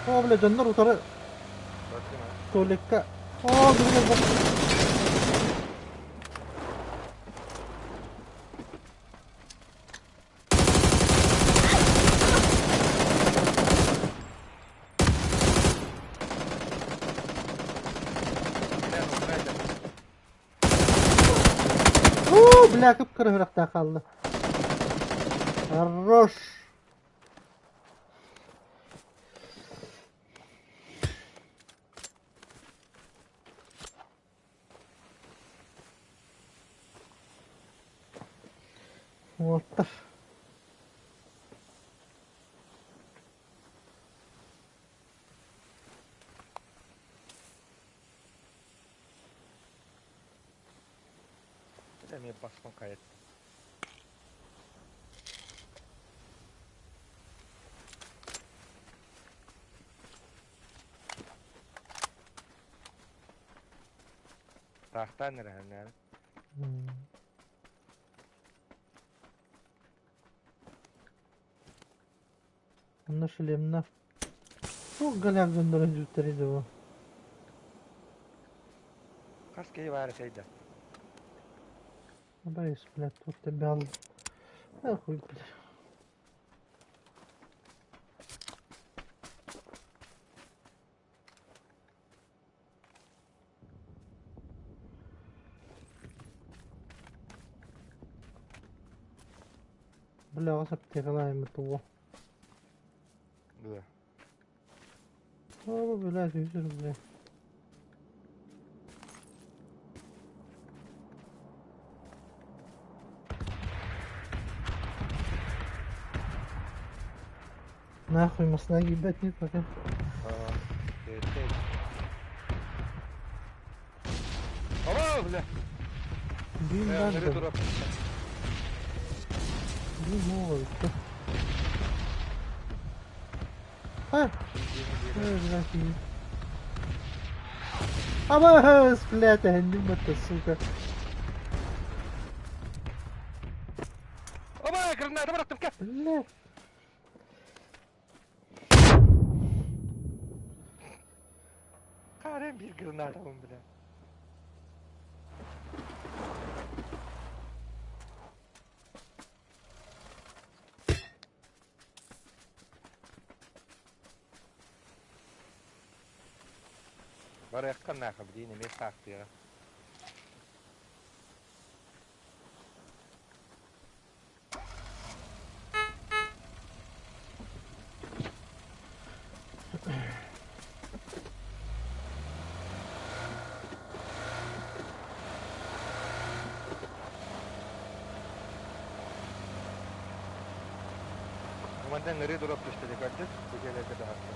Speaker 1: О, бля, дьоннор утары туалекка. О, бля, Уу, бля, кып-кыра үрэхтээх хаалла. Хорош! Уолаттар.
Speaker 2: Эмиэ баскын хайат. Таахтаан эрэһэннээн.
Speaker 1: Онно шлемна. Туох галяк дьоннорун дьүттэрий да бу.
Speaker 2: Хас киһи баар этэй да?
Speaker 1: Боюсь, блядь, тут тебя... А хуй, блядь. Бля, аптекалааймыт тугу.
Speaker 2: Бля.
Speaker 1: О, блядь, үсүр, бля. Нахуй масна ебать нет пока.
Speaker 2: О, бля!
Speaker 1: Бим бам. Бим могут. А! Абас, блядь, это, сука.
Speaker 2: Оба, граната бырахтым, кэ!
Speaker 1: Блядь.
Speaker 2: Карен биир гранатабын, бля. Барыахха нааха билиин эмиэ саахтыаҕа. Командан ырыы дроп түстэ дии көрдүк, бу дьиэлэргэ таһаарда.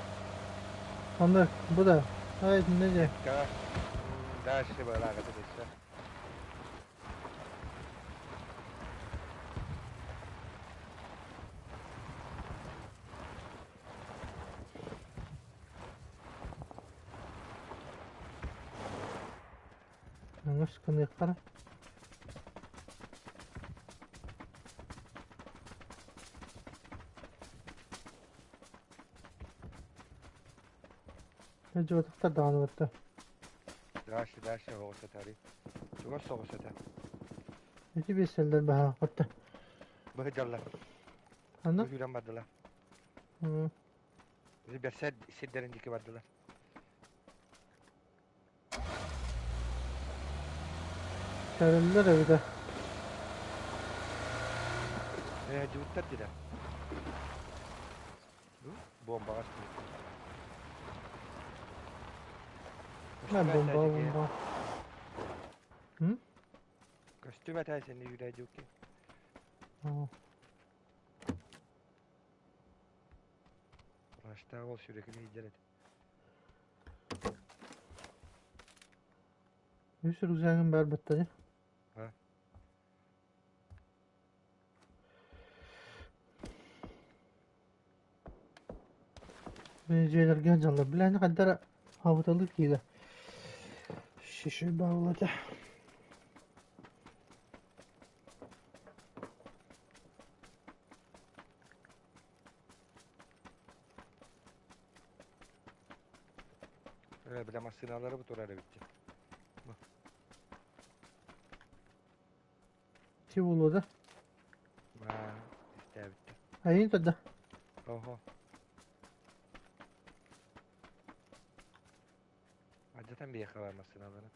Speaker 1: Онно бу да. Ай, не дьэ.
Speaker 2: Дальше быһалаах этэ
Speaker 1: Өҥөс гыныахтара. Дьуотахтар даҕаны барда.
Speaker 2: Дальше, дальше оҕус этэ Чугас соҕус этэ.
Speaker 1: Ити биэсэллэр баһаахпатта.
Speaker 2: Быһыдьаллар.
Speaker 1: Аны?
Speaker 2: Быһыыран бардылар. Бэрсэ сирдэрин диэки бардылар.
Speaker 1: Көрөллөр эбитэ.
Speaker 2: Ээ, дьыбыттар дилэр. Бомбаҕа
Speaker 1: На бомба, бомба. М?
Speaker 2: Көстүбэт ээ сeni үүрээдьиукки. Раштаах ол сүрэкини иһдэр этэ.
Speaker 1: Үс рюкзагым баар баттаҕа.
Speaker 2: А?
Speaker 1: Дьиэлэргэ дьаллар. Билэни хайдара хабыталыы киирэ. Еще баҕалата.
Speaker 2: Э, бля, массыыналары бу турар эбит дии.
Speaker 1: Ти буолуо да?
Speaker 2: Баа, истээбиттэр.
Speaker 1: Айын турда.
Speaker 2: Оһо. Алдьатан биһиэхэ баар массыыналары.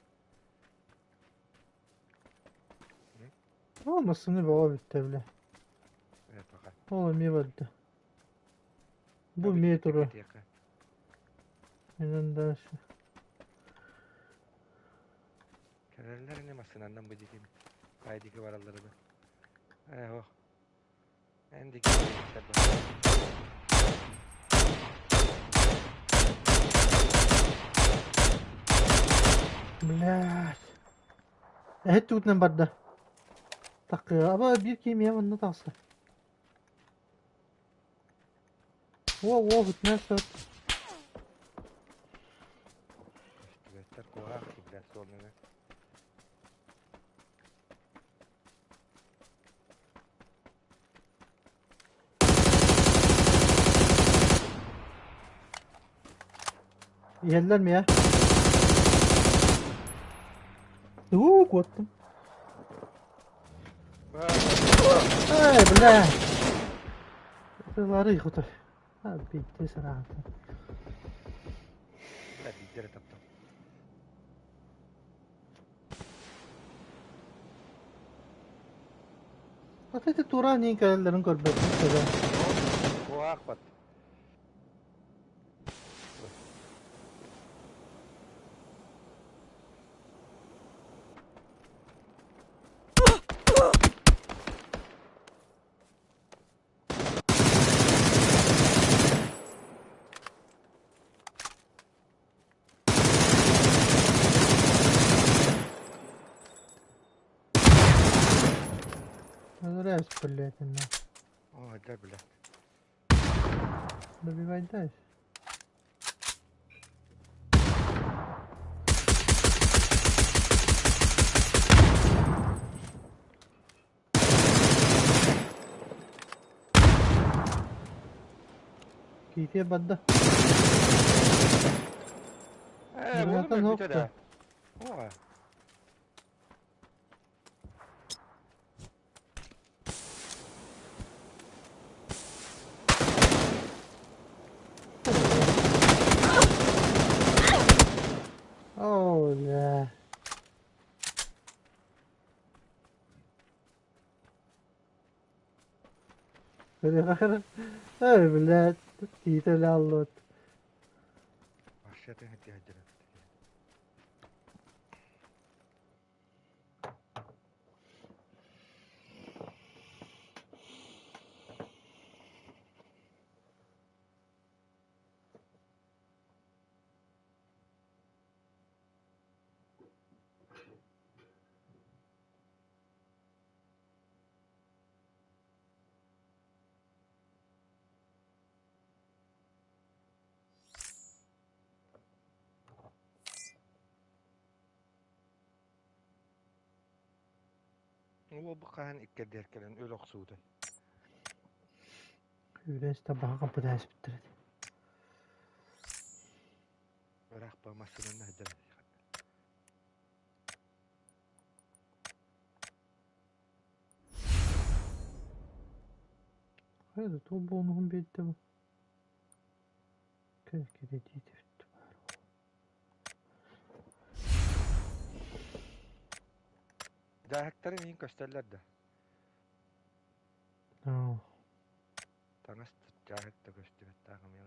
Speaker 1: Ол массыына бөҕө бүттэ бile.
Speaker 2: Э, пока.
Speaker 1: Ол эмиэ барда. Бу эмиэ турар. Инэн дальше.
Speaker 2: Кэлэллэр ини массыынанан бу диэки хайа диэки бараллара да. Ээ ох. Эн диэки барбыттар да.
Speaker 1: Блядь. Эһит туутунан барда. Такы, аба биир киһи манна таҕыста. Уо, уо, бүтүнэн сөп.
Speaker 2: Көстүбэттэр куһаах блядь суолунан.
Speaker 1: Иһэллэр миэ. Уу, куоттум. Эй, бля! Лары хотор. А, битте сараата.
Speaker 2: Бля, биирдэрэ таптым.
Speaker 1: Вот эти тура не кэлэллэрин көрбөппүн сөбө.
Speaker 2: Куһаахпат.
Speaker 1: Нравится, блядь, она.
Speaker 2: О, да, блядь.
Speaker 1: Добивай дальше. Киитиэ барда.
Speaker 2: Э, уолум
Speaker 1: Граната
Speaker 2: өлбүтэ да.
Speaker 1: нокта.
Speaker 2: О,
Speaker 1: О, бля. Эй, блядь, киитэ аллот.
Speaker 2: Машиатын хэтиһэддэрэ. Уол бу хаһан иккэрдиэр кэлэн өл охсуутай.
Speaker 1: Күүрэн табаҕа пытаспыттар этэ.
Speaker 2: Ыраах ба массыынаны сылдьар.
Speaker 1: Хайа туох буолуоҕун биэрдэ бу? Кэл кирэдьиит эбит баар.
Speaker 2: Дьааһыктарын иһин көстөллөр да.
Speaker 1: Аа.
Speaker 2: Таҥас дьааһык да көстүбэт таах эмиэ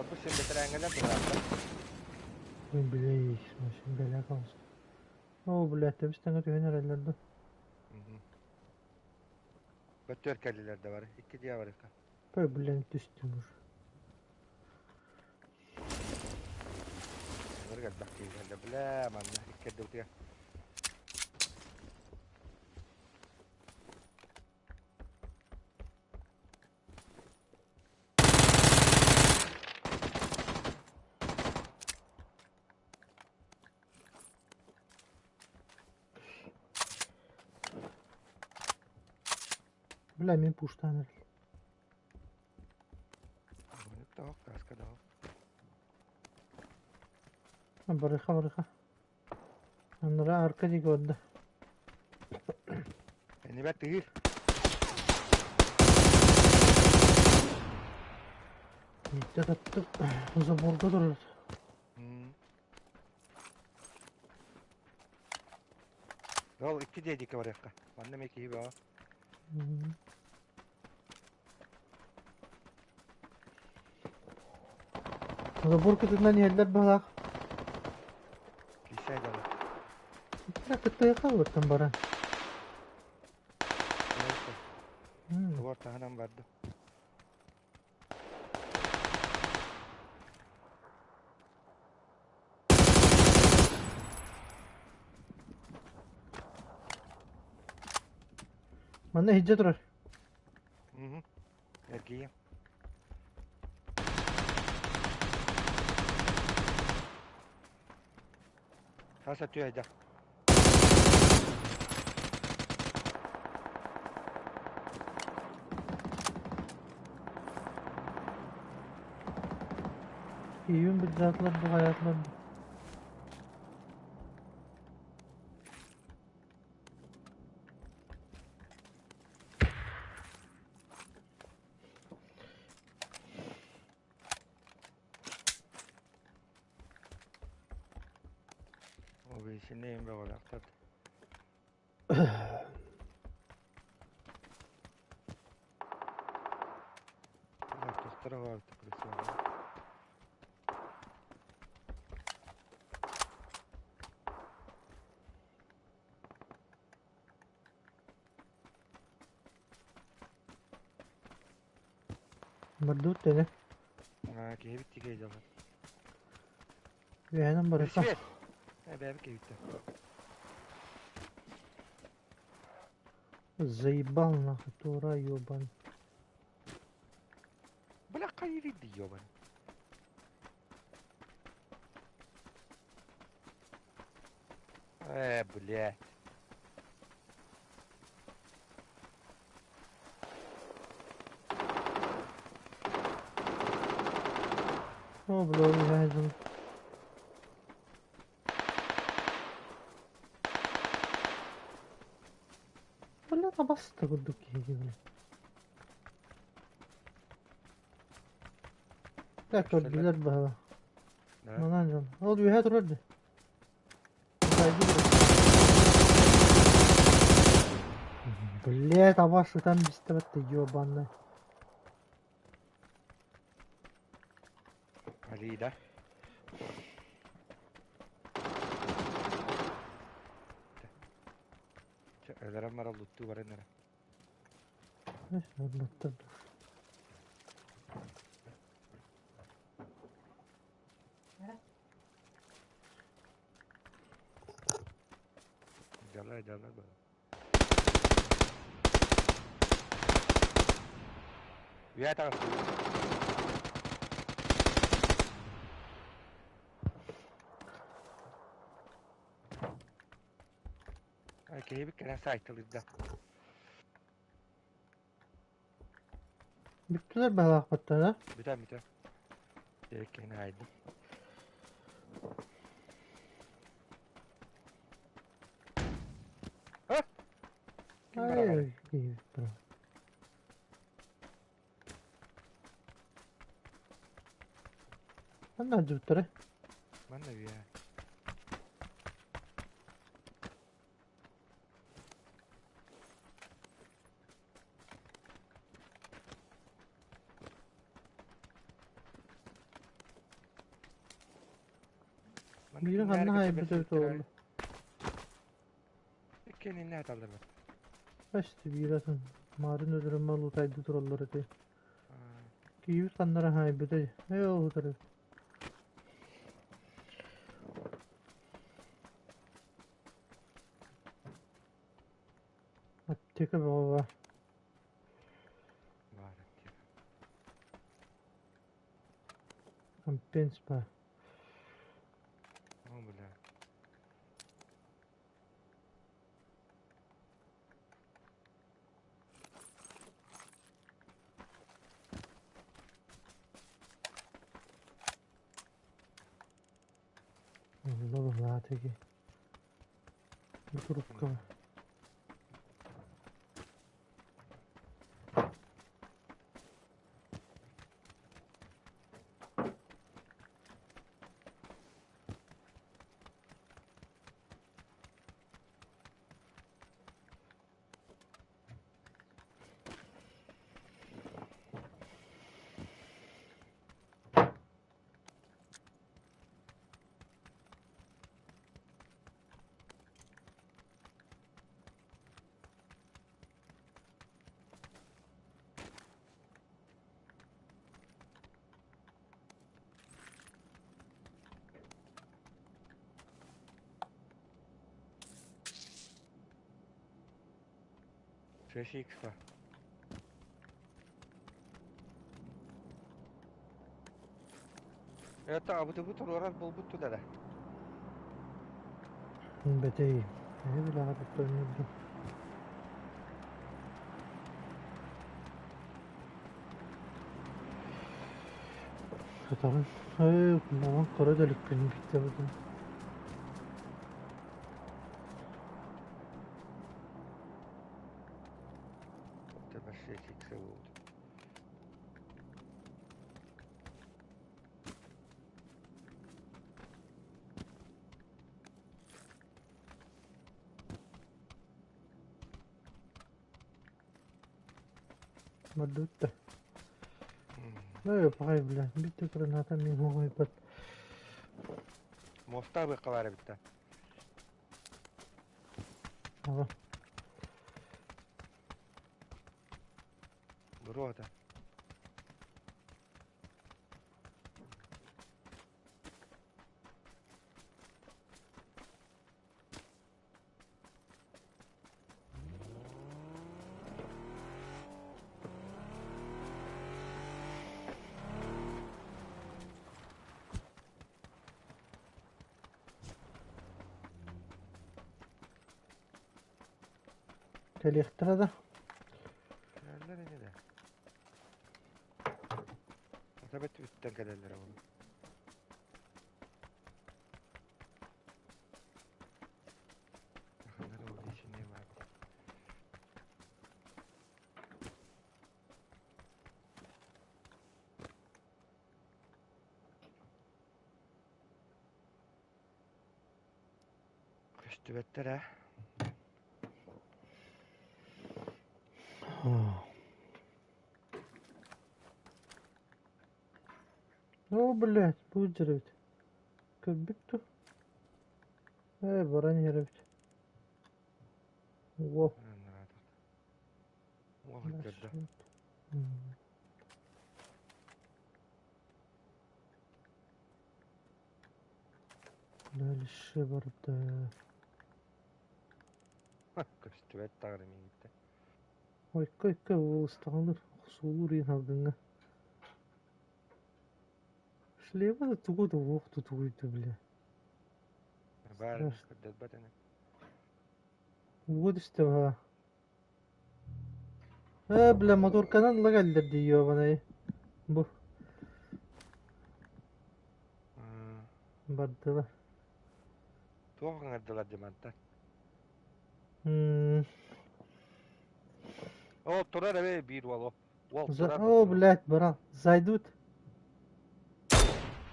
Speaker 2: Уһулларбыт син бэтэрээҥҥэлэр быһаата.
Speaker 1: Блин, бэля Оо, блядь, тэбис тэҥэ түһэн эрэллэр да.
Speaker 2: Бөттүөр кэллилэр да бары. Икки дьиэ барыка.
Speaker 1: Ой, блин, түстүм уже.
Speaker 2: Бары элбэх киһи кэллэ. Бля, манна икки эрдэ
Speaker 1: Бля, мин пуштаан эрэл. Барыха, барыха. Аннара арка диэки барда.
Speaker 2: Энибэ тыыр.
Speaker 1: Биирдэ таптым. Заборга турар.
Speaker 2: Ол икки диэдикэ барыахха. Манна эмиэ киһи бөҕө.
Speaker 1: Забор кытынан иһэллэр быһалаах.
Speaker 2: Киисэ дьоно.
Speaker 1: Кыттыахха уоттан баран.
Speaker 2: Забор таһынан барды.
Speaker 1: Манна иһдьэ турар.
Speaker 2: Эргийиэм. Хас өттү
Speaker 1: Киһибин былдьаатылар бу хайаатылар бу.
Speaker 2: Объяснение бөҕөлөөхтөр. Тохтор
Speaker 1: Бардыбыт дэнэ.
Speaker 2: Киһибит тикэй дьалар.
Speaker 1: Үөһэнэн барыта.
Speaker 2: Бэйэбит киһибиттэн.
Speaker 1: Заебал нахуй, тура ебан.
Speaker 2: Бля, хайы ебан. Блядь.
Speaker 1: О, бля, уезжай. Бля, табаста курдук киһи бля. Так, көрдүлэр баһа. Манан дьон. Ол үөһэ турар дии. Блядь, а ваши там без ты ёбаный.
Speaker 2: Алида. Өлөрөн баран луттуу баран эрэ. Дьалай дьалай бара. Үйэ таҕыс. Киһибит кэлэн саайталыырда.
Speaker 1: Бүттүлэр баһылаахпыттар а?
Speaker 2: Бүтэн бүтэн. Киһини айдым. Ким
Speaker 1: Ай, киһибит бара. Ханна сылдьыбыттара?
Speaker 2: Манна үйэ. Манна
Speaker 1: Биири
Speaker 2: кимнээри
Speaker 1: ханна
Speaker 2: кытта
Speaker 1: хаайбыт эбит
Speaker 2: бэрсибиттэрэ?
Speaker 1: буолла?
Speaker 2: Иккиэн иннэ аталлар
Speaker 1: Эсти биир атын. Маарын өлөрөн малутайды тураллар этэ. Киһибит ханнара хаайбытай? Ээ ол утары. Аптека бөҕө баар.
Speaker 2: Баар аптека.
Speaker 1: Компенс баар.
Speaker 2: О, бля.
Speaker 1: Онно быһаата ки. Бу трубка.
Speaker 2: 6X Это абытыбы туруорар буолбут тулара.
Speaker 1: Бэтэй. Эһи билэҕэ туттарыннырдым. Сатаҕын. Ээ, маман көрө да иликпин биттэ бутун.
Speaker 2: Это 6X буолбут.
Speaker 1: Бардыбыт да. Ээ, пахай, бля, биттэ граната мин оҕойбот.
Speaker 2: Муоста быакка баар эбит да.
Speaker 1: Аҕа.
Speaker 2: Буруо да.
Speaker 1: Кэлиэхтэрэ да.
Speaker 2: Кэлэллэр ини да. Ата бүттэн кэлэллэр ол. Сахалар ол ичине бар. Көстүбэттэр ээ.
Speaker 1: О, блядь, будет эбит. Көрбүт дуо? Ээ, баран иһэр эбит. Уол.
Speaker 2: Уол көрдө.
Speaker 1: Дальше барда.
Speaker 2: Көстүбэт даҕаны миигиттэн.
Speaker 1: Ойко ойко уолустаҕалар охсуулуур иһин алгыҥҥа. Слева да тугу да уох тутугуйду бля.
Speaker 2: Баар көрдөрбөт ини.
Speaker 1: Уот истэ баа. Ээ, бля, моторканан ыла кэллэр дии ёбаный. Бу. Бардылар.
Speaker 2: Туох ыҥырдылар димантан? О, турар эбэ биир уол. Уол турар.
Speaker 1: О, блядь, баран. Зайдут.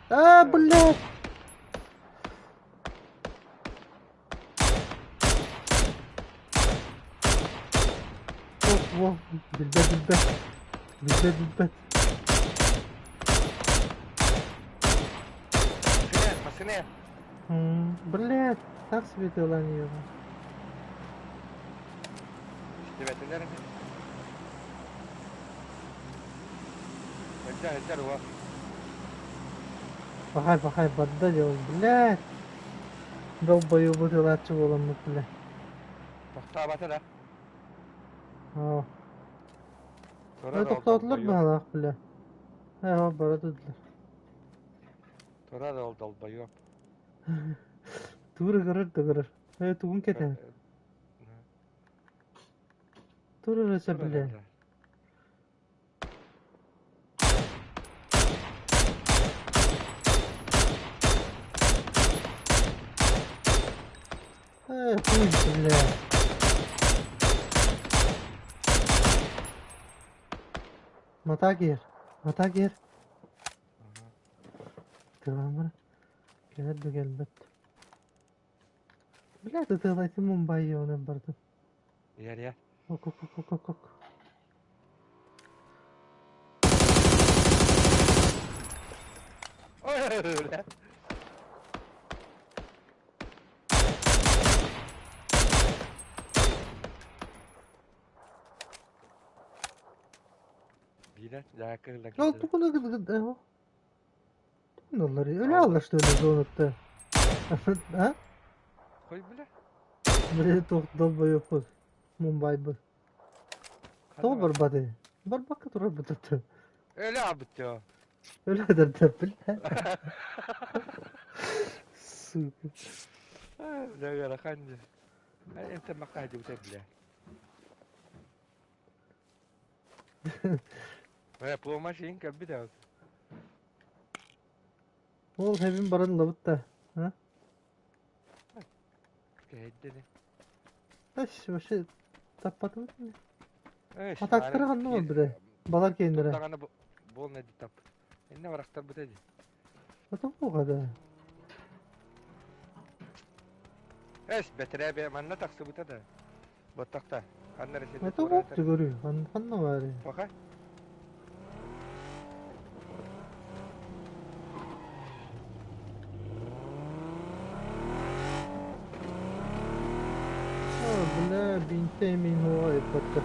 Speaker 1: А, блядь! О, билбэт, билбэт. Билбэт, билбэт.
Speaker 2: Машина, машина.
Speaker 1: Блядь, так себе ты ланьёва.
Speaker 2: Истибэтилэр ини. Сылдьар, сылдьар уол.
Speaker 1: Пахай, пахай, барда дьол, блядь. Долбоебу тылааччы буоламмыт, бля.
Speaker 2: Тохтообото да.
Speaker 1: Оо.
Speaker 2: Турар ол
Speaker 1: Тохтоотулар
Speaker 2: долбоеб.
Speaker 1: быһалаах, бля. Ээ, бара турдулар.
Speaker 2: Турар ол долбоеб.
Speaker 1: Тугу көрөр да көрөр. Ээ, тугун кэтэһэр? Тур эрэ сөбүлээн. Ээ, хуй, бля. Мата киэр. Мата киэр. Кыламыр. Кэлэр да кэлбэт. Блядь, ытыалайтын Мумбай онон бардым.
Speaker 2: Иһэр иһэр.
Speaker 1: Ок ок ок ок ок.
Speaker 2: Ой, бля. Биирэ дьаакы ылла
Speaker 1: Ол
Speaker 2: киирдэ.
Speaker 1: тугуна Өлө аллашты өлө зонатта. А?
Speaker 2: Хой бля.
Speaker 1: Бля, туох долбоебпут. Мумбайбыт. Тоҕо барбатый? Барбакка турар бытыты.
Speaker 2: Өлө аабыт
Speaker 1: Өлө дэрдэр бля. Сука.
Speaker 2: Бля, ыарахан дии. Эмтэн макка бля. Э, помощь иин кэлбит эбит.
Speaker 1: Ол хэбин баран ылабыт да. А?
Speaker 2: Кэһэйдини.
Speaker 1: Эш, вообще таппатым.
Speaker 2: Эш,
Speaker 1: Атактара ханна бре. Балар кейиннere.
Speaker 2: Даҕаны буолна ди тап. Инне барахтар быта ди.
Speaker 1: Ата буга
Speaker 2: Эш, бэтэрээ манна тахсыбыта да. Боттахта. Ханна эрэ
Speaker 1: Ата бук көрүү. Ханна баары.
Speaker 2: Пока.
Speaker 1: О, бля, бинте мин хуа эппатта.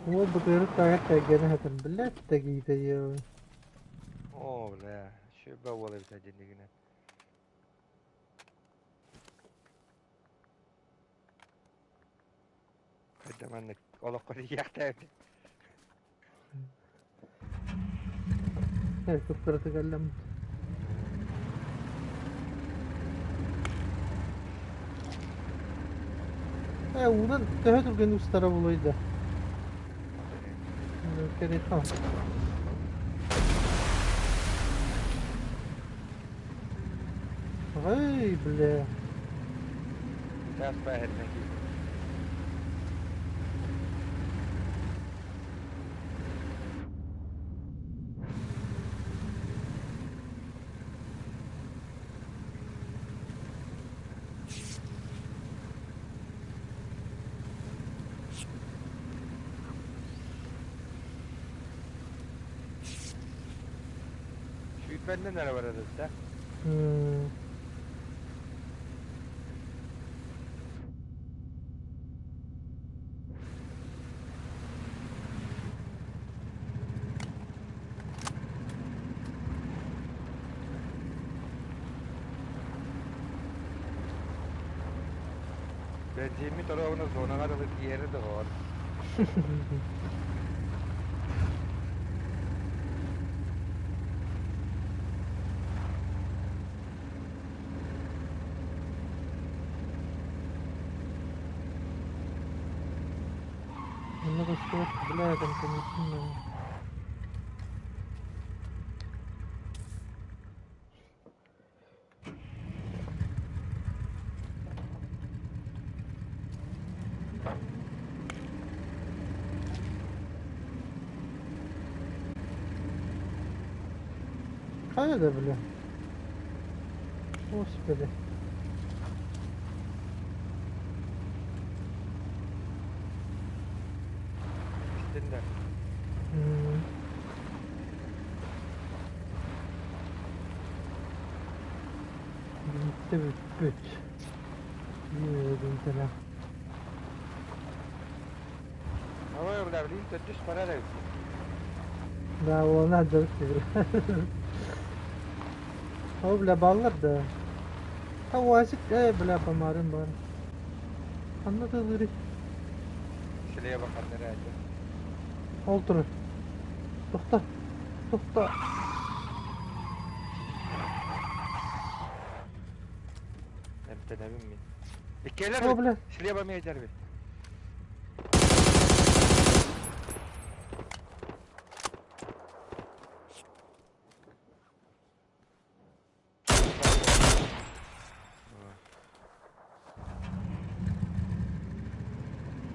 Speaker 1: Ол бытыры тагар тагганы хатан, блядь, тагита я.
Speaker 2: О, бля, шөбө уол эбит динигинен. Хайда маннык олоххо тиийиэхтээбит.
Speaker 1: Э, кыптараты кэллэм. Э, уунан төһө түргэн устара булуйда. Кэриэхэ. Ай, бля.
Speaker 2: Таас бааһырынан киирдим. Сүүрбэннэн эрэ барар эбит да. Бензиммит оруобуна зонаҕа дылы тиийэрэ доҕоор.
Speaker 1: Много что, бля, там, конечно. Хайа да, бля. Господи.
Speaker 2: Иһиттин да.
Speaker 1: Бүттэ бүппүт. Биир
Speaker 2: Ой, бля, блин, төрдүс барар эбит.
Speaker 1: Да, уолна дьарык тигир. О, бля, баллар да. Та уазик, бля, помарым бар. Ханна тылырый?
Speaker 2: Слева ханна эрэ
Speaker 1: Ол турар. Тохто. Тохто.
Speaker 2: Эмтэнэбин мин. Иккиэлэр
Speaker 1: О, бля.
Speaker 2: Слева медербит.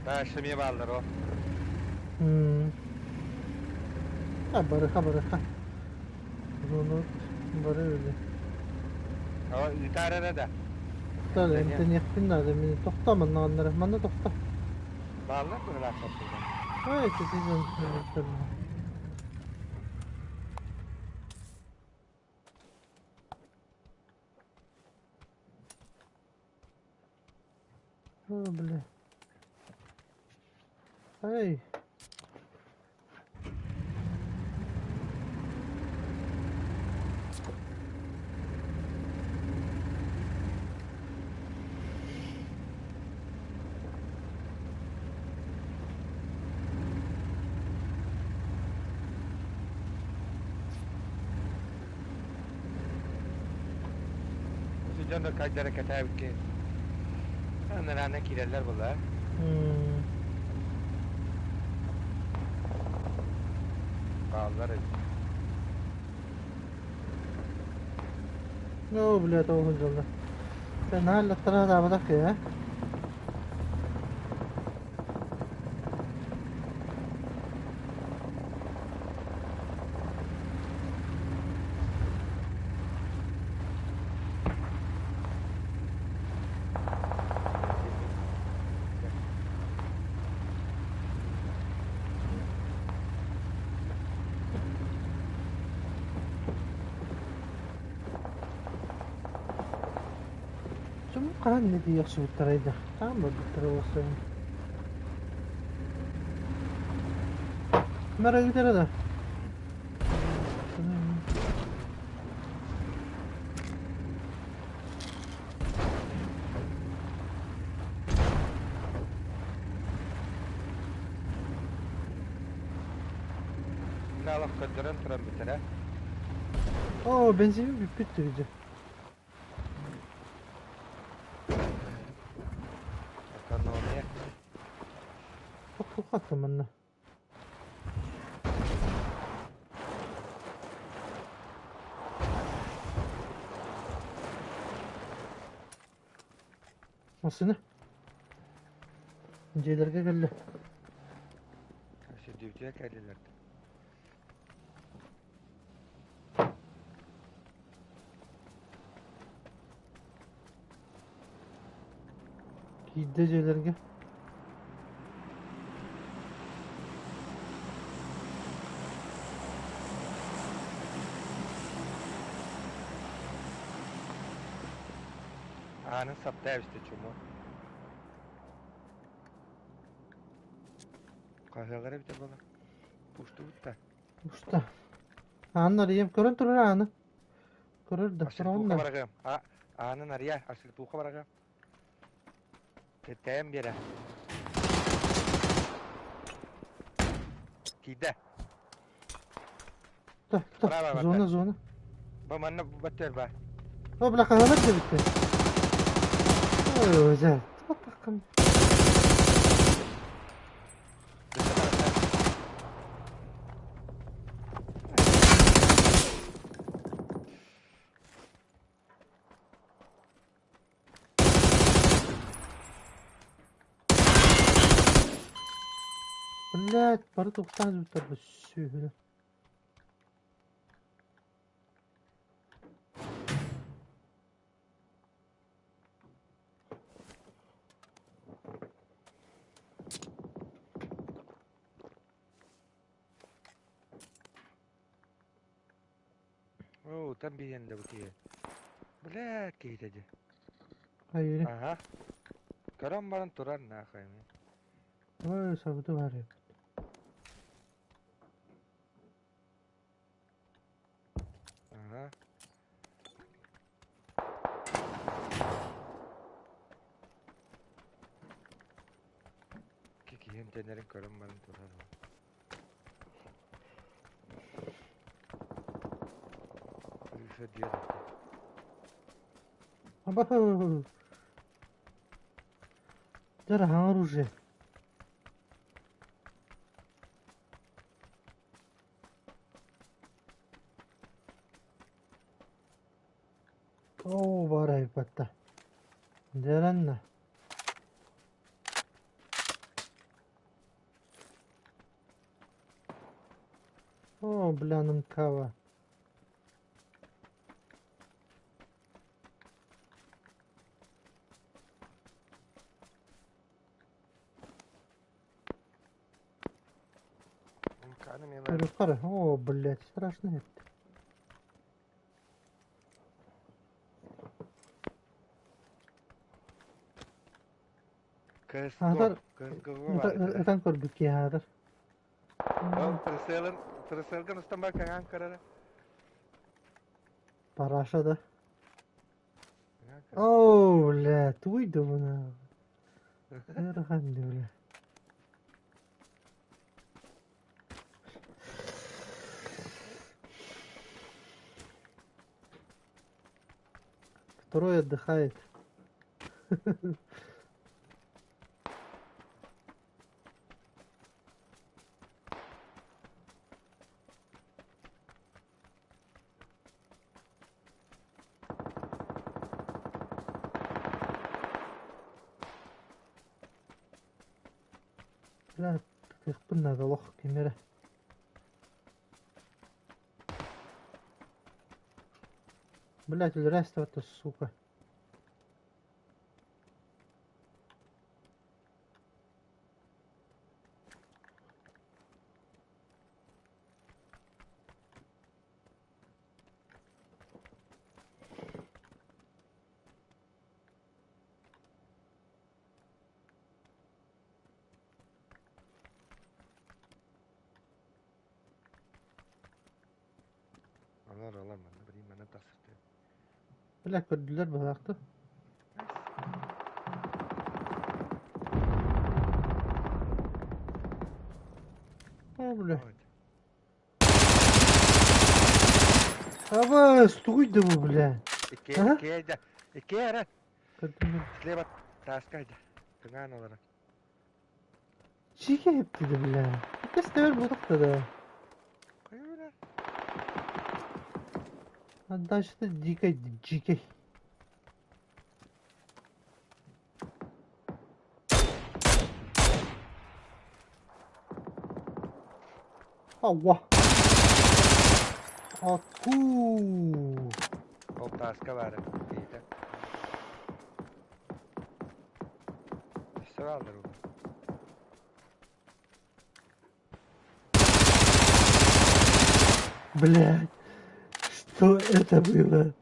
Speaker 2: Дальше эмиэ бааллар о.
Speaker 1: А, барыха, барыха. Зонут бары өлө.
Speaker 2: О, ыытаар эрэ да.
Speaker 1: Тохтоо, эмтэниэхпин наада, мин тохтоо манна маннара, манна тохтоо.
Speaker 2: Бааллар быһылаахтар.
Speaker 1: Ой, ситиһэн О, бля. Эй.
Speaker 2: Дьон да кайдара кэтээбит киһи. Анарана киирэллэр буолла. Бааллар эбит.
Speaker 1: Оо, бля, тоҕус дьолло. Наһаа ыллаттара киһи, э? Дьон хаһан инньэ тиийэ охсубуттарай да, хаһан барбыттара буолсуой. Мэр ыытара да.
Speaker 2: Алах көрдөрөн туран бүтэрэ.
Speaker 1: Оо, бензини бүппүт дии.
Speaker 2: Экономия.
Speaker 1: Тохтуохха манна. Массыына. Дьиэлэргэ кэллэ.
Speaker 2: Сирдүүтүгэр кэллилэр.
Speaker 1: Киирдэ дьиэлэргэ.
Speaker 2: Аанын сапта эбистэ чуму. Хаһыалара эбитэ буолар. Устубут да.
Speaker 1: Уста. Аанын арыйам. Көрөн турар ааны. Көрөр да.
Speaker 2: Ашлипуха
Speaker 1: да.
Speaker 2: бараҕыам. Аанын арыйа. Ашлипуха бараҕыам. Тэтээн биэрэ. Киирдэ.
Speaker 1: Та, та. Зона, зона.
Speaker 2: Бу манна баттер ба.
Speaker 1: О, бля, хаһыалар да бүттэ. Ой, дьэ. Таххын. Блядь, бары туохтаан бүттэр сүһүрэ.
Speaker 2: Ытан биһиэн да бу киһи. Блядь, киһитэ дии.
Speaker 1: Хайыыры?
Speaker 2: Аһа. Көрөн баран турар нахуй.
Speaker 1: Ой, сабыты бар эбит.
Speaker 2: Аһа. Киһи эмтэнэрин көрөн баран турар. Крыша диэн
Speaker 1: Абахы. Дьэ, хаҥар уже. Оо, баар айбатта. Дьэрэннэ. О, бля, намкава.
Speaker 2: Мканы мен
Speaker 1: Көрүөххэ О, блядь, страшно это.
Speaker 2: CSGO,
Speaker 1: Аһатар
Speaker 2: CSGO баар этэ.
Speaker 1: ытан көрбүт киһи аһатар.
Speaker 2: Ол прицелын, прицелгын устан бар каҥаан көрөрө.
Speaker 1: Параша да.
Speaker 2: Каҥаан көрөр.
Speaker 1: О, бля, тугуй да буна. Ыарахан да, бля. Второй отдыхает. Бля, тыахпын наада олох ким эрэ. Блядь, өлөрөөстөбөт сука.
Speaker 2: Алар алар манна билим манна тахсырты.
Speaker 1: Бля, көрдүлэр быһаахты. О, бля. Абас, тугуй да бу, бля.
Speaker 2: Икки
Speaker 1: Аха.
Speaker 2: икки да. Икки эрэ.
Speaker 1: Көрдүм.
Speaker 2: Слева таска да. Тыҥаан олорор.
Speaker 1: Чике эптиди, бля. Иккис тэбэр бутахта да.
Speaker 2: Кыыра.
Speaker 1: Отдача дикой, дикой. Ауа. Аку.
Speaker 2: Ол тааска баара киһитэ. Өссө бааллар ол.
Speaker 1: Блядь. Что это было?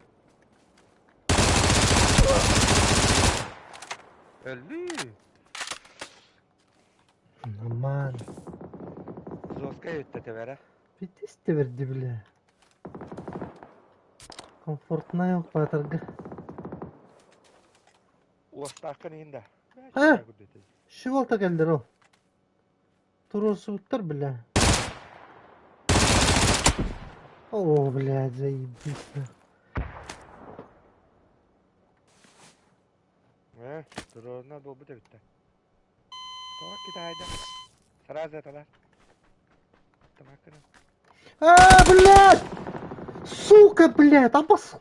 Speaker 2: Өлүү!
Speaker 1: Нормально.
Speaker 2: Зоска өттө тэбэрэ.
Speaker 1: Пиздец тэбэрди, бля. Комфортнай баатарга.
Speaker 2: Уостааххын иһин да.
Speaker 1: А! Щеволта кэллэр ол. Туруорсубуттар, бля. О, блядь, заебись.
Speaker 2: Э, туруорунар буолбут эбиттэр. Тоҕо китайда? Сразу эталар. Тамаккына.
Speaker 1: А, блядь! Сука, блядь, абас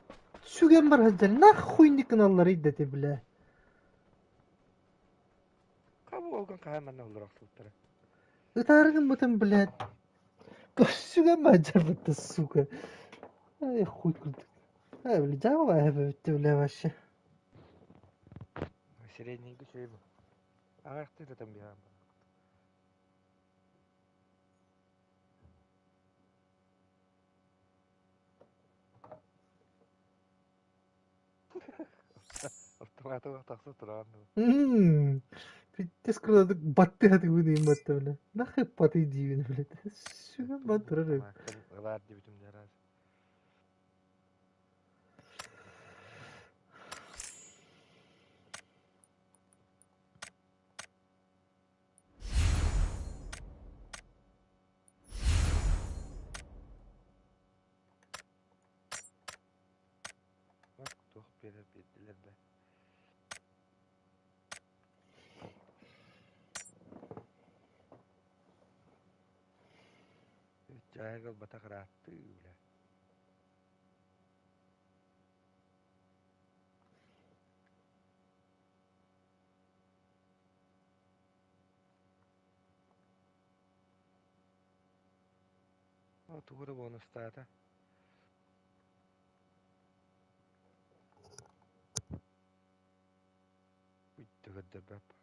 Speaker 1: сүгэн бар сылдьар. Нахуй никыналлар идети, бля.
Speaker 2: Хабы олгон хаһан манна олорор охсубуттара.
Speaker 1: Ытаары гыммытым, блядь. Сүгэн баадьарбытта, сука. Ай, хуй курдук. Ай, бля, дьаабылаа эбэбитте, бля, вообще.
Speaker 2: Среднийги үчүгэй бу. Аҕыйахтыы да биһаан Автоматы тахса туран.
Speaker 1: Пиздец кырдык батты хатыбын иин батта бля. Нахуй паты диибин блядь. Сүгэн бан турар эбит.
Speaker 2: Ылаар дебитим жарас. Туох биэрэр биэрдилэр да. Дьаһайга ылбатах ырааттыы бля. О, тугу да бонустаата. Уй, көрдөрбөп.